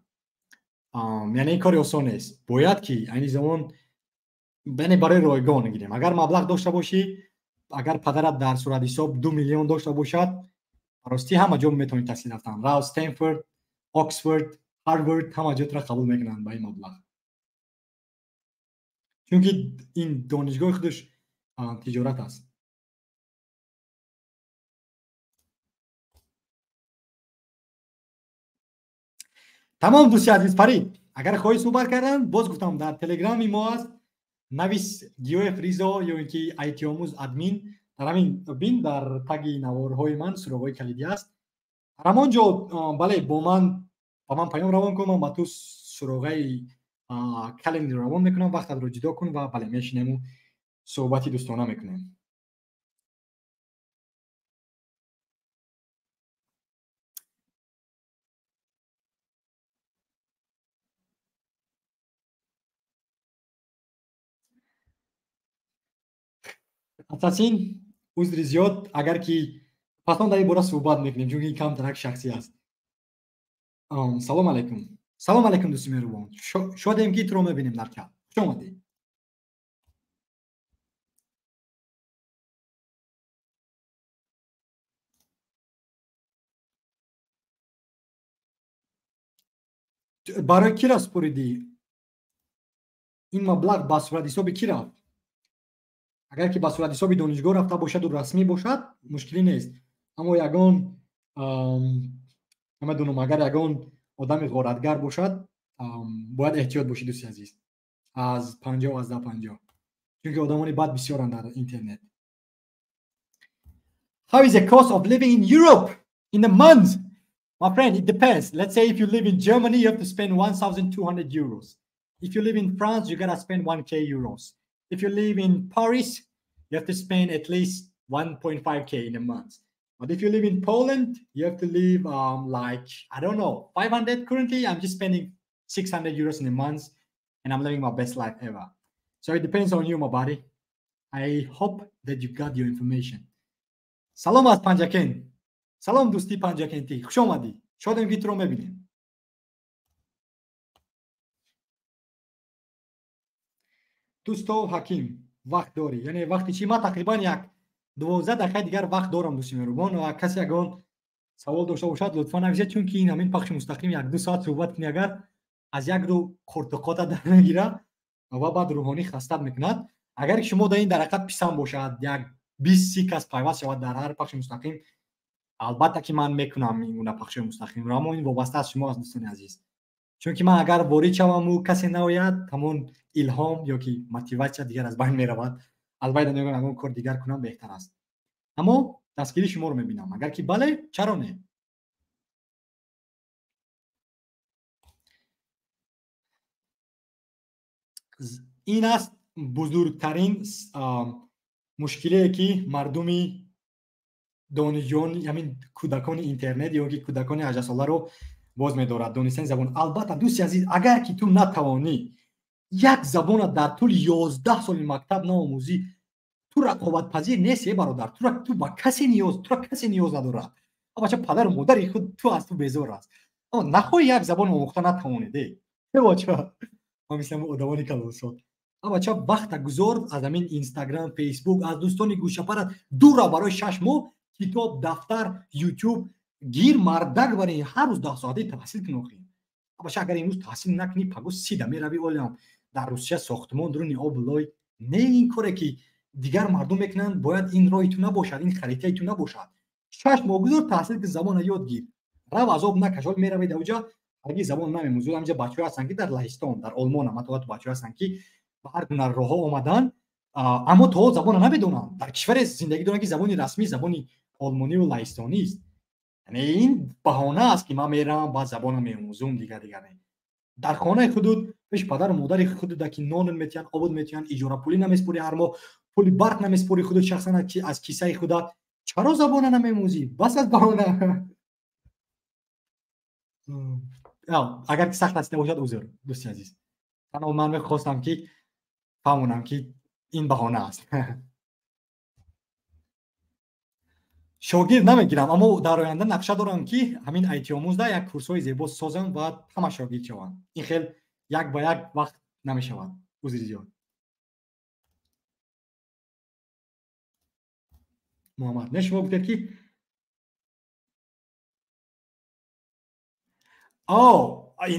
Яъне ин кори осон нест. Бояд ки айни замон, яъне барои ройгон гирем. Агар маблағ дошта бошӣ, агар падарат дар суратҳисоб 2 миллион дошта бошад, ростӣ ҳама ҷо метавонӣ таҳсил рафтан. Рав Стэнфорд, Оксфорд, Ҳарвард, ҳама ҷо туро қабул мекунанд ба ин маблағ. Чунки ин донишгоҳи худаш тиҷорат аст. Тамом, дӯсти азиз Фарид, агар хоҳӣ суҳбат кардан, боз гуфтам, дар телеграми мо аст, навис Гиёев Ризо ё ин ки айтиомӯз админ, дар ҳамин бин, дар таги наворҳои ман суроғҳои калидӣ аст. Дар ҳамон ҷо бале, бо ман ба ман паём равон кун, ман ба ту суроғаи календарро равон мекунам, вақтатро ҷудо кун ва бале, мешинему суҳбати дӯстона мекунем. Асасин, узри зиёд, агар ки пас он дар ин бора суҳбат мекунем, чунки ин камтарак шахсӣ аст. Салом алайкум. Салом алайкум, дӯсти меҳрубон. Шодем ки туро мебинем дар чат. Хуш омадӣ. Барои кира супоридӣ? Ин маблағ ба суратҳисоби ки рафт? Агар ки ба суратҳисоби донишгоҳ рафта бошаду расмӣ бошад, мушкилӣ нест. Аммо ягон намедонам, агар ягон одами ғоратгар бошад, бояд эҳтиёт бошӣ, дӯсти азиз, аз 50 аз 10-50, чунки одамони бад бисёранд дар интернет. How is the cost of living in Europe in a month? My friend, it depends. Let's say if you live in Germany, you have to spend 1,200 euros. If you live in France, you gotta spend 1K euros. If you live in Paris, you have to spend at least 1.5K in a month. But if you live in Poland, you have to live like, I don't know, 500 currently. I'm just spending 600 euros in a month and I'm living my best life ever. So it depends on you, my buddy. I hope that you got your information. Салом аз Панҷакент. Салом, дӯсти панҷакентӣ. Хуш омадӣ. Шодем ки туро мебинем. Дӯсто Ҳаким, вақт дорӣ? Яъне вақти чӣ? Ман тақрибан як 12 дақиқаи дигар вақт дорам, дӯсти меҳрубон, ва касе ягон савол дошта бошад, лутфан нависед, чунки ин ҳамин пахши мустақим як ду соат суҳбат кунӣ, агар аз як ду қуртуқота дар мегира ва баъд рӯҳонӣ хастат мекунад. Агар шумо дар ин дарақат писанд бошад, як 20-30 кас пайваст шавад дар ҳар пахши мустақим, албатта ки ман мекунам ин гуна пахшҳои мустақимро, аммо ин вобаста аз шумо аст, дӯстони азиз. Чунки ман агар ворид шаваму касе наояд, ҳамон илҳом ё ки мотиватсия дигар аз байн меравад. Албатта мегӯям, ягон кор дигар кунам беҳтар аст. Аммо дастгирии шуморо мебинам. Агар ки бале, чаро не? Ин аст бузургтарин мушкилие ки мардуми Донишҷӯён, ҳамин кӯдакони интернет ё ки кӯдакони 18-соларо боз медорад донистани забон. Албатта, дӯсти азиз, агар ки ту натавонӣ як забона дар тӯли 11 соли мактаб наомӯзӣ, ту рақобатпазир нестӣ, бародар. Ту ба касе ниёз, тура касе ниёз надорад. Бача, падару модари худ ту аз ту безор аст. Нахоҳӣ як забон омӯхта натавонед, э бача, ман мисли одамони калонсол. Бача, вақта гузор аз ҳамин Инстаграм, Фейсбук, аз дӯстони гӯшапарат дур рав. Барои 6 моҳ китоб, дафтар, Ютуб гир, мардак, бари ҳар рӯз 10 соатаи таҳсил кун. Охи бача, агар имрӯз таҳсил накунӣ, пагоҳ сида меравӣ. Олиам дар Русия сохтмон дуруни об лой. Не, ин коре ки дигар мардум мекунанд, бояд ин роҳи ту набошад, ин харитаи ту набошад. 6 моҳ гузор, таҳсил кун, забона ёд гир, рав, азоб накаш. Ҳол меравӣ даоҷа, ҳаргиз забон намемӯзӣ. Ҳамҷа бачаҳо ҳастанд, ки дар Лаҳистон, дар Олмонам ҳатто бачаҳо ҳастанд, ки ба ҳар гуна роҳҳо омаданд, аммо то забона намедонанд. Дар кишваре зиндагӣ доранд, ки забони расмӣ забони олмониву лаҳистонист. Яъне ин баҳона аст, ки ман меравам, баъд забона меомӯзум, дигар дигар. Дар хонаи худуд, пеши падару модари худуда, ки нонат метиҳанд, обод метиҳанд, иҷорапулӣ намеспорӣ, ҳар моҳ пули барқ намеспорӣ худут шахсан аз кисаи худат, чаро забона намемӯзӣ? Бас аз баҳона. Агар ки сахт расида бошад, узр, дӯсти азиз. Танҳо ман мехостам, ки фаҳмонам, ки ин баҳона аст. Шогирд намегирам, аммо дар оянда нақша дорам, ки ҳамин айтиомӯзда як курсҳои зебо созам ва ҳама шогирд шаванд. Ин хел як ба як вақт намешавад, узри зиёд. Муҳаммад, не, шумо гуфтед, ки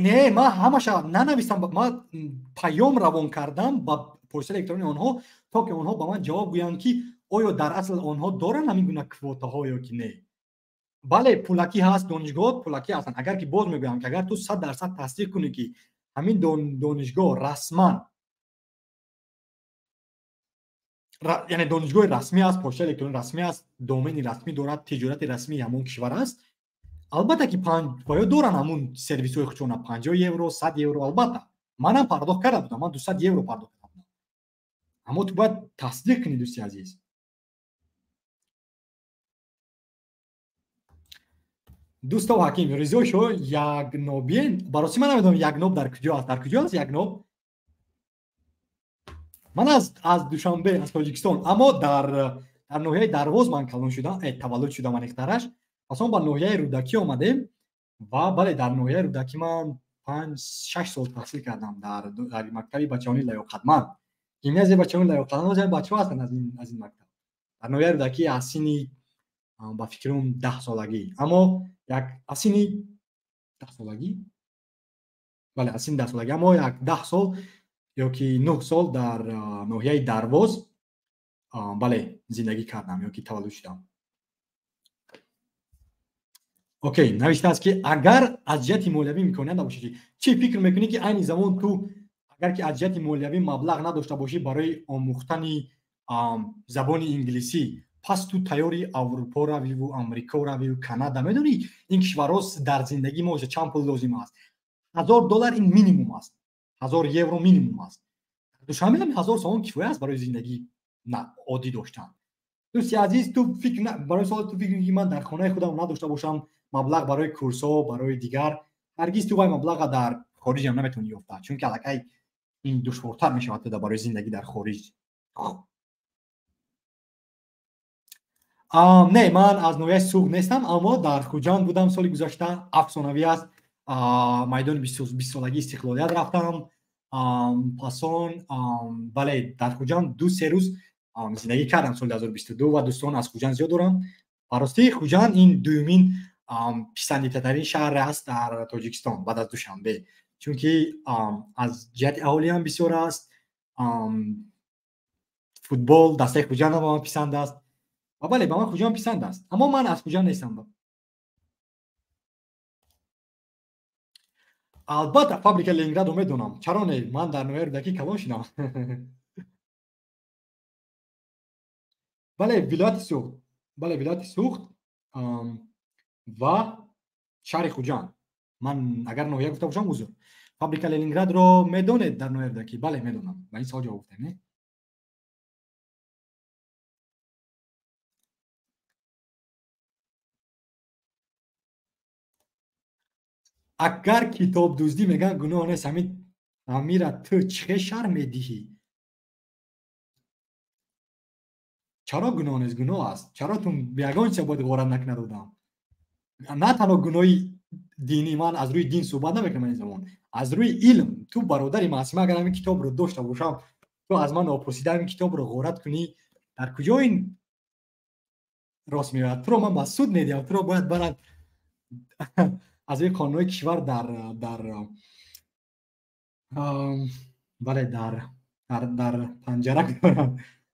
не, ман ҳамаша нанавистам. Ман паём равон кардам ба почтаи электронии онҳо, то ки онҳо ба ман ҷавоб гӯянд, ки оё дар асл онҳо доранд ҳамин гуна квотаҳо ё ки не. Бале, пулакӣ ҳаст, донишгоҳ пулакӣ ҳастанд. Агар ки, боз мегӯям, ки агар ту 100% тасдиқ кунӣ, ки ҳамин донишгоҳ расман, яъне донишгоҳи расмӣ аст, почтаи электронӣ расмӣ аст, домени расмӣ дорад, тиҷорати расмии ҳамон кишвар аст, албатта ки ё доранд ҳамун сервисҳои худшона, 50 евро, 100 евро. Албатта, манам пардохт карда будам, ман 200 евро пардохт карда будам. Аммо ту бояд тасдиқ кунӣ, дӯсти азиз. Дӯстов Ҳаким Ризо, шо Ягнобиен? Барости, ман намедонам, Ягноб дар куҷо аст. Дар куҷо аст Ягноб? Ман аз Душанбе, аз Тоҷикистон, аммо дар ноҳияи Дарвоз ман калон шудам, таваллуд шудам, аниқтараш. Пас он ба ноҳияи Рӯдакӣ омадем ва бале, дар ноҳияи Рӯдакӣ ман 5-6 сол таҳсил кардам дар мактаби бачаҳони лаёқатманд, гимназияи бачаҳони лаёқатманд. Бачаҳо ҳастанд аз ин мактаб. Дар ноҳияи Рӯдакӣ аз синни, ба фикрам, 10-солагӣ, аммо як аз синни 10-солагӣ, бале, аз синни 10-солагӣ, аммо як 10 сол ё ки 9 сол дар ноҳияи Дарвоз, бале, зиндагӣ кардам ё ки таваллуд шудам. Окей, навиштааст, ки агар аз ҷиҳати молиявӣ имконият набошад, чӣ фикр мекунӣ, ки айни замон ту агар ки аз ҷиҳати молиявӣ маблағ надошта бошӣ барои омӯхтани забони инглисӣ, пас ту тайёри Аврупо равиву Амрико равиву Канада? Медонӣ, ин кишварҳо дар зиндагии мо чанд пул лозим аст? 1000 доллар ин минимум аст, 1000 евро минимум аст. Душанбе ҳам 1000 сомон кифоя аст барои зиндагӣ оддӣ доштан. Дӯсти азиз, ту фикр, барои мисол, ту фикр, ки ман дар хонаи худам надошта бошам маблағ барои курсҳо, барои дигар, ҳаргиз ту вай маблаға дар хориҷам наметавонӣ ёфта, чунки аллакай ин душвортар мешавад туда барои зиндагӣ дар хориҷ. Не, ман аз ноҳияи Суғд нестам, аммо дар Хуҷанд будам соли гузашта. Афсонавӣ аст. Майдони 20-солагии истиқлолият рафтам. Пас он, бале, дар Хуҷанд 2-3 рӯз зиндагӣ кардам соли 2022 ва дӯстон аз Хуҷанд зиёд дорам. Баростӣ, Хуҷанд ин дуюмин писандидатарин шаҳр аст дар Тоҷикистон баъд аз Душанбе, чунки аз ҷиҳати аҳолиам бисёр аст, футбол дастаи Хуҷанд ба ман писанд аст ва бале, ба ман Хуҷанд писанд аст, аммо ман аз Хуҷанд нестам. Албатта, фабрика Ленинградро медонам, чаро не? Ман дар ноҳияи Рӯдакӣ калон шудам. Бале, вилояти Суғд, бале, вилояти Суғд ва шаҳри Хуҷанд. Ман агар ноҳия гуфта бошам, узр. Фабрика Ленинградро медонед дар ноҳияи Рӯдакӣ? Бале, медонам. Ба ин савол ҷавоб гуфтем, не? Агар китобдуздӣ мегӯянд гуноҳ нест, ҳамин амира ту чӣ шарҳ медиҳӣ? Чаро гуноҳ нест? Гуноҳ аст. Чаро ту ягон чиза бояд ғорат накунад одам? На танҳо гуноҳи динӣ, ман аз рӯи дин суҳбат намекунам ин замон, аз рӯи илм. Ту бародари ман ҳастӣ, ман агар ҳамин китобро дошта бошам, ту аз ман нопурсида ҳамин китобро ғорат кунӣ, дар куҷо ин рост меояд? Туро ман ба суд медиҳам, туро бояд барад аз рӯи қонунҳои кишвар дар дар бале дар дар дар панҷара гузорам.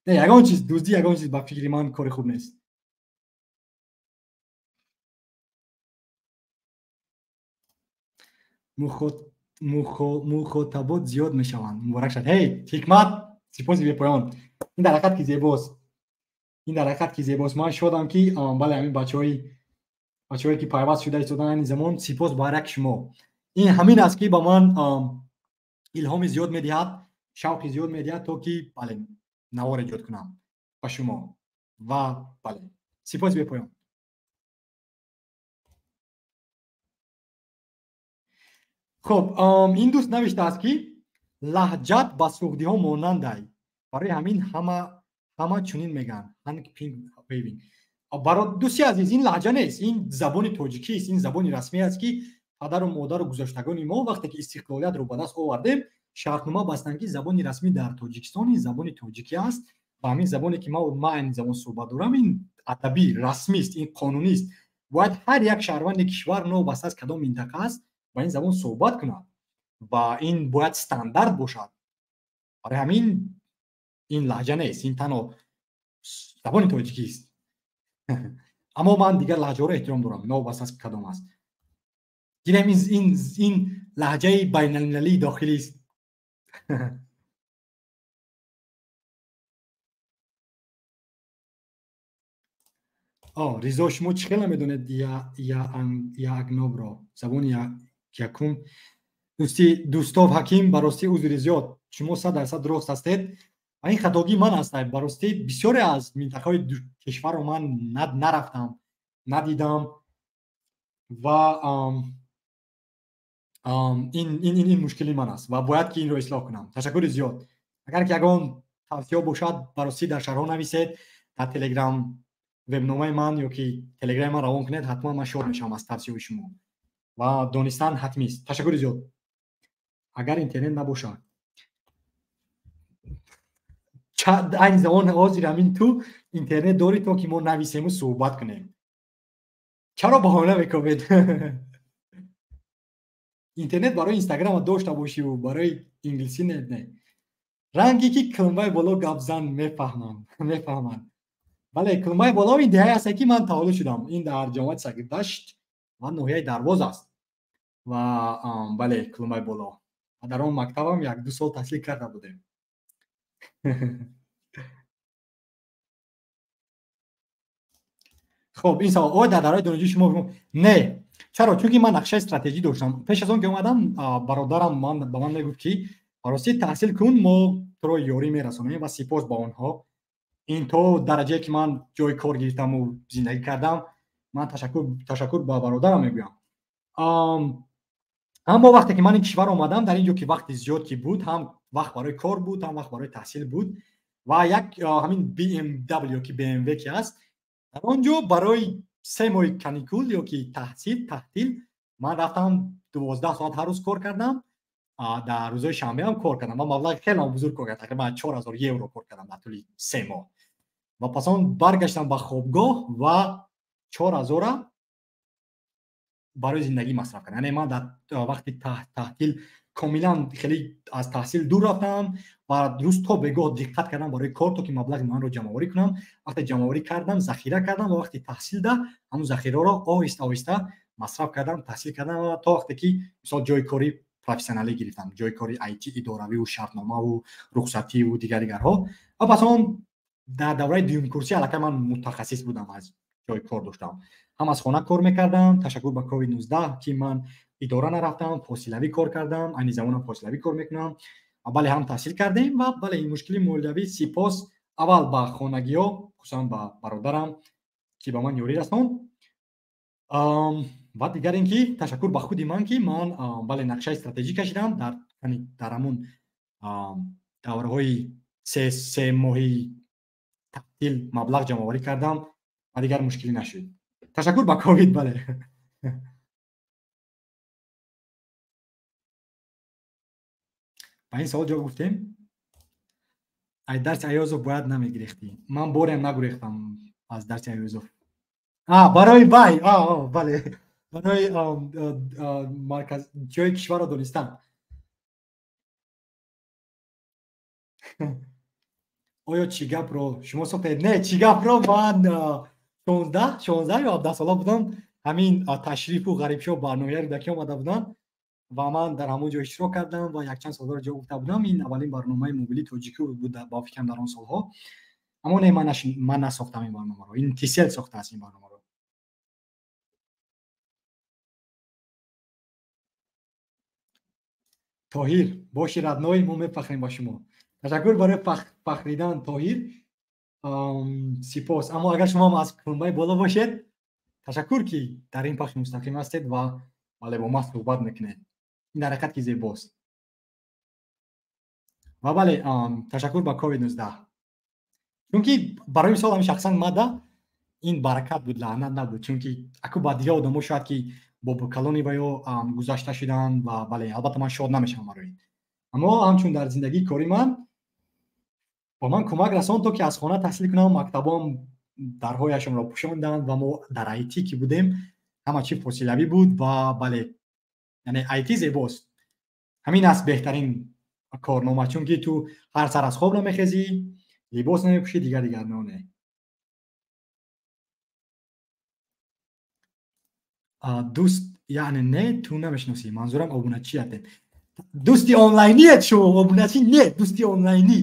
Не, ягон чиз дуздӣ, ягон чиз ба фикри ман кори хуб нест. Мухотабот зиёд мешаванд. Муборак шад. Ҳей, ҳикмат, сипоси бепоён. Ин дар ҳақиқат ки зебост. Ин дар ҳақиқат ки зебост. Ман шодам ки бале ҳамин бачаҳое ки пайваст шуда истодан ин замон, сипос ба ҳар як шумо. Ин ҳамин аст ки ба ман илҳоми зиёд медиҳад, шавқи зиёд медиҳад, то ки бале навор эҷод кунам ба шумо. Ва бале, сипоси бепоён. Хоб, ин дӯст навиштааст ки лаҳҷат ба суғдиҳо монандай, барои ҳамин ҳама чунин мегӯянд. Hank pink waving. Дӯсти азиз, ин лаҳҷа нест, ин забони тоҷикист, ин забони расмӣ аст ки падару модару гузаштагони мо вақте ки истиқлолиятро ба даст овардем, шартнома бастанд ки забони расмӣ дар Тоҷикистон ин забони тоҷикӣ аст. Ва ҳамин забоне ки ман ин забон суҳбат дорам, ин адабӣ расмист, ин қонунист. Бояд ҳар як шаҳрванди кишвар новобаста аз кадом минтақа аст ба ин забон суҳбат кунад ва ин бояд стандарт бошад. Барои ҳамин ин лаҳҷа нест, ин танҳо забони тоҷикист. Аммо ман дигар лаҳҷаҳоро эҳтиром дорам, новобаста аз кадом аст. Гирем ин лаҳҷаи байналмилалии дохилист. Ризо, шумо чӣ хел намедонед яагнобро, забони якум? Дӯстов Ҳаким, ба ростӣ узри зиёд, шумо 100% рост ҳастед ва ин хатогии ман аст. Ба ростӣ бисёре аз минтақаҳои кишварро ман нарафтам, надидам ва ин мушкили ман аст ва бояд ки инро ислоҳ кунам. Ташаккури зиёд. Агар ки ягон тавсияҳо бошад, ба ростӣ дар шарҳҳо нависед, дар телеграм вебномаи ман ё ки телеграми ман равон кунед, ҳатман ман шод мешавам аз тавсияҳои шумо ва донистан ҳатмист. Ташаккури зиёд. Агар интернет набошад, айни замон ҳозир ҳамин ту интернет дорӣ то ки мо нависему суҳбат кунем. Чаро баҳона мекобед? Интернет барои инстаграма дошта бошиву барои инглисӣ не. Ранге ки килмбаи боло гапзан мефаҳманд. Бале, килмбаи боло ин деҳае аст ки ман таваллуд шудам. Ин дар ҷамоати Сагирдашт ва ноҳияи Дарвоз аст. Ва бале, килмбаи боло. Ва дар он мактабам 1-2 сол таҳсил карда будем. Хоб, ин савол оё дар давраи донишҷӯӣ шумо? Не. Чаро? Чунки ман нақшаи стратегӣ доштам. Пеш аз он ки омадам, бародарам ба ман мегуфт ки ба ростӣ таҳсил кун, мо туро ёрӣ мерасонем ва сипос ба онҳо. Ин то дараҷае ки ман ҷои кор гирифтаму зиндагӣ кардам, ман ташаккур ба бародарам мегӯям. Аммо вақте ки ман ин кишвар омадам, дар ин ҷо ки вақти зиёд ки буд, ҳам вақт барои кор буд, ҳам вақт барои таҳсил буд ва як ҳамин BMW ё ки BMW ки аст, дар он ҷо барои 3 моҳи каникул ё ки таҳтил ман рафтам 12 соат ҳар рӯз кор кардам. Дар рӯзҳои шанбе ҳам кор кардам ва маблағи хеле бузург кор кардам, тақрибан 4000 евро кор кардам дар тӯли 3 моҳ. Ва пас он баргаштам ба хобгоҳ ва 4000-ра барои зиндагӣ масраф кардам. Яъне ман дар вақти таҳтил комилан хеле аз таҳсил дур рафтам ва рӯз то бегоҳ диққат кардам барои кор, то ки маблағи манро ҷамъоварӣ кунам. Вақте ҷамъоварӣ кардам, захира кардам ва вақти таҳсилда ҳамун захираро оҳиста оҳиста масраф кардам, таҳсил кардам ва то вақте ки мисол ҷои кори профессионалӣ гирифтам, ҷои кори IT идоравию шартномаву рухсативу дигар дигарҳо. Ва пас он дар давраи дуюмкурсӣ аллакай ман мутахассис будам, аз ҷои кор доштам, ҳам аз хона кор мекардам. Ташаккур ба COVID-19 ки ман идора нарафтам, фосилавӣ кор кардам, айни замонам фосилавӣ кор мекунам. Ва бале, ҳам таҳсил кардем ва бале, ин мушкили молиявӣ сипос аввал ба хонагиҳо, хусусан ба бародарам ки ба ман ёрӣ расонд. Ва дигар ин ки ташаккур ба худи ман, ки ман бале нақшаи стратегӣ кашидам дар ҳамун давраҳои се моҳи таътил маблағ ҷамъоварӣ кардам ва дигар мушкилӣ нашуд. Ташаккур ба ковид, бале. Ба ин савол ҷавоб гуфтем. Ай дарси Аёзов бояд намегирехтӣ. Ман бореам нагурехтам аз дарси Аёзов. Барои вай, бале, барои марказ ҷои кишварро донистан. Оё чӣ гапро шумо сохтед? Не, чӣ гапро ман 16 ё 17 сола будам, ҳамин ташрифу ғарибшо ба ноҳияи Рӯдакӣ омада буданд ва ман дар ҳамон ҷо иштирок кардам ва якчанд солҳоро ҷавоб гуфта будам. Ин аввалин барномаи мобилии тоҷикӣ буд ба фикрам дар он солҳо. Аммо не, ман насохтам ин барномаро, ин Тисел сохтааст ин барномаро. Тоҳир, боши родной, мо мефахрем ба шумо. Ташаккур барои фахридан, Тоҳир. Сипос. Аммо агар шумо аз кулмбаи боло бошед, ташаккур ки дар ин пахши мустақим ҳастед ва бале бо ман суҳбат мекунед. Ин дар ҳақиқат ки зебост. Ва бале, ташаккур ба COVID-19. Чунки барои мисол ҳамин шахсан мада ин баракат буд, лаънат набуд. Чунки аку ба дигар одамо шояд ки бо калони ва ё гузашта шуданд ва бале, албатта ман шод намешавам барои ин. Аммо ҳамчун дар зиндагии кори ман ба ман кӯмак расонд то ки аз хона таҳсил кунам. Мактабом дарҳояшонро пӯшонданд ва мо дар IT ки будем ҳама чи фосилавӣ буд ва бале, яъне IT зебост. Ҳамин аст беҳтарин корнома, чунки ту ҳар сар аз хоб намехезӣ, либос намепӯшӣ, дигар дигар не. Дӯст яъне не, ту намешиносӣ, манзурам обуначиятем. Дӯсти онлайният шумо, обуначи не, дӯсти онлайнӣ.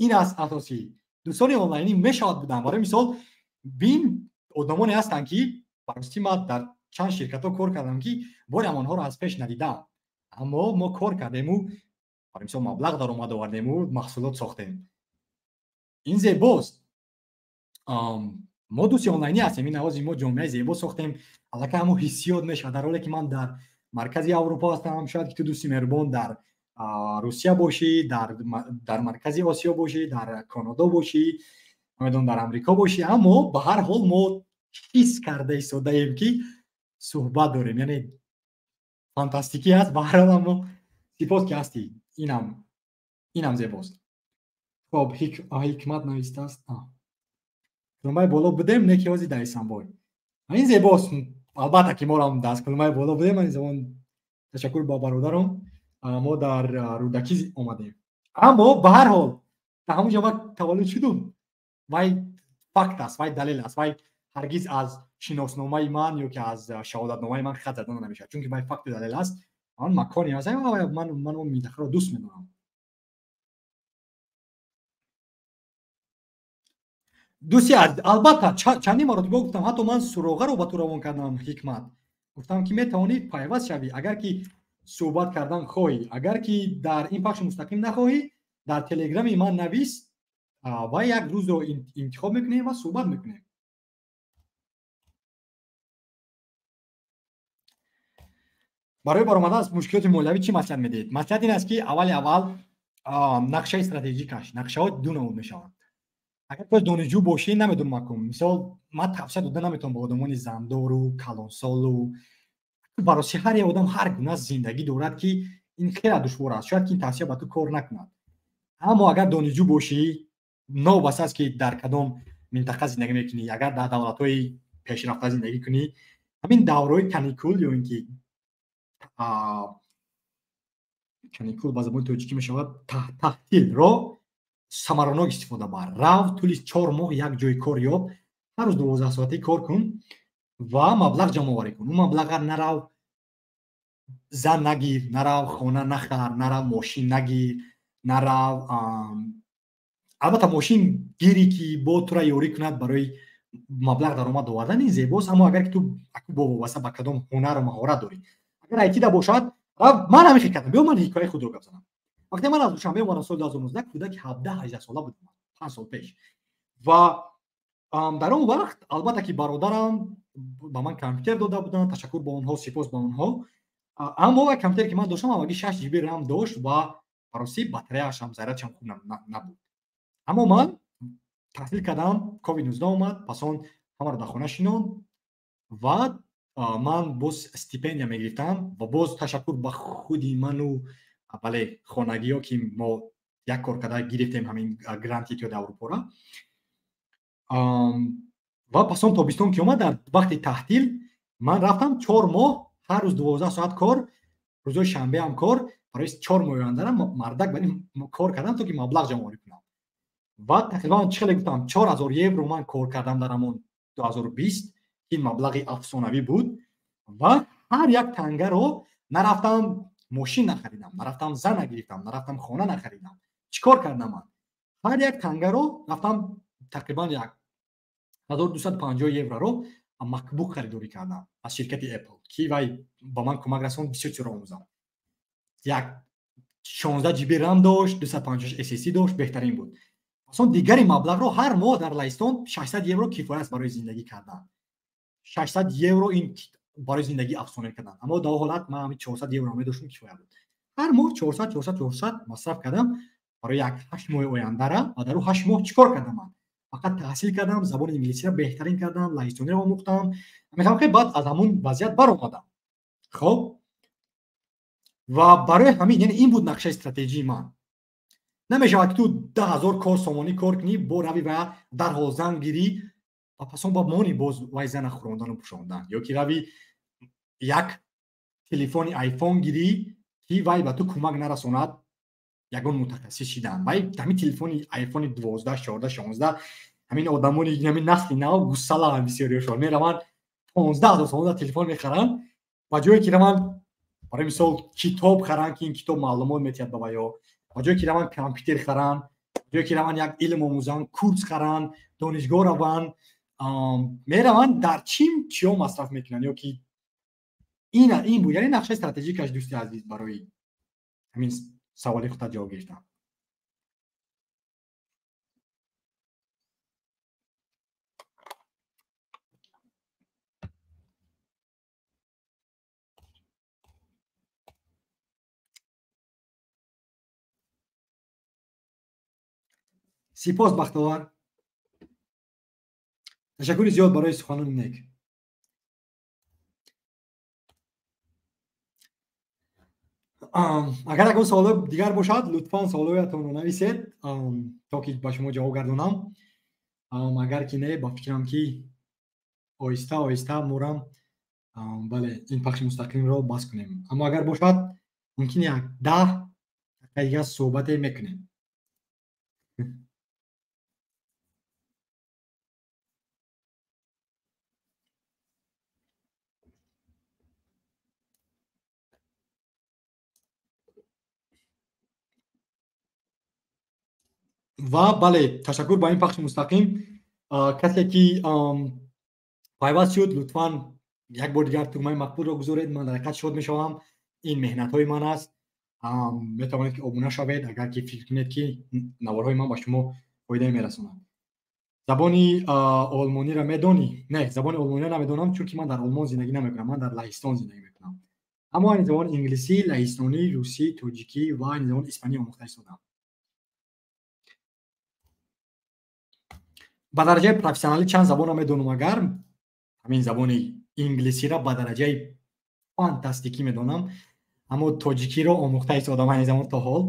Ин аст асосӣ. Дӯстони онлайнӣ мешавад буданд. Барои мисол, бин одамоне ҳастанд ки барости ман дар чанд ширкатҳо кор кардам ки борам онҳоро аз пеш надидам, аммо мо кор кардему, барои мисол маблағ даромад овардему, маҳсулот сохтем. Ин зебост. Мо дӯсти онлайнӣ ҳастем. Ин авози мо ҷомеаи зебо сохтем. Аллакай ҳамо ҳиссиёт мешавад. Дар ҳоле ки ман дар маркази Аврупо ҳастам, шояд ки ту дӯсти меҳрубон дар Русия бошӣ, дар маркази Осиё бошӣ, дар Канадо бошӣ, намедонам дар Амрико бошӣ, аммо ба ҳар ҳол мо ҳис карда истодаем ки суҳбат дорем. Яъне фантастикӣ аст. Ба ҳар ҳол, аммо сипос ки ҳастӣ. Инам зебост. Хоб, ҳикмат навистааст. Кулмаи боло будем, не ки ҳозир дар Исанбой. Ин зебост. Албатта ки морам дар кулмаи боло будем. Ин замон ташаккур ба бародарам, мо дар Рӯдакӣ омадем. Аммо ба ҳар ҳол дар ҳамон ҷо ман таваллуд шудум. Вай факт аст, вай далел аст, вай ҳаргиз аз шиносномаи ман ё ки аз шаҳодатномаи ман хат задан намешавад, чунки вай факту далел аст. Он маконе аст, ман он минтақаро дӯст медорам. Дӯсти азиз, албатта чандин маротиба гуфтам, ҳатто ман суроғаро ба ту равон кардам, Ҳикмат. Гуфтам ки метавонӣ пайваст шавӣ, агар ки суҳбат кардан хоҳӣ. Агар ки дар ин пахши мустақим нахоҳӣ, дар телеграми ман навис ва як рӯзро интихоб мекунем ва суҳбат мекунем. Барои баромадан аз мушкилоти молиявӣ чӣ маслиҳат медиҳед? Маслиҳат ин аст ки аввали аввал нақшаи стратегӣ каш. Нақшаҳо ду намуд мешаванд. Агар ту донишҷӯ бошӣ, намедонам макун. Мисол, ман тавсия дода наметавонам ба одамони зандору, калонсолу. Бароси ҳар як одам ҳар гуна зиндагӣ дорад ки ин хеле душвор аст. Шояд ки ин тавсия ба ту кор накунад. Аммо агар донишҷӯ бошӣ, новобаста аст ки дар кадом минтақа зиндагӣ мекунӣ, агар дар давлатҳои пешрафта зиндагӣ кунӣ, ҳамин давраҳои каникул ё ин ки каникул ба забони тоҷикӣ мешавад таҳтилро самаранок истифода бар. Рав тӯли 4 моҳ як ҷои кор ёб, ҳар рӯз 12 соатӣ кор кун ва маблағ ҷамъоварӣ кун. Он маблағар нарав зан нагир, нарав хона нахар, нарав мошин нагир, нарав албатта мошин гири ки бо тура ёрӣ кунад барои маблағ даромад овардан, ин зебост. Аммо агар ки ту бо вобаста ба кадом ҳунару маҳорат дорӣ, агар айтида бошад, ман ҳамин фикр кардам. Биё ман ҳикояи худро гап занам. Вақте ман аз Душанбе омадам соли 2019, кӯдаки 17-18 сола будам, 5 сол пеш. Ва дар он вақт албатта ки бародарам Ба ман компютер дода буданд, ташаккур ба онҳо, сипос ба онҳо. Аммо вай компютере ки ман доштам, ҳамагӣ 6 GB RAM дошт ва баросӣ батареяашам зарядшам хуб набуд. Аммо ман таҳсил кардам, COVID-19 омад, пас он ҳамаро дар хона шинонд ва ман боз стипендия мегирифтам ва боз ташаккур ба худи ману, бале, хонагиҳо, ки мо як кор карда гирифтем ҳамин гранти Иттиҳоди Аврупоро. Ва пас он тобистон ки омад, дар вақти таҳтил ман рафтам 4 моҳ ҳар рӯз 12 соат кор, рӯзҳои шанбе ҳам кор, барои 4 моҳи ояндаам мардак барои кор кардам, то ки маблағ ҷамъоварӣ кунам. Ва тақрибан, чӣ хеле гуфтам, 4000 евро ман кор кардам дар ҳамон 2020. Ин маблағи афсонавӣ буд ва ҳар як тангаро нарафтам мошин нахаридам, нарафтам зан нагирифтам, нарафтам хона нахаридам. Чӣ кор кардам ман? Ҳар як тангаро рафтам тақрибан 1250 евроро MacBook харидорӣ кардам аз ширкати Apple, ки вай ба ман кӯмак расонд бисёр чизро омӯзам. Як 16 GB RAM дошт, 256 SSD дошт, беҳтарин буд. Пас он дигари маблағро ҳар моҳ дар Лаҳистон 600 евро кифоя аст барои зиндагӣ кардан. 600 евро ин барои зиндагӣ афсонавӣ кардан. Аммо дар ҳолат ман ҳамин 400 евро медоштам, кифоя буд. Ҳар моҳ 400, 400, 400 масраф кардам барои як 8 моҳи ояндара. Ва дар ӯ 8 моҳ чӣ кор кардам ман? Фақат таҳсил кардам, забони инглисиро беҳтарин кардам, лаҳистониро омӯхтам. Мехоҳам ки баъд аз ҳамун вазъият баромадам. Хоб, ва барои ҳамин, яъне ин буд нақшаи стратегии ман. Намешавад ки ту 10 000 кор сомонӣ кор кунӣ, бо рави ва дарҳол зан гирӣ ва пас он ба мони боз вай зана хӯрондану пӯшондан, ё ки рави як телефони айфон гирӣ, ки вай ба ту кӯмак нарасонад ягон мутахассис шидан. Вай ҳамин телефони айфони 12, 14, 16, ҳамин одамони ҳамин насли нав гусалаанд, бисёриёшон мераванд 15 000 сомон телефон мехаранд, ба ҷое ки раванд, барои мисол, китоб харанд, ки ин китоб маълумот метиҳад ба ваё, ба ҷое ки раванд компютер харанд, ба ҷое ки раванд як илм омӯзанд, курс харанд, донишгоҳ раванд, мераванд дар чим чиё масраф мекунанд. Ё ки ин буд, яъне нақшаи стратегикаш. Дӯсти азиз, барои ҳамин саволи худта ҷавоб гирифтам. Сипос, Бахтовар, ташаккури зиёд барои суханони нек. Агар ягон саволо дигар бошад, лутфан саволоятонро нависед, то ки ба шумо ҷавоб гардонам. Агар ки не, ба фикрам, ки оҳиста оҳиста морам, бале, ин пахши мустақимро бас кунем. Аммо агар бошад, мумкин як 10 дақиқа дигар суҳбате мекунем. Ва бале, ташаккур ба ин пахши мустақим. Касе ки пайваст шуд, лутфан як бор дигар тугмаи мақбулро гузоред, ман дар ҳақиқат шод мешавам. Ин меҳнатҳои ман аст. Метавонед ки обуна шавед, агар ки фикр кунед, ки наворҳои ман ба шумо фоидае мерасонад. Забони олмониро медонӣ? Не, забони олмониро намедонам, чунки ман дар Олмон зиндагӣ намекунам, ман дар Лаҳистон зиндагӣ мекунам. Аммо айни замон инглисӣ, лаҳистонӣ, русӣ, тоҷикӣ ва айни замон испанӣ омӯхта истодам. Ба дараҷаи профессионалӣ чанд забонро медонам? Агар ҳамин забони инглисиро ба дараҷаи фантастикӣ медонам, аммо тоҷикиро омӯхта истодам айни замон то ҳол.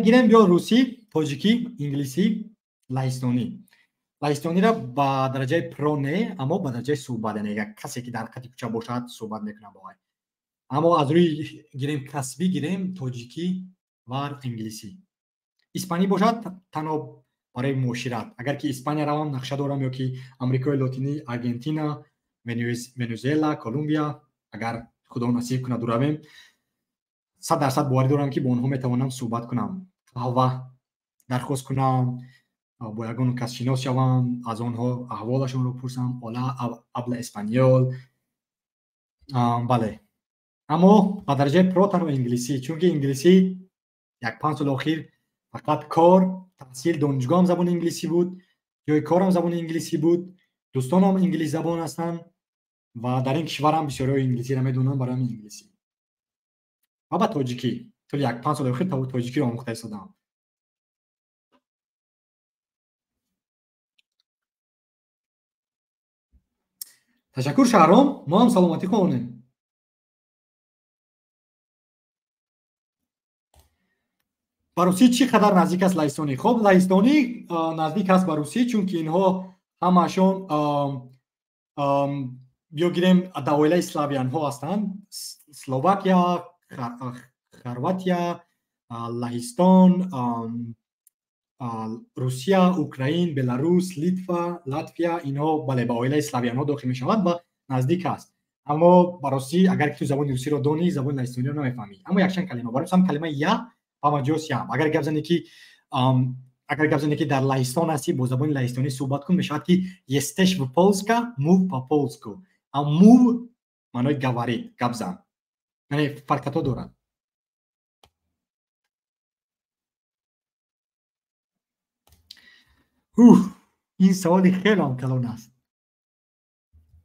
Гирем биё русӣ, тоҷикӣ, инглисӣ, лаҳистонӣ. Лаҳистониро ба дараҷаи про не, аммо ба дараҷаи суҳбат, яъне як касе ки дар қати кӯча бошад, суҳбат мекунам бо вай. Аммо аз рӯи гирем касбӣ, гирем тоҷикӣ ва инглисӣ. Испанӣ бошад, танҳо барои муошират. Агар ки Испания равам, нақша дорам, ё ки Амрикои Лотинӣ, Аргентина, Венесуэла, Колумбия, агар Худо насиб кунад равем, 100% боварӣ дорам, ки бо онҳо метавонам суҳбат кунам, қаҳва дархост кунам, бо ягон кас шинос шавам, аз онҳо аҳволашонро пурсам: "Hola, habla español?" Бале, аммо ба дараҷаи про танҳо инглисӣ, чунки инглисӣ як 5 соли охир фақат кор, таҳсил, донишгоҳам забони инглисӣ буд, ҷои корам забони инглисӣ буд, дӯстонам инглисзабон ҳастанд. Ва дар ин кишвар ҳам бисёриҳо инглисиро медонанд, барои ҳамин инглисӣ. Ва ба тоҷикӣ. Тӯли як 5 соли охир тоҷикиро омӯхта истодаам. Ташаккур, Шаҳром, мо ҳам саломатӣ хоҳонем. Ба Русӣ чӣ қадар наздик аст лаҳистонӣ? Хоб, лаҳистонӣ наздик аст ба русӣ, чунки инҳо ҳамаашон биё гирем дар оилаи славянҳо ҳастанд. Словакия, Хорватия, Лаҳистон, Русия, Украин, Беларус, Литва, Латвия, инҳо бале ба оилаи славянҳо дохил мешаванд ва наздик аст. Аммо ба ростӣ агар ки ту забони русиро донӣ, забони лаҳистониро намефаҳмӣ. Аммо якчанд калима, барои мисол калимаи я ба маҷоз ям. Агар гап занӣ ки агар гап занӣ ки дар Лаҳистон ҳастӣ, бо забони лаҳистонӣ суҳбат кун, мешавад ки естеш в Полска, мув по полску. А мув маънои говорит, гап зан. Яъне фарқиятҳо дорад. Уф, ин саволи хеле калон аст.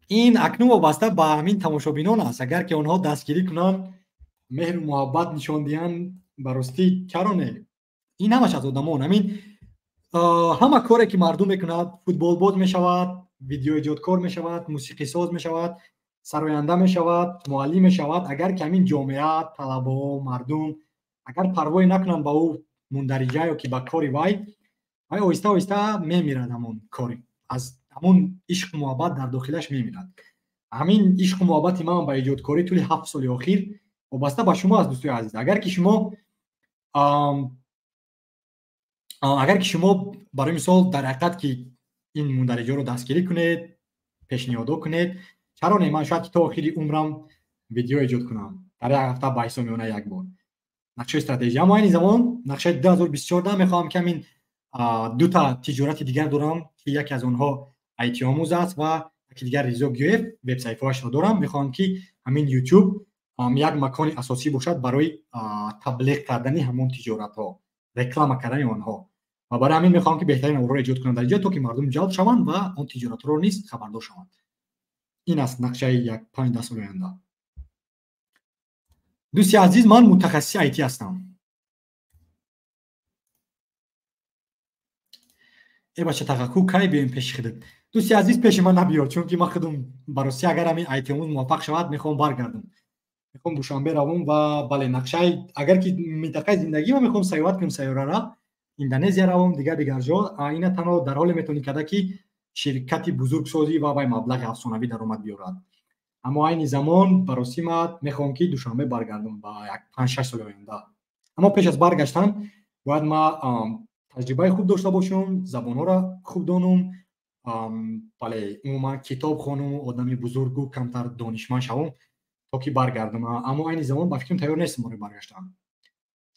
Ин акнун вобаста ба ҳамин тамошобинон аст. Агар ки онҳо дастгирӣ кунанд, меҳру муҳаббат нишон диҳанд, ба ростӣ чаро не? Ин ҳамаш аз одамон. Ҳамин ҳама коре ки мардум мекунад, футболбоз мешавад, видеоэҷодкор мешавад, мусиқисоз мешавад, сароянда мешавад, муаллим мешавад. Агар ки ҳамин ҷомеа, талабаҳо, мардум агар парвое накунанд ба ӯ мундариҷа ё ки ба кори вай, вай оҳиста оҳиста мемирад. Ҳамон кори аз ҳамон ишқу муҳаббат дар дохилаш мемирад. Ҳамин ишқу муҳаббати ман ба эҷодкорӣ тӯли 7 соли охир вобаста ба шумо аст, дӯстои азиз. Агар ки шумо барои мисол дар ҳақиқат ки ин мундариҷаро дастгирӣ кунед, пешниҳодҳо кунед, чаро не, ман шояд ки то охири умрам видео эҷод кунам, дар як ҳафта ба ҳисоб меона як бор. Нақшаи стратегия. Аммо айни замон нақшаи 2024 мехоҳам ки ҳамин дута тиҷорати дигар дорам, ки яке аз онҳо IT-омӯз аст ва яке дигар Ризо Гюев вебсайтҳояшро дорам. Мехоҳам ки ҳамин YouTube як макони асосӣ бошад барои таблиғ кардани ҳамон тиҷоратҳо, реклама кардани онҳо. Ва барои ҳамин мехоҳам ки беҳтарин наворҳоро эҷод кунам дар инҷо, то ки мардум ҷалб шаванд ва он тиҷоратҳоро низ хабардор шаванд. Ин аст нақшаи як 5-10 соли оянда. Дӯсти азиз, ман мутахассиси IT ҳастам. Э бача тағаку, кай биёем пеши худат? Дӯсти азиз, пеши ман набиё, чунки ман худум ба Русия агар ҳамин IT-омӯз муваффақ шавад, мехоҳам баргардам. Мехоҳам Душанбе равам ва бале нақшаи агар ки минтақаи зиндагӣ ман мехоҳам сайёҳат кунам, сайёрара, Индонезия равам, дигар дигар ҷо. Ина танҳо дар ҳоле метавонӣ карда ки ширкати бузург созӣ ва вай маблағи афсонавӣ даромад биёрад. Аммо айни замон ба ростӣ ман мехоҳам ки Душанбе баргардам ба як 5-6 соли оянда. Аммо пеш аз баргаштан бояд ман таҷрибаи хуб дошта бошам, забонҳоро хуб донам, бале умуман китоб хонам, одами бузургу камтар донишманд шавам, то ки баргардам. Аммо айни замон ба фикрам тайёр нестам барои баргаштан.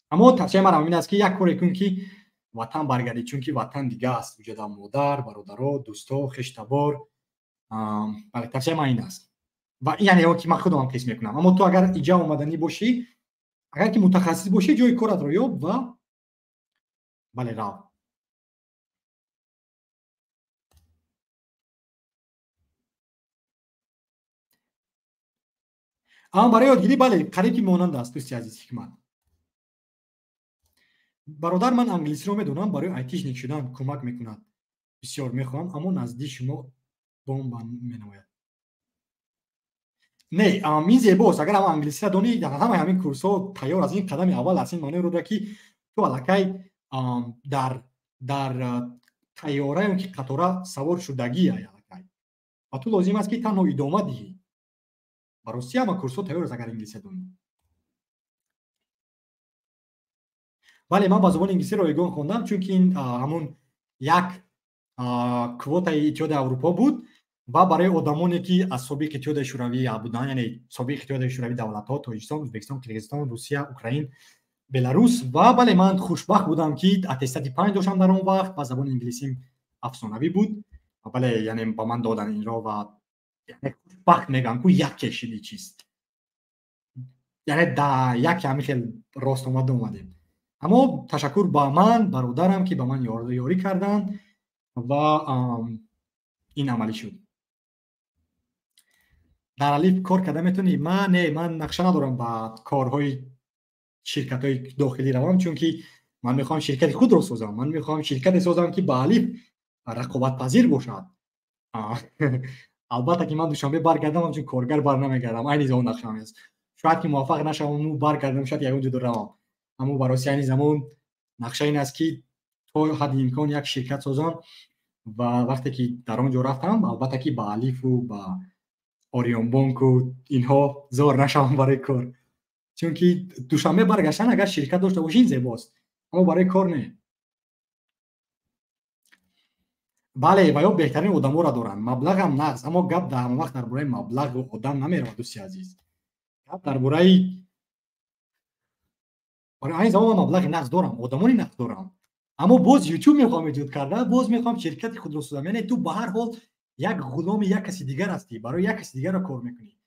Аммо тавсияи ман ҳамин аст ки як коре кун ки ватан баргардӣ, чунки ватан дига аст. Уҷода модар, бародаро, дӯсто, хештабор. Бале, тавсияи ман ин аст. Ва яъне он ки ман худам ҳис мекунам. Аммо ту агар иҷа омаданӣ бошӣ, агар ки мутахассис бошӣ, ҷои коратро ёб ва бале рав. Аммо барои ёдгирӣ бале, қариб ки монанд аст, дӯсти азиз Ҳикмат. Бародар, ман англисиро медонам, барои айтишник шудан кӯмак мекунад. Бисёр мехоҳам, аммо назди шумо бомба менамояд. Не, ин зебост. Агар ҳама англисиро донӣ, ҳамаи ҳамин курсҳо тайёр аст. Ин қадами аввал аст. Ин маъноеро дорад ки ту аллакай дар тайёра ё ки қатора савор шудагӣ аллакай. Ва ту лозим аст ки танҳо идома диҳӣ. Ба ростӣ ҳама курсҳо тайёр аст агар англисия донӣ. Бале, ман ба забони англисӣ ройгон хондам, чунки ин ҳамон як квотаи Иттиҳоди Аврупо буд ва барои одамоне ки аз собиқ Иттиҳоди Шӯравӣ буданд, яъне собиқ Иттиҳоди Шӯравӣ давлатҳо Тоҷикистон, Ӯзбекистон, Қирғизистон, Русия, Украин, Беларус. Ва бале, ман хушбахт будам ки аттестати 5 доштам дар он вақт ва забони англисим афсонавӣ буд. Ва бале, яъне ба ман доданд инро ва хушбахт мегӯям ку яке шиди чиз. Яъне да яке ҳамин хел рост омада омадем. Аммо ташаккур ба ман, бародарам ки ба ман ёрӣ карданд ва ин амалӣ шуд. Дар Алиф кор карда метавонӣ? Ман не, ман нақша надорам ба корҳои ширкатҳои дохилӣ равам, чунки ман мехоҳам ширкати худро созам. Ман мехоҳам ширкате созам, ки ба Алиф рақобатпазир бошад. Албатта ки ман Душанбе баргардам, ҳамчун коргар бар намегардам. Айни замон нақшаам аст. Шояд ки муваффақ нашавам, баргардам, шояд ягон ҷо равам. Аммо барои айни замон нақша ин аст, ки то ҳадди имкон як ширкат созам ва вақте ки дар он ҷо рафтам, албатта ки ба Алифу ба Ориёнбонку инҳо зор нашавам барои кор. Чунки Душанбе баргаштан агар ширкат дошта бошӣ, ин зебост, аммо барои кор не. Бале, ва ё беҳтарин одаморо доранд, маблағам нағз, аммо гап дар ҳама вақт дар бораи маблағу одам намеравад, дӯсти азиз. Гап дар бораи айни замон ман маблағи нағз дорам, одамони нағз дорам, аммо боз YouTube мехоҳам эҷод карда, боз мехоҳам ширкати худро созам. Яъне ту ба ҳар ҳол як ғуломи як каси дигар ҳастӣ, барои як каси дигарро кор мекунӣ.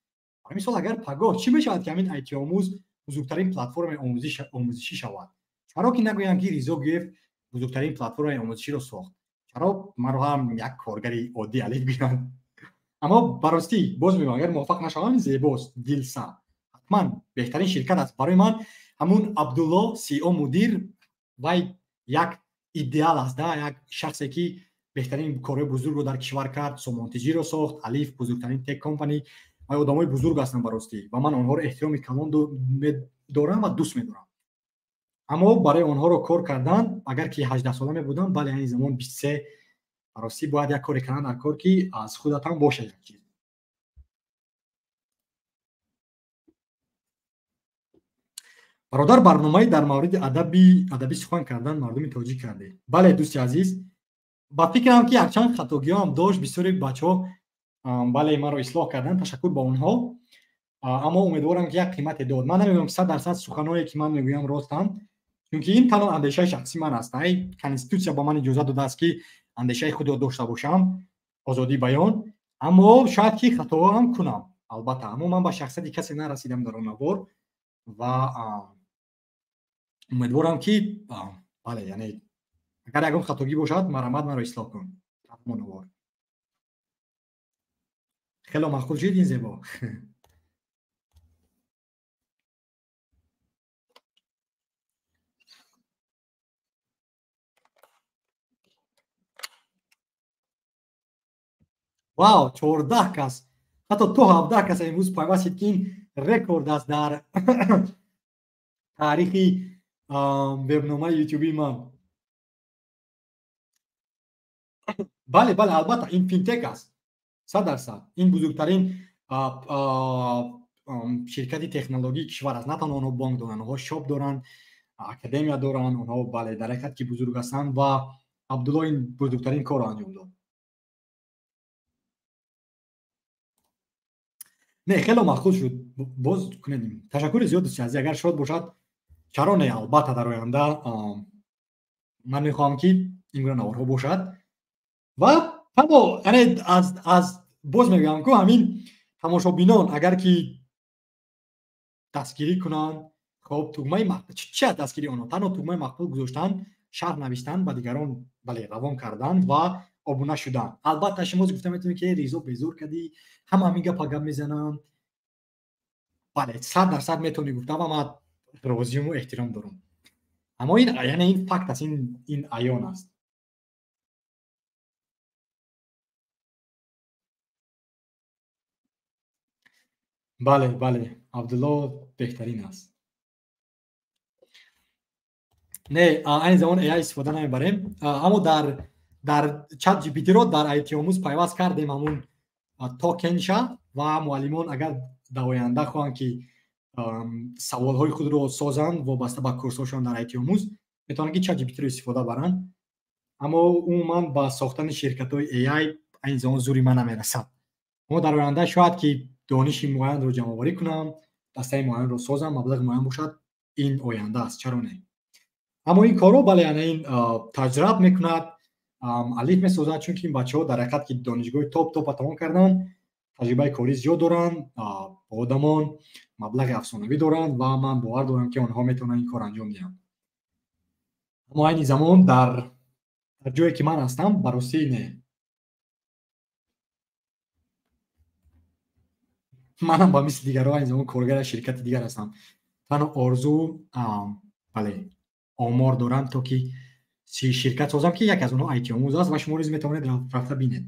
Барои мисол, агар пагоҳ чӣ мешавад, ки ҳамин IT-омӯз бузургтарин платформаи омӯзишӣ шавад? Чаро ки нагӯям, ки Ризо Гуев бузургтарин платформаи омӯзиширо сохт? Чаро маро ҳам як коргари оддӣ Алиф гӯянд? Аммо баростӣ боз мегӯям, агар муваффақ нашавам, зебост, дилса, ҳатман беҳтарин ширкат аст барои ман. Ҳамун Абдулло CEO мудир, вай як идеал аст, да, як шахсе ки беҳтарин корҳои бузургро дар кишвар кард, Сомонтиҷиро сохт, Алиф бузургтарин tech company. Вай одамои бузург ҳастанд баростӣ ва ман онҳоро эҳтироми калон дорам ва дӯст медорам. Аммо барои онҳоро кор кардан, агар ки 18 сола мебудам, бале, айни замон 23, баростӣ бояд як коре кардан дар кор, ки аз худатам бошад як чиз. Бародар, барномаи дар мавриди адабӣ сухан кардан мардуми тоҷик кардед. Бале, дӯсти азиз, ба фикрам ки якчанд хатогиҳоам дошт, бисёри бачаҳо бале маро ислоҳ карданд, ташаккур ба онҳо. Аммо умедворам, ки як қимате дод. Ман намегӯям, ки 100% суханое, ки ман мегӯям, ростанд, чунки ин танҳо андешаи шахсии ман аст. Ай конститутсия ба ман иҷозат додааст, ки андешаи худро дошта бошам, озодии баён, аммо шояд ки хатоҳо ҳам кунам, албатта. Аммо ман ба шахсияти касе нарасидам дар он навор ва умедворам, ки бале, яъне агар ягон хатогӣ бошад, марҳамат, маро ислоҳ кун. Навор хело маъқул шуд, ин зебо. Вау, 14 кас, ҳатто то 17 кас имрӯз пайвастед, ки ин рекорд аст дар таърихи вебномаи ютубии ман. Бале, бале, албатта ин финтек аст, 100%. Ин бузургтарин ширкати технологии кишвар аст. На танҳо онҳо бонк доранд, онҳо shop доранд, академия доранд, онҳо бале, дар ҳақиқат ки бузург ҳастанд ва Абдулло ин бузургтарин корро анҷом дод. Не, хело маъқул шуд, боз кунед. Ташаккури зиёд, дӯсти азиз. Агар шод бошад, чаро не, албатта дар оянда ман мехоҳам, ки ин гуна наворҳо бошад. Ва танҳо яъне аз боз мегӯям, ку ҳамин тамошобинон агар ки дастгирӣ кунанд, хоб, тугмаи чи аз дастгирии онҳо? Танҳо тугмаи мақбул гузоштан, шарҳ навиштан, ба дигарон бале равон кардан ва обуна шудан. Албатта шумо гуфта метавонед, ки Ризо безор кардӣ, ҳама ҳамин гапа гап мезананд. Бале, 100% метавонӣ гуфта ва ман розиюму эҳтиром дорам. Аммо ин яъне ин факт аст, ин аён аст. Бале, бале, Абдулло беҳтарин аст. Не, айни замон AI истифода намебарем, аммо дар чат GPT-ро дар IT-омӯз пайваст кардем ҳамун токенша ва муаллимон агар дар оянда хоҳанд, ки саволҳои худро созанд вобаста ба курсҳошон дар IT-омӯз, метавонанд, ки чат GPT-ро истифода баранд. Аммо умуман ба сохтани ширкатҳои AI айни замон зури ман намерасад. Аммо дар оянда шояд ки дониши муайянро ҷамъоварӣ кунам, дастаи муайянро созам, маблағи муайян бошад, ин оянда аст, чаро не? Аммо ин корро бале, яъне ин таҷриб мекунад, Алиф месозад, чунки ин бачаҳо дар ҳақиқат ки донишгоҳи топ топа тамом карданд, таҷрибаи корӣ зиёд доранд, одамон маблағи афсонавӣ доранд ва ман бовар дорам, ки онҳо метавонанд ин кор анҷом диҳанд. Аммо айни замон дар ҷое ки ман ҳастам, ба ростӣ не. Манам ба мисли дигарҳо айни замон коргари ширкати дигар ҳастам. Танҳо орзу, бале, омор дорам, то ки ширкат созам, ки яке аз онҳо IT омӯз аст ва шумо низ метавонед рафта бинед.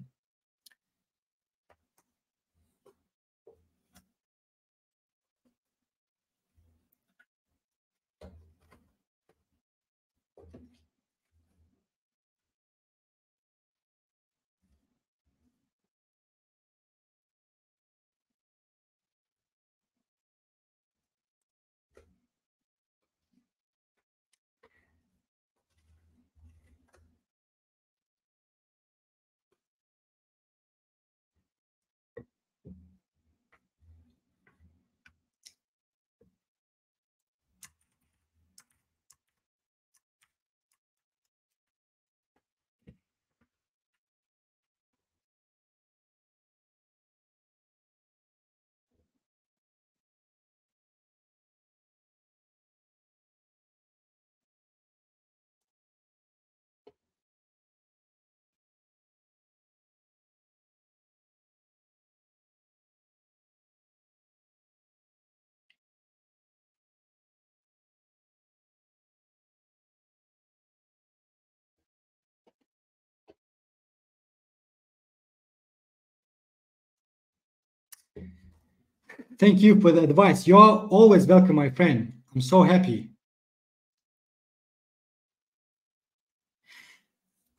Thank you for the advice. You're always welcome, my friend. I'm so happy.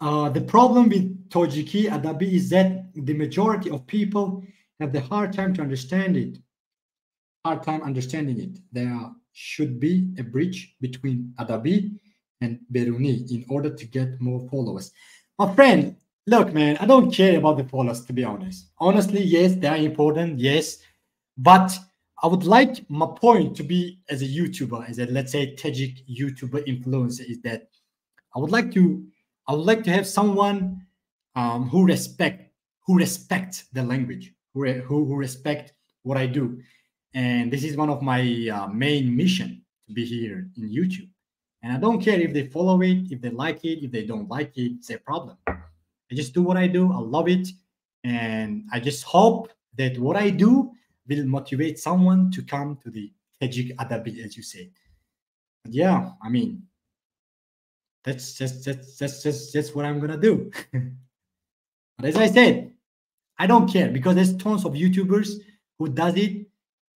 The problem with Tojiki Adabi is that the majority of people have the hard time to understand it. Hard time understanding it. There should be a bridge between Adabi and Beruni in order to get more followers. My friend, look, man, I don't care about the followers, to be honest. Honestly, yes, they are important, yes. But I would like my point to be as a YouTuber, as a, let's say, Tajik YouTuber influencer, is that I would like to have someone who respect the language, who respect what I do. And this is one of my main mission to be here in YouTube. And I don't care if they follow it, if they like it, if they don't like it, it's a problem. I just do what I do. I love it. And I just hope that what I do will motivate someone to come to the Tajik Adabi, as you say. But yeah, I mean, that's just what I'm gonna do. But as I said, I don't care, because there's tons of YouTubers who does it,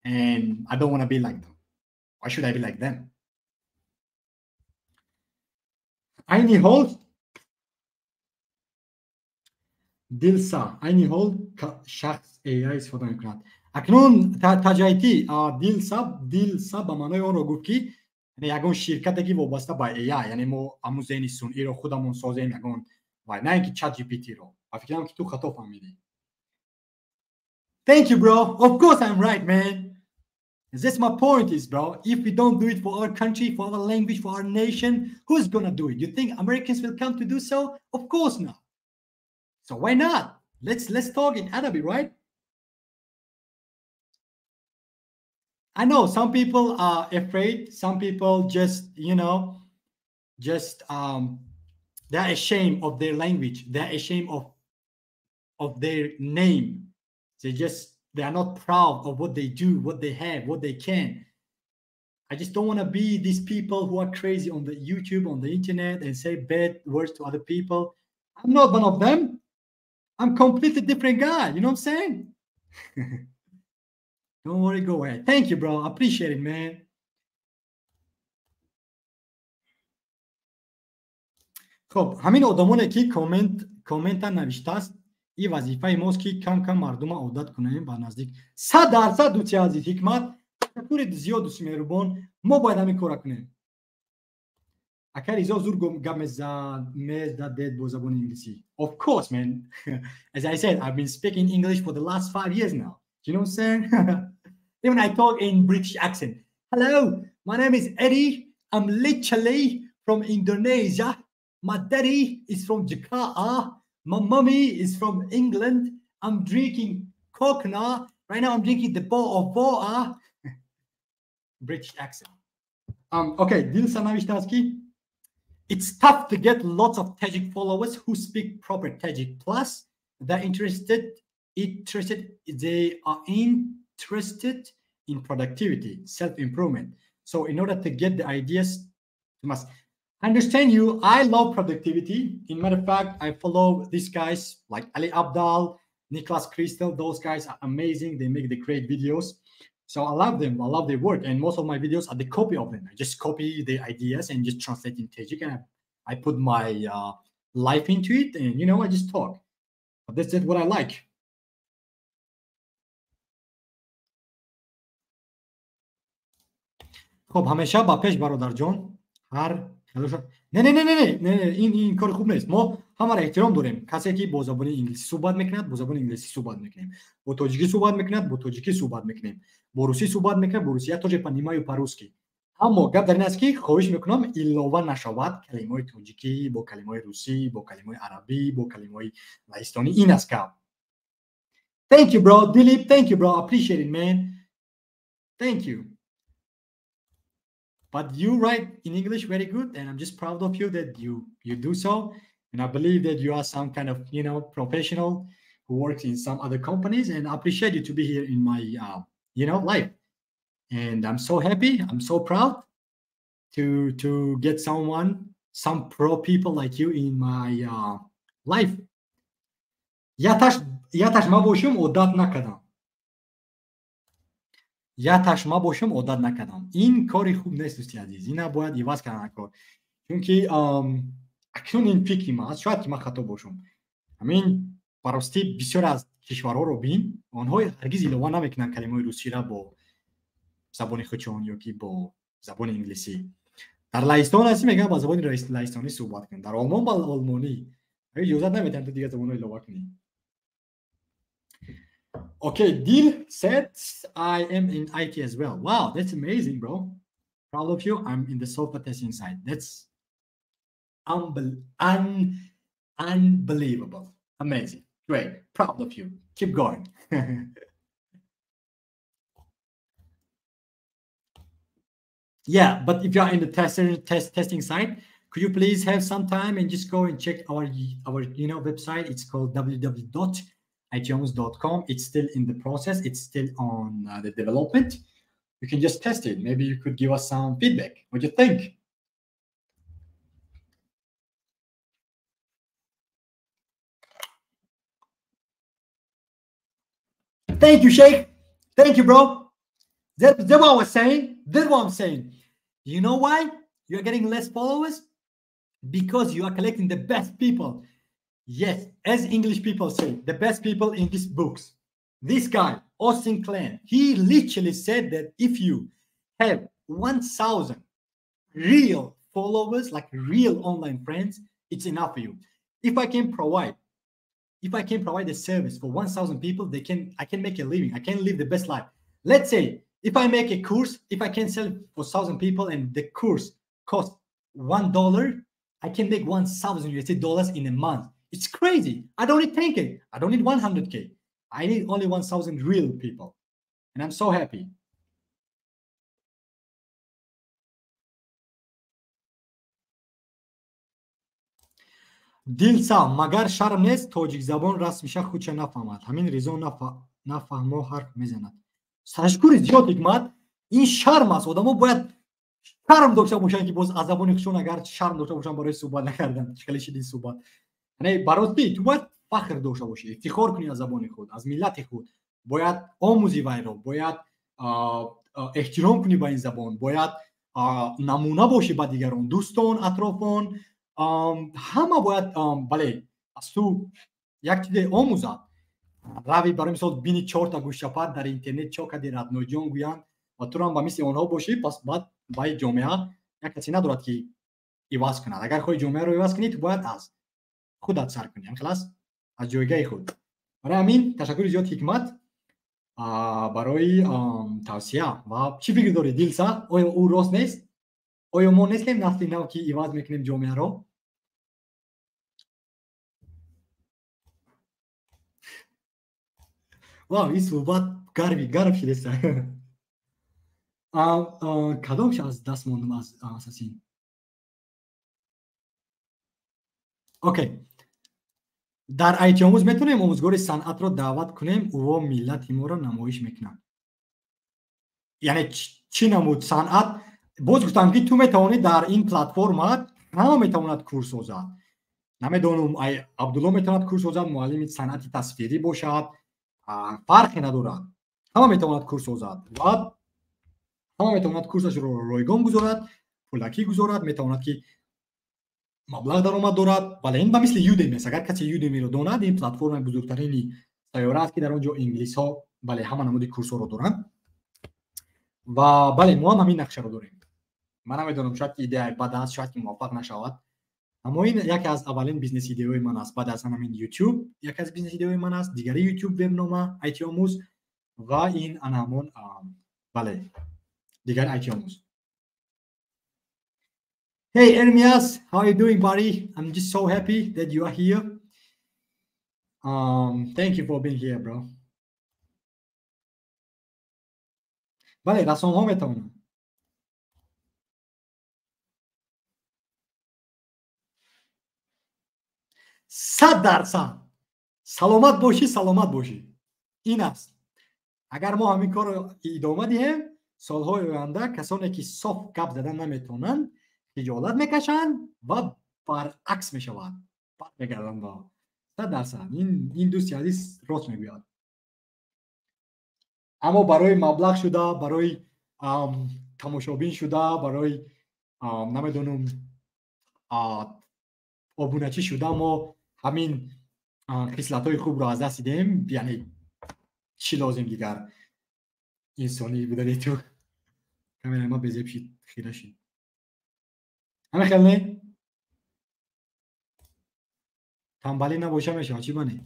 and I don't want to be like them. Why should I be like them? Айни ҳол Дилса, айни ҳол шахс AI истифода мекунад. Акнун таҷайти Дилса ба маънои онро гуфт, ки ягон ширкате ки вобаста ба AI, яъне мо ҳамун зеҳни сунъиро худамон созем, ягон вай, на ин ки ChatGPT-ро. Ба фикрам ки ту хато фаҳмидӣ. Thank you, bro. Of course I'm right, man. That's my point is, bro, if we don't do it for our country, for our language, for our nation, who's gonna do it? You think Americans will come to do so? Of course not. So why not? Let's talk in Arabic, right? I know some people are afraid. Some people just, you know, just they're ashamed of their language. They're ashamed of their name. They are not proud of what they do, what they have, what they can. I just don't want to be these people who are crazy on the YouTube, on the internet, and say bad words to other people. I'm not one of them. I'm completely different guy. You know what I'm saying? Don't worry, go ahead. Thank you, bro. I appreciate it, man. خب ҳамин одамоне ки коммента навиштааст, ин вазифаи мост ки кам-кам мардума одат кунем ба наздик. 100% дӯсти азиз Ҳикмат, ташаккури зиёд дӯсти меҳрубон, мо бояд ҳамин кора кунем. Ака Ризо зур гап мезадед бо забони инглисӣ. Of course, man. As I said, I've been speaking English for the last 5 years now. Do you know what I'm saying? Even I talk in British accent. Hello, my name is Eddie. I'm literally from Indonesia. My daddy is from Jakarta. My mummy is from England. I'm drinking coconut. Right now I'm drinking the bottle of water. British accent. Okay, Dilsa навиштааст ки it's tough to get lots of Tajik followers who speak proper Tajik. Plus, they're interested. They are interested in productivity, self-improvement. So in order to get the ideas, you must understand you. I love productivity. In matter of fact, I follow these guys like Ali Abdaal, Nicholas Crystal. Those guys are amazing. They make the great videos. So I love them. I love their work. And most of my videos are the copy of them. I just copy the ideas and just translate in Tajik. And I put my life into it. And, you know, I just talk. But that's it, what I like. خب ҳамеша ба пеш, бародарҷон. Ҳар не, не, не, не, не, не, ин кори хуб нест. Мо ҳамаро эҳтиром дорем. Касе ки бо забони инглисӣ суҳбат мекунад, бо забони инглисӣ суҳбат мекунем, бо тоҷикӣ суҳбат мекунад, бо тоҷикӣ суҳбат мекунем, бо русӣ суҳбат мекунад, бо русӣ. Я тоже понимаю по-русски. Аммо гап дар ин аст, ки хоҳиш мекунам, илова нашавад калимаҳои тоҷикӣ бо калимаҳои русӣ, бо калимаҳои арабӣ, бо калимаҳои лаҳистонӣ. Ин аст гап. Thank you, bro. Dilip, thank you, bro. Appreciate it, man. Thank you. But you write in English very good, and I'm just proud of you that you do so. And I believe that you are some kind of professional who works in some other companies, and I appreciate you to be here in my life. And I'm so happy, I'm so proud to get someone, some pro people like you in my life. Яташ ма бошум, одат накардам. Яташ ма бошум, одат накардам. Ин кори хуб нест, дӯсти азиз. Ина бояд иваз кардан кор, чунки акнун ин фикри ма аст, шояд ки ман хато бошум. Ҳамин баростӣ, бисёр аз кишварҳоро бин, онҳо ҳаргиз илова намекунанд калимаҳои русиро бо забони худшон ё ки бо забони инглисӣ. Дар Лаҳистон ҳастӣ, мегӯянд, ба забони лаҳистонӣ суҳбат кун, дар Олмон ба олмонӣ. Иҷозат наметиҳанд ту дигар забонҳо илова кунӣ. Okay, Dil said, "I am in IT as well." Wow, that's amazing, bro. Proud of you. I'm in the software testing side. That's unbelievable. Amazing. Great. Proud of you. Keep going. Yeah, but if you are in the testing side, could you please have some time and just go and check our website? It's called www.itoms.com. It's still in the process. It's still on the development. You can just test it. Maybe you could give us some feedback. What do you think? Thank you, Sheikh. Thank you, bro. That's what I was saying. That's what I'm saying. You know why you're getting less followers? Because you are collecting the best people. Yes, as English people say, the best people in these books. This guy, Austin Kleon, he literally said that if you have 1,000 real followers, like real online friends, it's enough for you. If I can provide a service for 1,000 people, they can I can make a living. I can live the best life. Let's say if I make a course, if I can sell for 1,000 people and the course costs $1, I can make 1,000 USD dollars in a month. It's crazy. I don't need 10K. I don't need 100K. I need only 1,000 real people. And I'm so happy. Дилса, магар шарм нест, тоҷикзабон расмиша худша нафаҳмад, ҳамин ризо нафаҳмо ҳарф мезанад. Ташаккури зиёд, Ҳикмат. Ин шарм аст. Одамо бояд шарм дошта бошанд, ки боз аз забони худшон агар шарм дошта бошанд барои суҳбат накардан. Хеле шидин суҳбат. Яъне баростӣ ту бояд фахр дошта бошӣ, ифтихор кунӣ аз забони худ, аз миллати худ. Бояд омӯзӣ вайро, бояд эҳтиром кунӣ ба ин забон, бояд намуна бошӣ ба дигарон, дӯстон, атрофон, ҳама бояд, бале, аз ту як чизе омӯзад. Рави, барои мисол, бини чорта гӯшчапар дар интернет чо кади, родной ҷон гӯянд ва туро ҳам ба мисли онҳо бошӣ, пас баъд вай ҷомеа як касе надорад, ки иваз кунад. Агар хоҳӣ ҷомеаро иваз кунӣ, ту бояд аз худат сар кунӣ, ҳамхел аст, аз ҷойгаҳи худ. Барои ҳамин ташаккури зиёд, Ҳикмат, барои тавсия. Ва чӣ фикр дорӣ, Дилса? Оё ӯ рост нест? Оё мо нестем насли нав, ки иваз мекунем ҷомеаро? Вау, ин суҳбат гарми гарм шудеста. Кадомш аз даст мондум аз асасин? Окей, дар айтиомӯз метавонем омӯзгори санъатро даъват кунем, ӯо миллати моро намоиш мекунад. Яъне чӣ намуд санъат? Боз гуфтам, ки ту метавонӣ дар ин платформа, ҳама метавонад курс созад. Намедонам, Абдулло метавонад курс созад, муаллими санъати тасвирӣ бошад, фарқе надорад. Ҳама метавонад курс созад ва ҳама метавонад курсашро ройгон гузорад, пулакӣ гузорад, метавонад ки маблағ даромад дорад. Бале, ин ба мисли Udemy аст. Агар касе Udemy-ро донад, ин платформаи бузургтарини сайёра аст, ки дар он ҷо инглисҳо, бале, ҳама намуди курсҳоро доранд. Ва бале, мо ҳам ҳамин нақшаро дорем. Ман намедонам, шояд ки идеяи бад аст, шояд ки муваффақ нашавад, аммо ин яке аз аввалин бизнес идеяҳои ман аст. Баъд аз ҳамин YouTube яке аз бизнес идеяҳои ман аст, дигари YouTube вебнома IT омӯз ва ин ана ҳамон, бале, дигар IT омӯз. Hey Ermias, how are you doing, buddy? I'm just so happy that you are here. Thank you for being here, bro. Бале, расомҳо метавонанд. 100%. Саломат бошӣ, саломат бошӣ. Ин аст. Агар мо ҳамин корро идома диҳем, солҳои оянда касоне ки соф гап задан наметавонанд, хиҷолат мекашанд ва баръакс мешавад. Бармегарданд ба 100%. Ин дӯсти азиз рост мегӯяд. Аммо барои маблағ шуда, барои тамошобин шуда, барои намедонам, обуначӣ шуда, мо ҳамин хислатҳои хубро аз даст дидем. Яъне чӣ лозим дигар инсонӣ будани ту? Камераи ма безеб шид, хира шид. Ҳамин хел не? Тамбалӣ набоша мешавад, чӣ бане?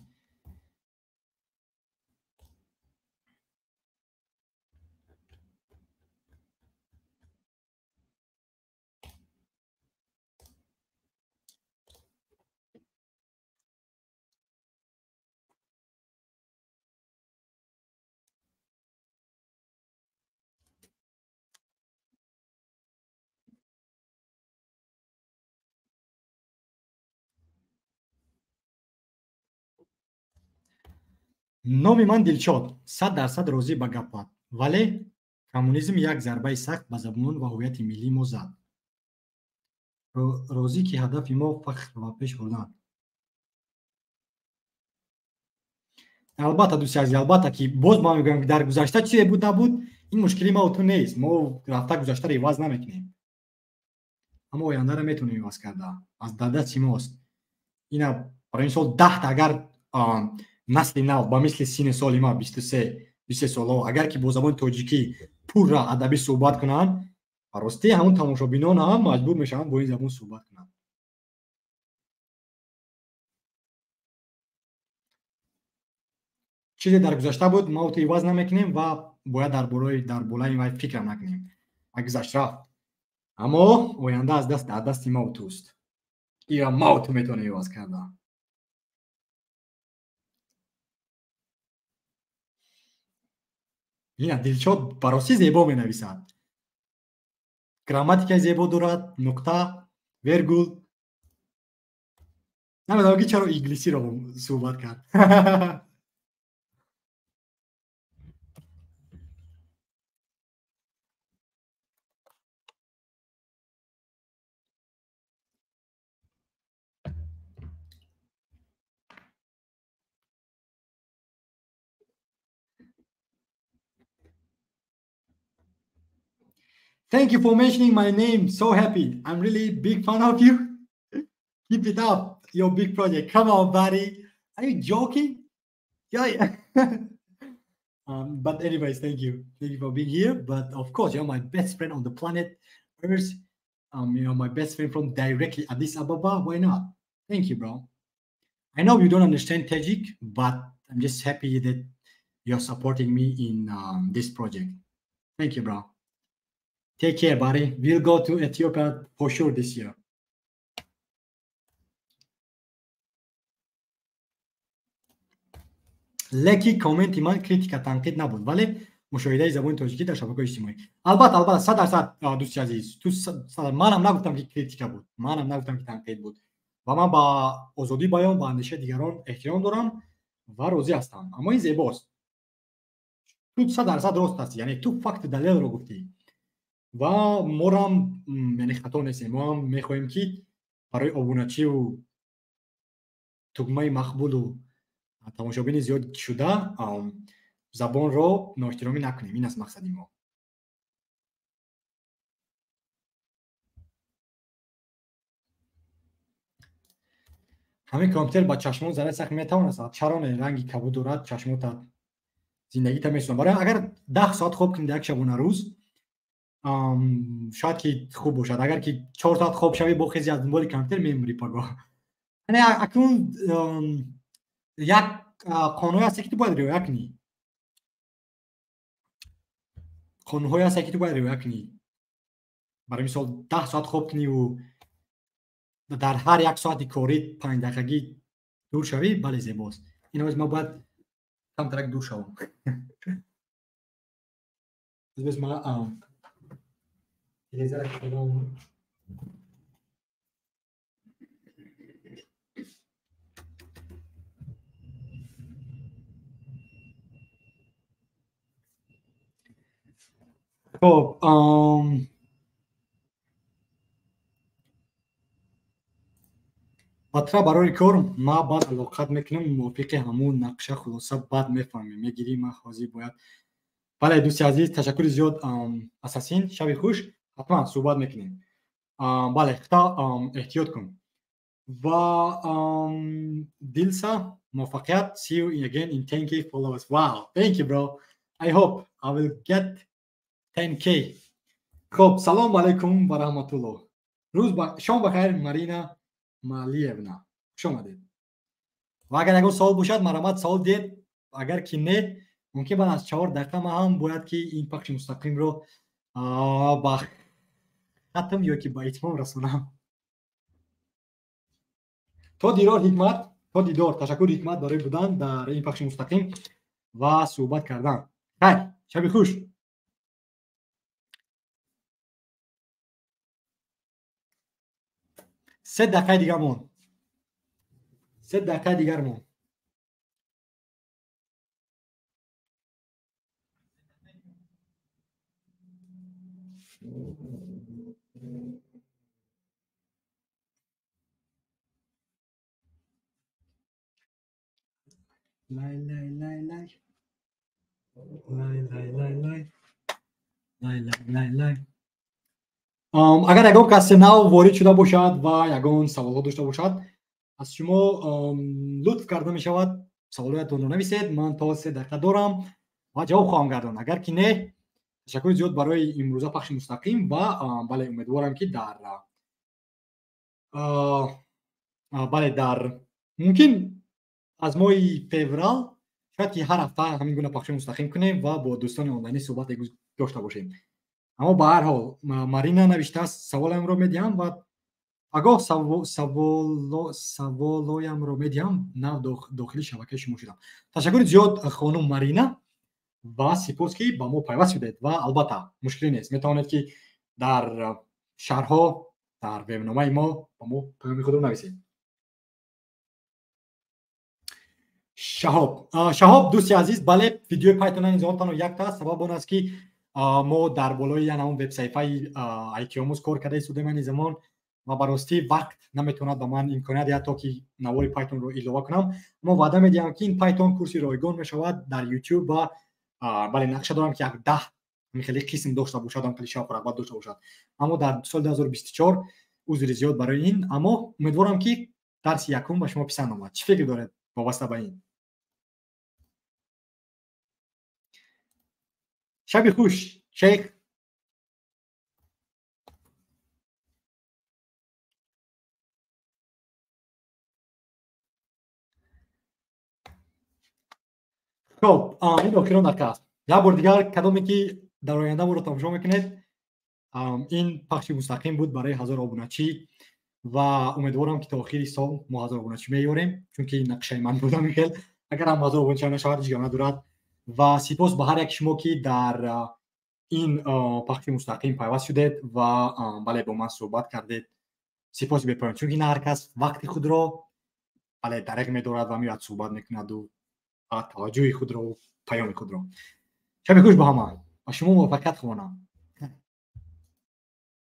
Номи ман Дилшод. 100% розӣ ба гапат, вале коммунизм як зарбаи сахт ба забон ва ҳуввияти миллии мо зад. Розӣ ки ҳадафи мо фахр ва пеш бурдан. Албатта, дӯсти азиз, албатта, ки боз ман мегӯям, ки дар гузашта чизе буд набуд, ин мушкили ма ту нест. Мо рафта гузаштаро иваз намекунем, аммо ояндаро метавонем иваз карда. Аз дар дасти мост. Ина барои мисол 10-та агар насли нав ба мисли синни соли ма, 23 солао, агар ки бо забони тоҷикӣ пурра адабӣ суҳбат кунанд, ба ростӣ ҳамун тамошобинон ҳам маҷбур мешаванд бо ин забон суҳбат кунанд. Чизе дар гузашта буд, ма ту иваз намекунем ва бояд дар болаи вай фикрам накунем. Ва гузашт, рафт, аммо оянда аз даст дар дасти ма туст. Ира ма ту метавонем иваз карда. Ина Дилшод ба ростӣ зебо менависад, грамматикаи зебо дорад, нуқта, вергул. Намедонам, ки чаро инглисиро суҳбат кард. Thank you for mentioning my name. So happy. I'm really big fan of you. Keep it up, your big project. Come on, buddy. Are you joking? Yeah. But anyways, thank you. Thank you for being here. But of course, you're my best friend on the planet Earth. You're my best friend from directly Addis Ababa. Why not? Thank you, bro. I know you don't understand Tajik, but I'm just happy that you're supporting me in this project. Thank you, bro. Take care, buddy. We'll go to Ethiopia for sure this year. Леки комменти ман критика, танқид набуд, вале мушоҳидаи забони тоҷикӣ дар шабакаҳои иҷтимоӣ. Албатта, албатта, 100%, дӯсти азиз. Ту манам нагуфтам, ки критика буд, манам нагуфтам, ки танқид буд, ва ман ба озодии баён, ба андешаи дигарон эҳтиром дорам ва розӣ ҳастам. Аммо ин зебост. Ту 100% рост ҳастӣ, яъне ту факт далелро гуфтӣ ва морам, яъне хато нестем. Мо ҳам мехоҳем, ки барои обуначиву тугмаи мақбулу тамошобини зиёд шуда забонро ноэҳтиромӣ накунем. Ин аст мақсади мо. Ҳамин компютер ба чашмон зарари сахт метавонад? Чаро не? Ранги кабуд дорад, чашмота зиндагита месӯзонад. Барои агар 10 соат хоб кунӣ як шабонарӯз, шояд ки хуб бошад. Агар ки 4 соат хоб шавӣ, бо хези аз дунболи компютер мемурӣ пагоҳ. Яъне акнун як қонунҳое ҳаст, ки ту бояд риоя кунӣ. Қонунҳое ҳаст, ки ту бояд риоя кунӣ. Барои мисол, 10 соат хоб куниву дар ҳар як соати корӣ 5 дақиқагӣ дур шавӣ, бале, зебост. Ин ҳоз ман бояд камтарак дур шавам. Ман телевизора кардам. Хоб, батра барои кор ма баъд алоқат мекунам мувофиқи ҳамун нақша. Хулоса, баъд мефаҳмем, мегирӣ. Ман ҳозир бояд. Бале, дӯсти азиз, ташаккури зиёд, Асасин, шаби хуш, ҳатман суҳбат мекунем. Бале, хита эҳтиёт кун. Ва Дилса, муваффақият. See you again in 10K followers. Wow, thank you, bro. I hope I will get 10K. Хоб, салом алайкум ва раҳматуллоҳ. Рӯз шом бахайр, Марина Малиевна, хуш омадед. Ва агар ягон савол бошад, марҳамат, савол диҳед. Агар ки не, мумкин баъд аз 4 дақиқа ман ҳам бояд ки ин пахши мустақимро ба хатм ё ки ба итмом расонам. То дидор, Ҳикмат, то дидор. Ташаккур, Ҳикмат, барои будан дар ин пахши мустақим ва суҳбат кардан. Хайр, шаби хуш. 3 дақиқаи дигар монд, 3 дақиқаи дигар монд. Лай, лай, лай, лай, лай, лай, лай, лай, лай, лай, лай, лай. Агар ягон касе нав ворид шуда бошад ва ягон саволҳо дошта бошад, аз шумо лутф карда мешавад, саволҳоятонро нависед. Ман то 3 дақиқа дорам ва ҷавоб хоҳам гардонд. Агар ки не, ташаккури зиёд барои имрӯза пахши мустақим ва бале, умедворам, ки дар бале, дар мумкин аз моҳи феврал шояд ки ҳар ҳафта ҳамин гуна пахши мустақим кунем ва бо дӯстони онлайнӣ суҳбат дошта бошем. Аммо ба ҳар ҳол, Марина навиштааст: саволамро медиҳам ва пагоҳ саволоямро медиҳам, нав дохили шабакаи шумо шудам. Ташаккури зиёд, хонум Марина, ва сипос, ки ба мо пайваст шудед. Ва албатта, мушкиле нест, метавонед, ки дар шарҳҳо дар вебномаи мо ба мо паёми худро нависед. Шаҳоб, Шаҳоб, дӯсти азиз, бале, видеои Python низ он танҳо якта аст. Сабаб он аст, ки мо дар болои ян ҳамон вебсайфаи IT-омӯз кор карда истодем айни замон ва ба ростӣ вақт наметавонад ба ман имконият диҳад, то ки навори Pythonро илова кунам. Аммо ваъда медиҳам, ки ин Python курси ройгон мешавад дар YouTube ва бале, нақша дорам, ки як 10 хеле қисм дошта бошад, хеле шавқу рағбат дошта бошад. Аммо дар соли 2024 узри зиёд барои ин. Аммо умедворам, ки дарси якум ба шумо писанд омад. Чӣ фикр доред вобаста ба ин? Шаби хуш, шейх. Хоб, ин охирон дақиқа аст. Як бори дигар, кадоме ки дар оянда моро тамошо мекунед, ин пахши мустақим буд барои 1000 обуначӣ ва умедворам, ки то охири сол мо 1000 обуначӣ меёрем, чунки нақшаи ман буд ҳамин хел. Агар ҳам 1000 обуначӣ нашавад, ҳеҷ гап надорад. Ва сипос ба ҳар яки шумо, ки дар ин пахши мустақим пайваст шудед ва бале, бо ман суҳбат кардед. Сипоси бепоён, чунки на ҳар кас вақти худро, бале, дареғ медорад ва меояд, суҳбат мекунаду таваҷҷӯҳи худро, паёми худро. Шаби хуш ба ҳама, ба шумо муваффақият хоҳонам.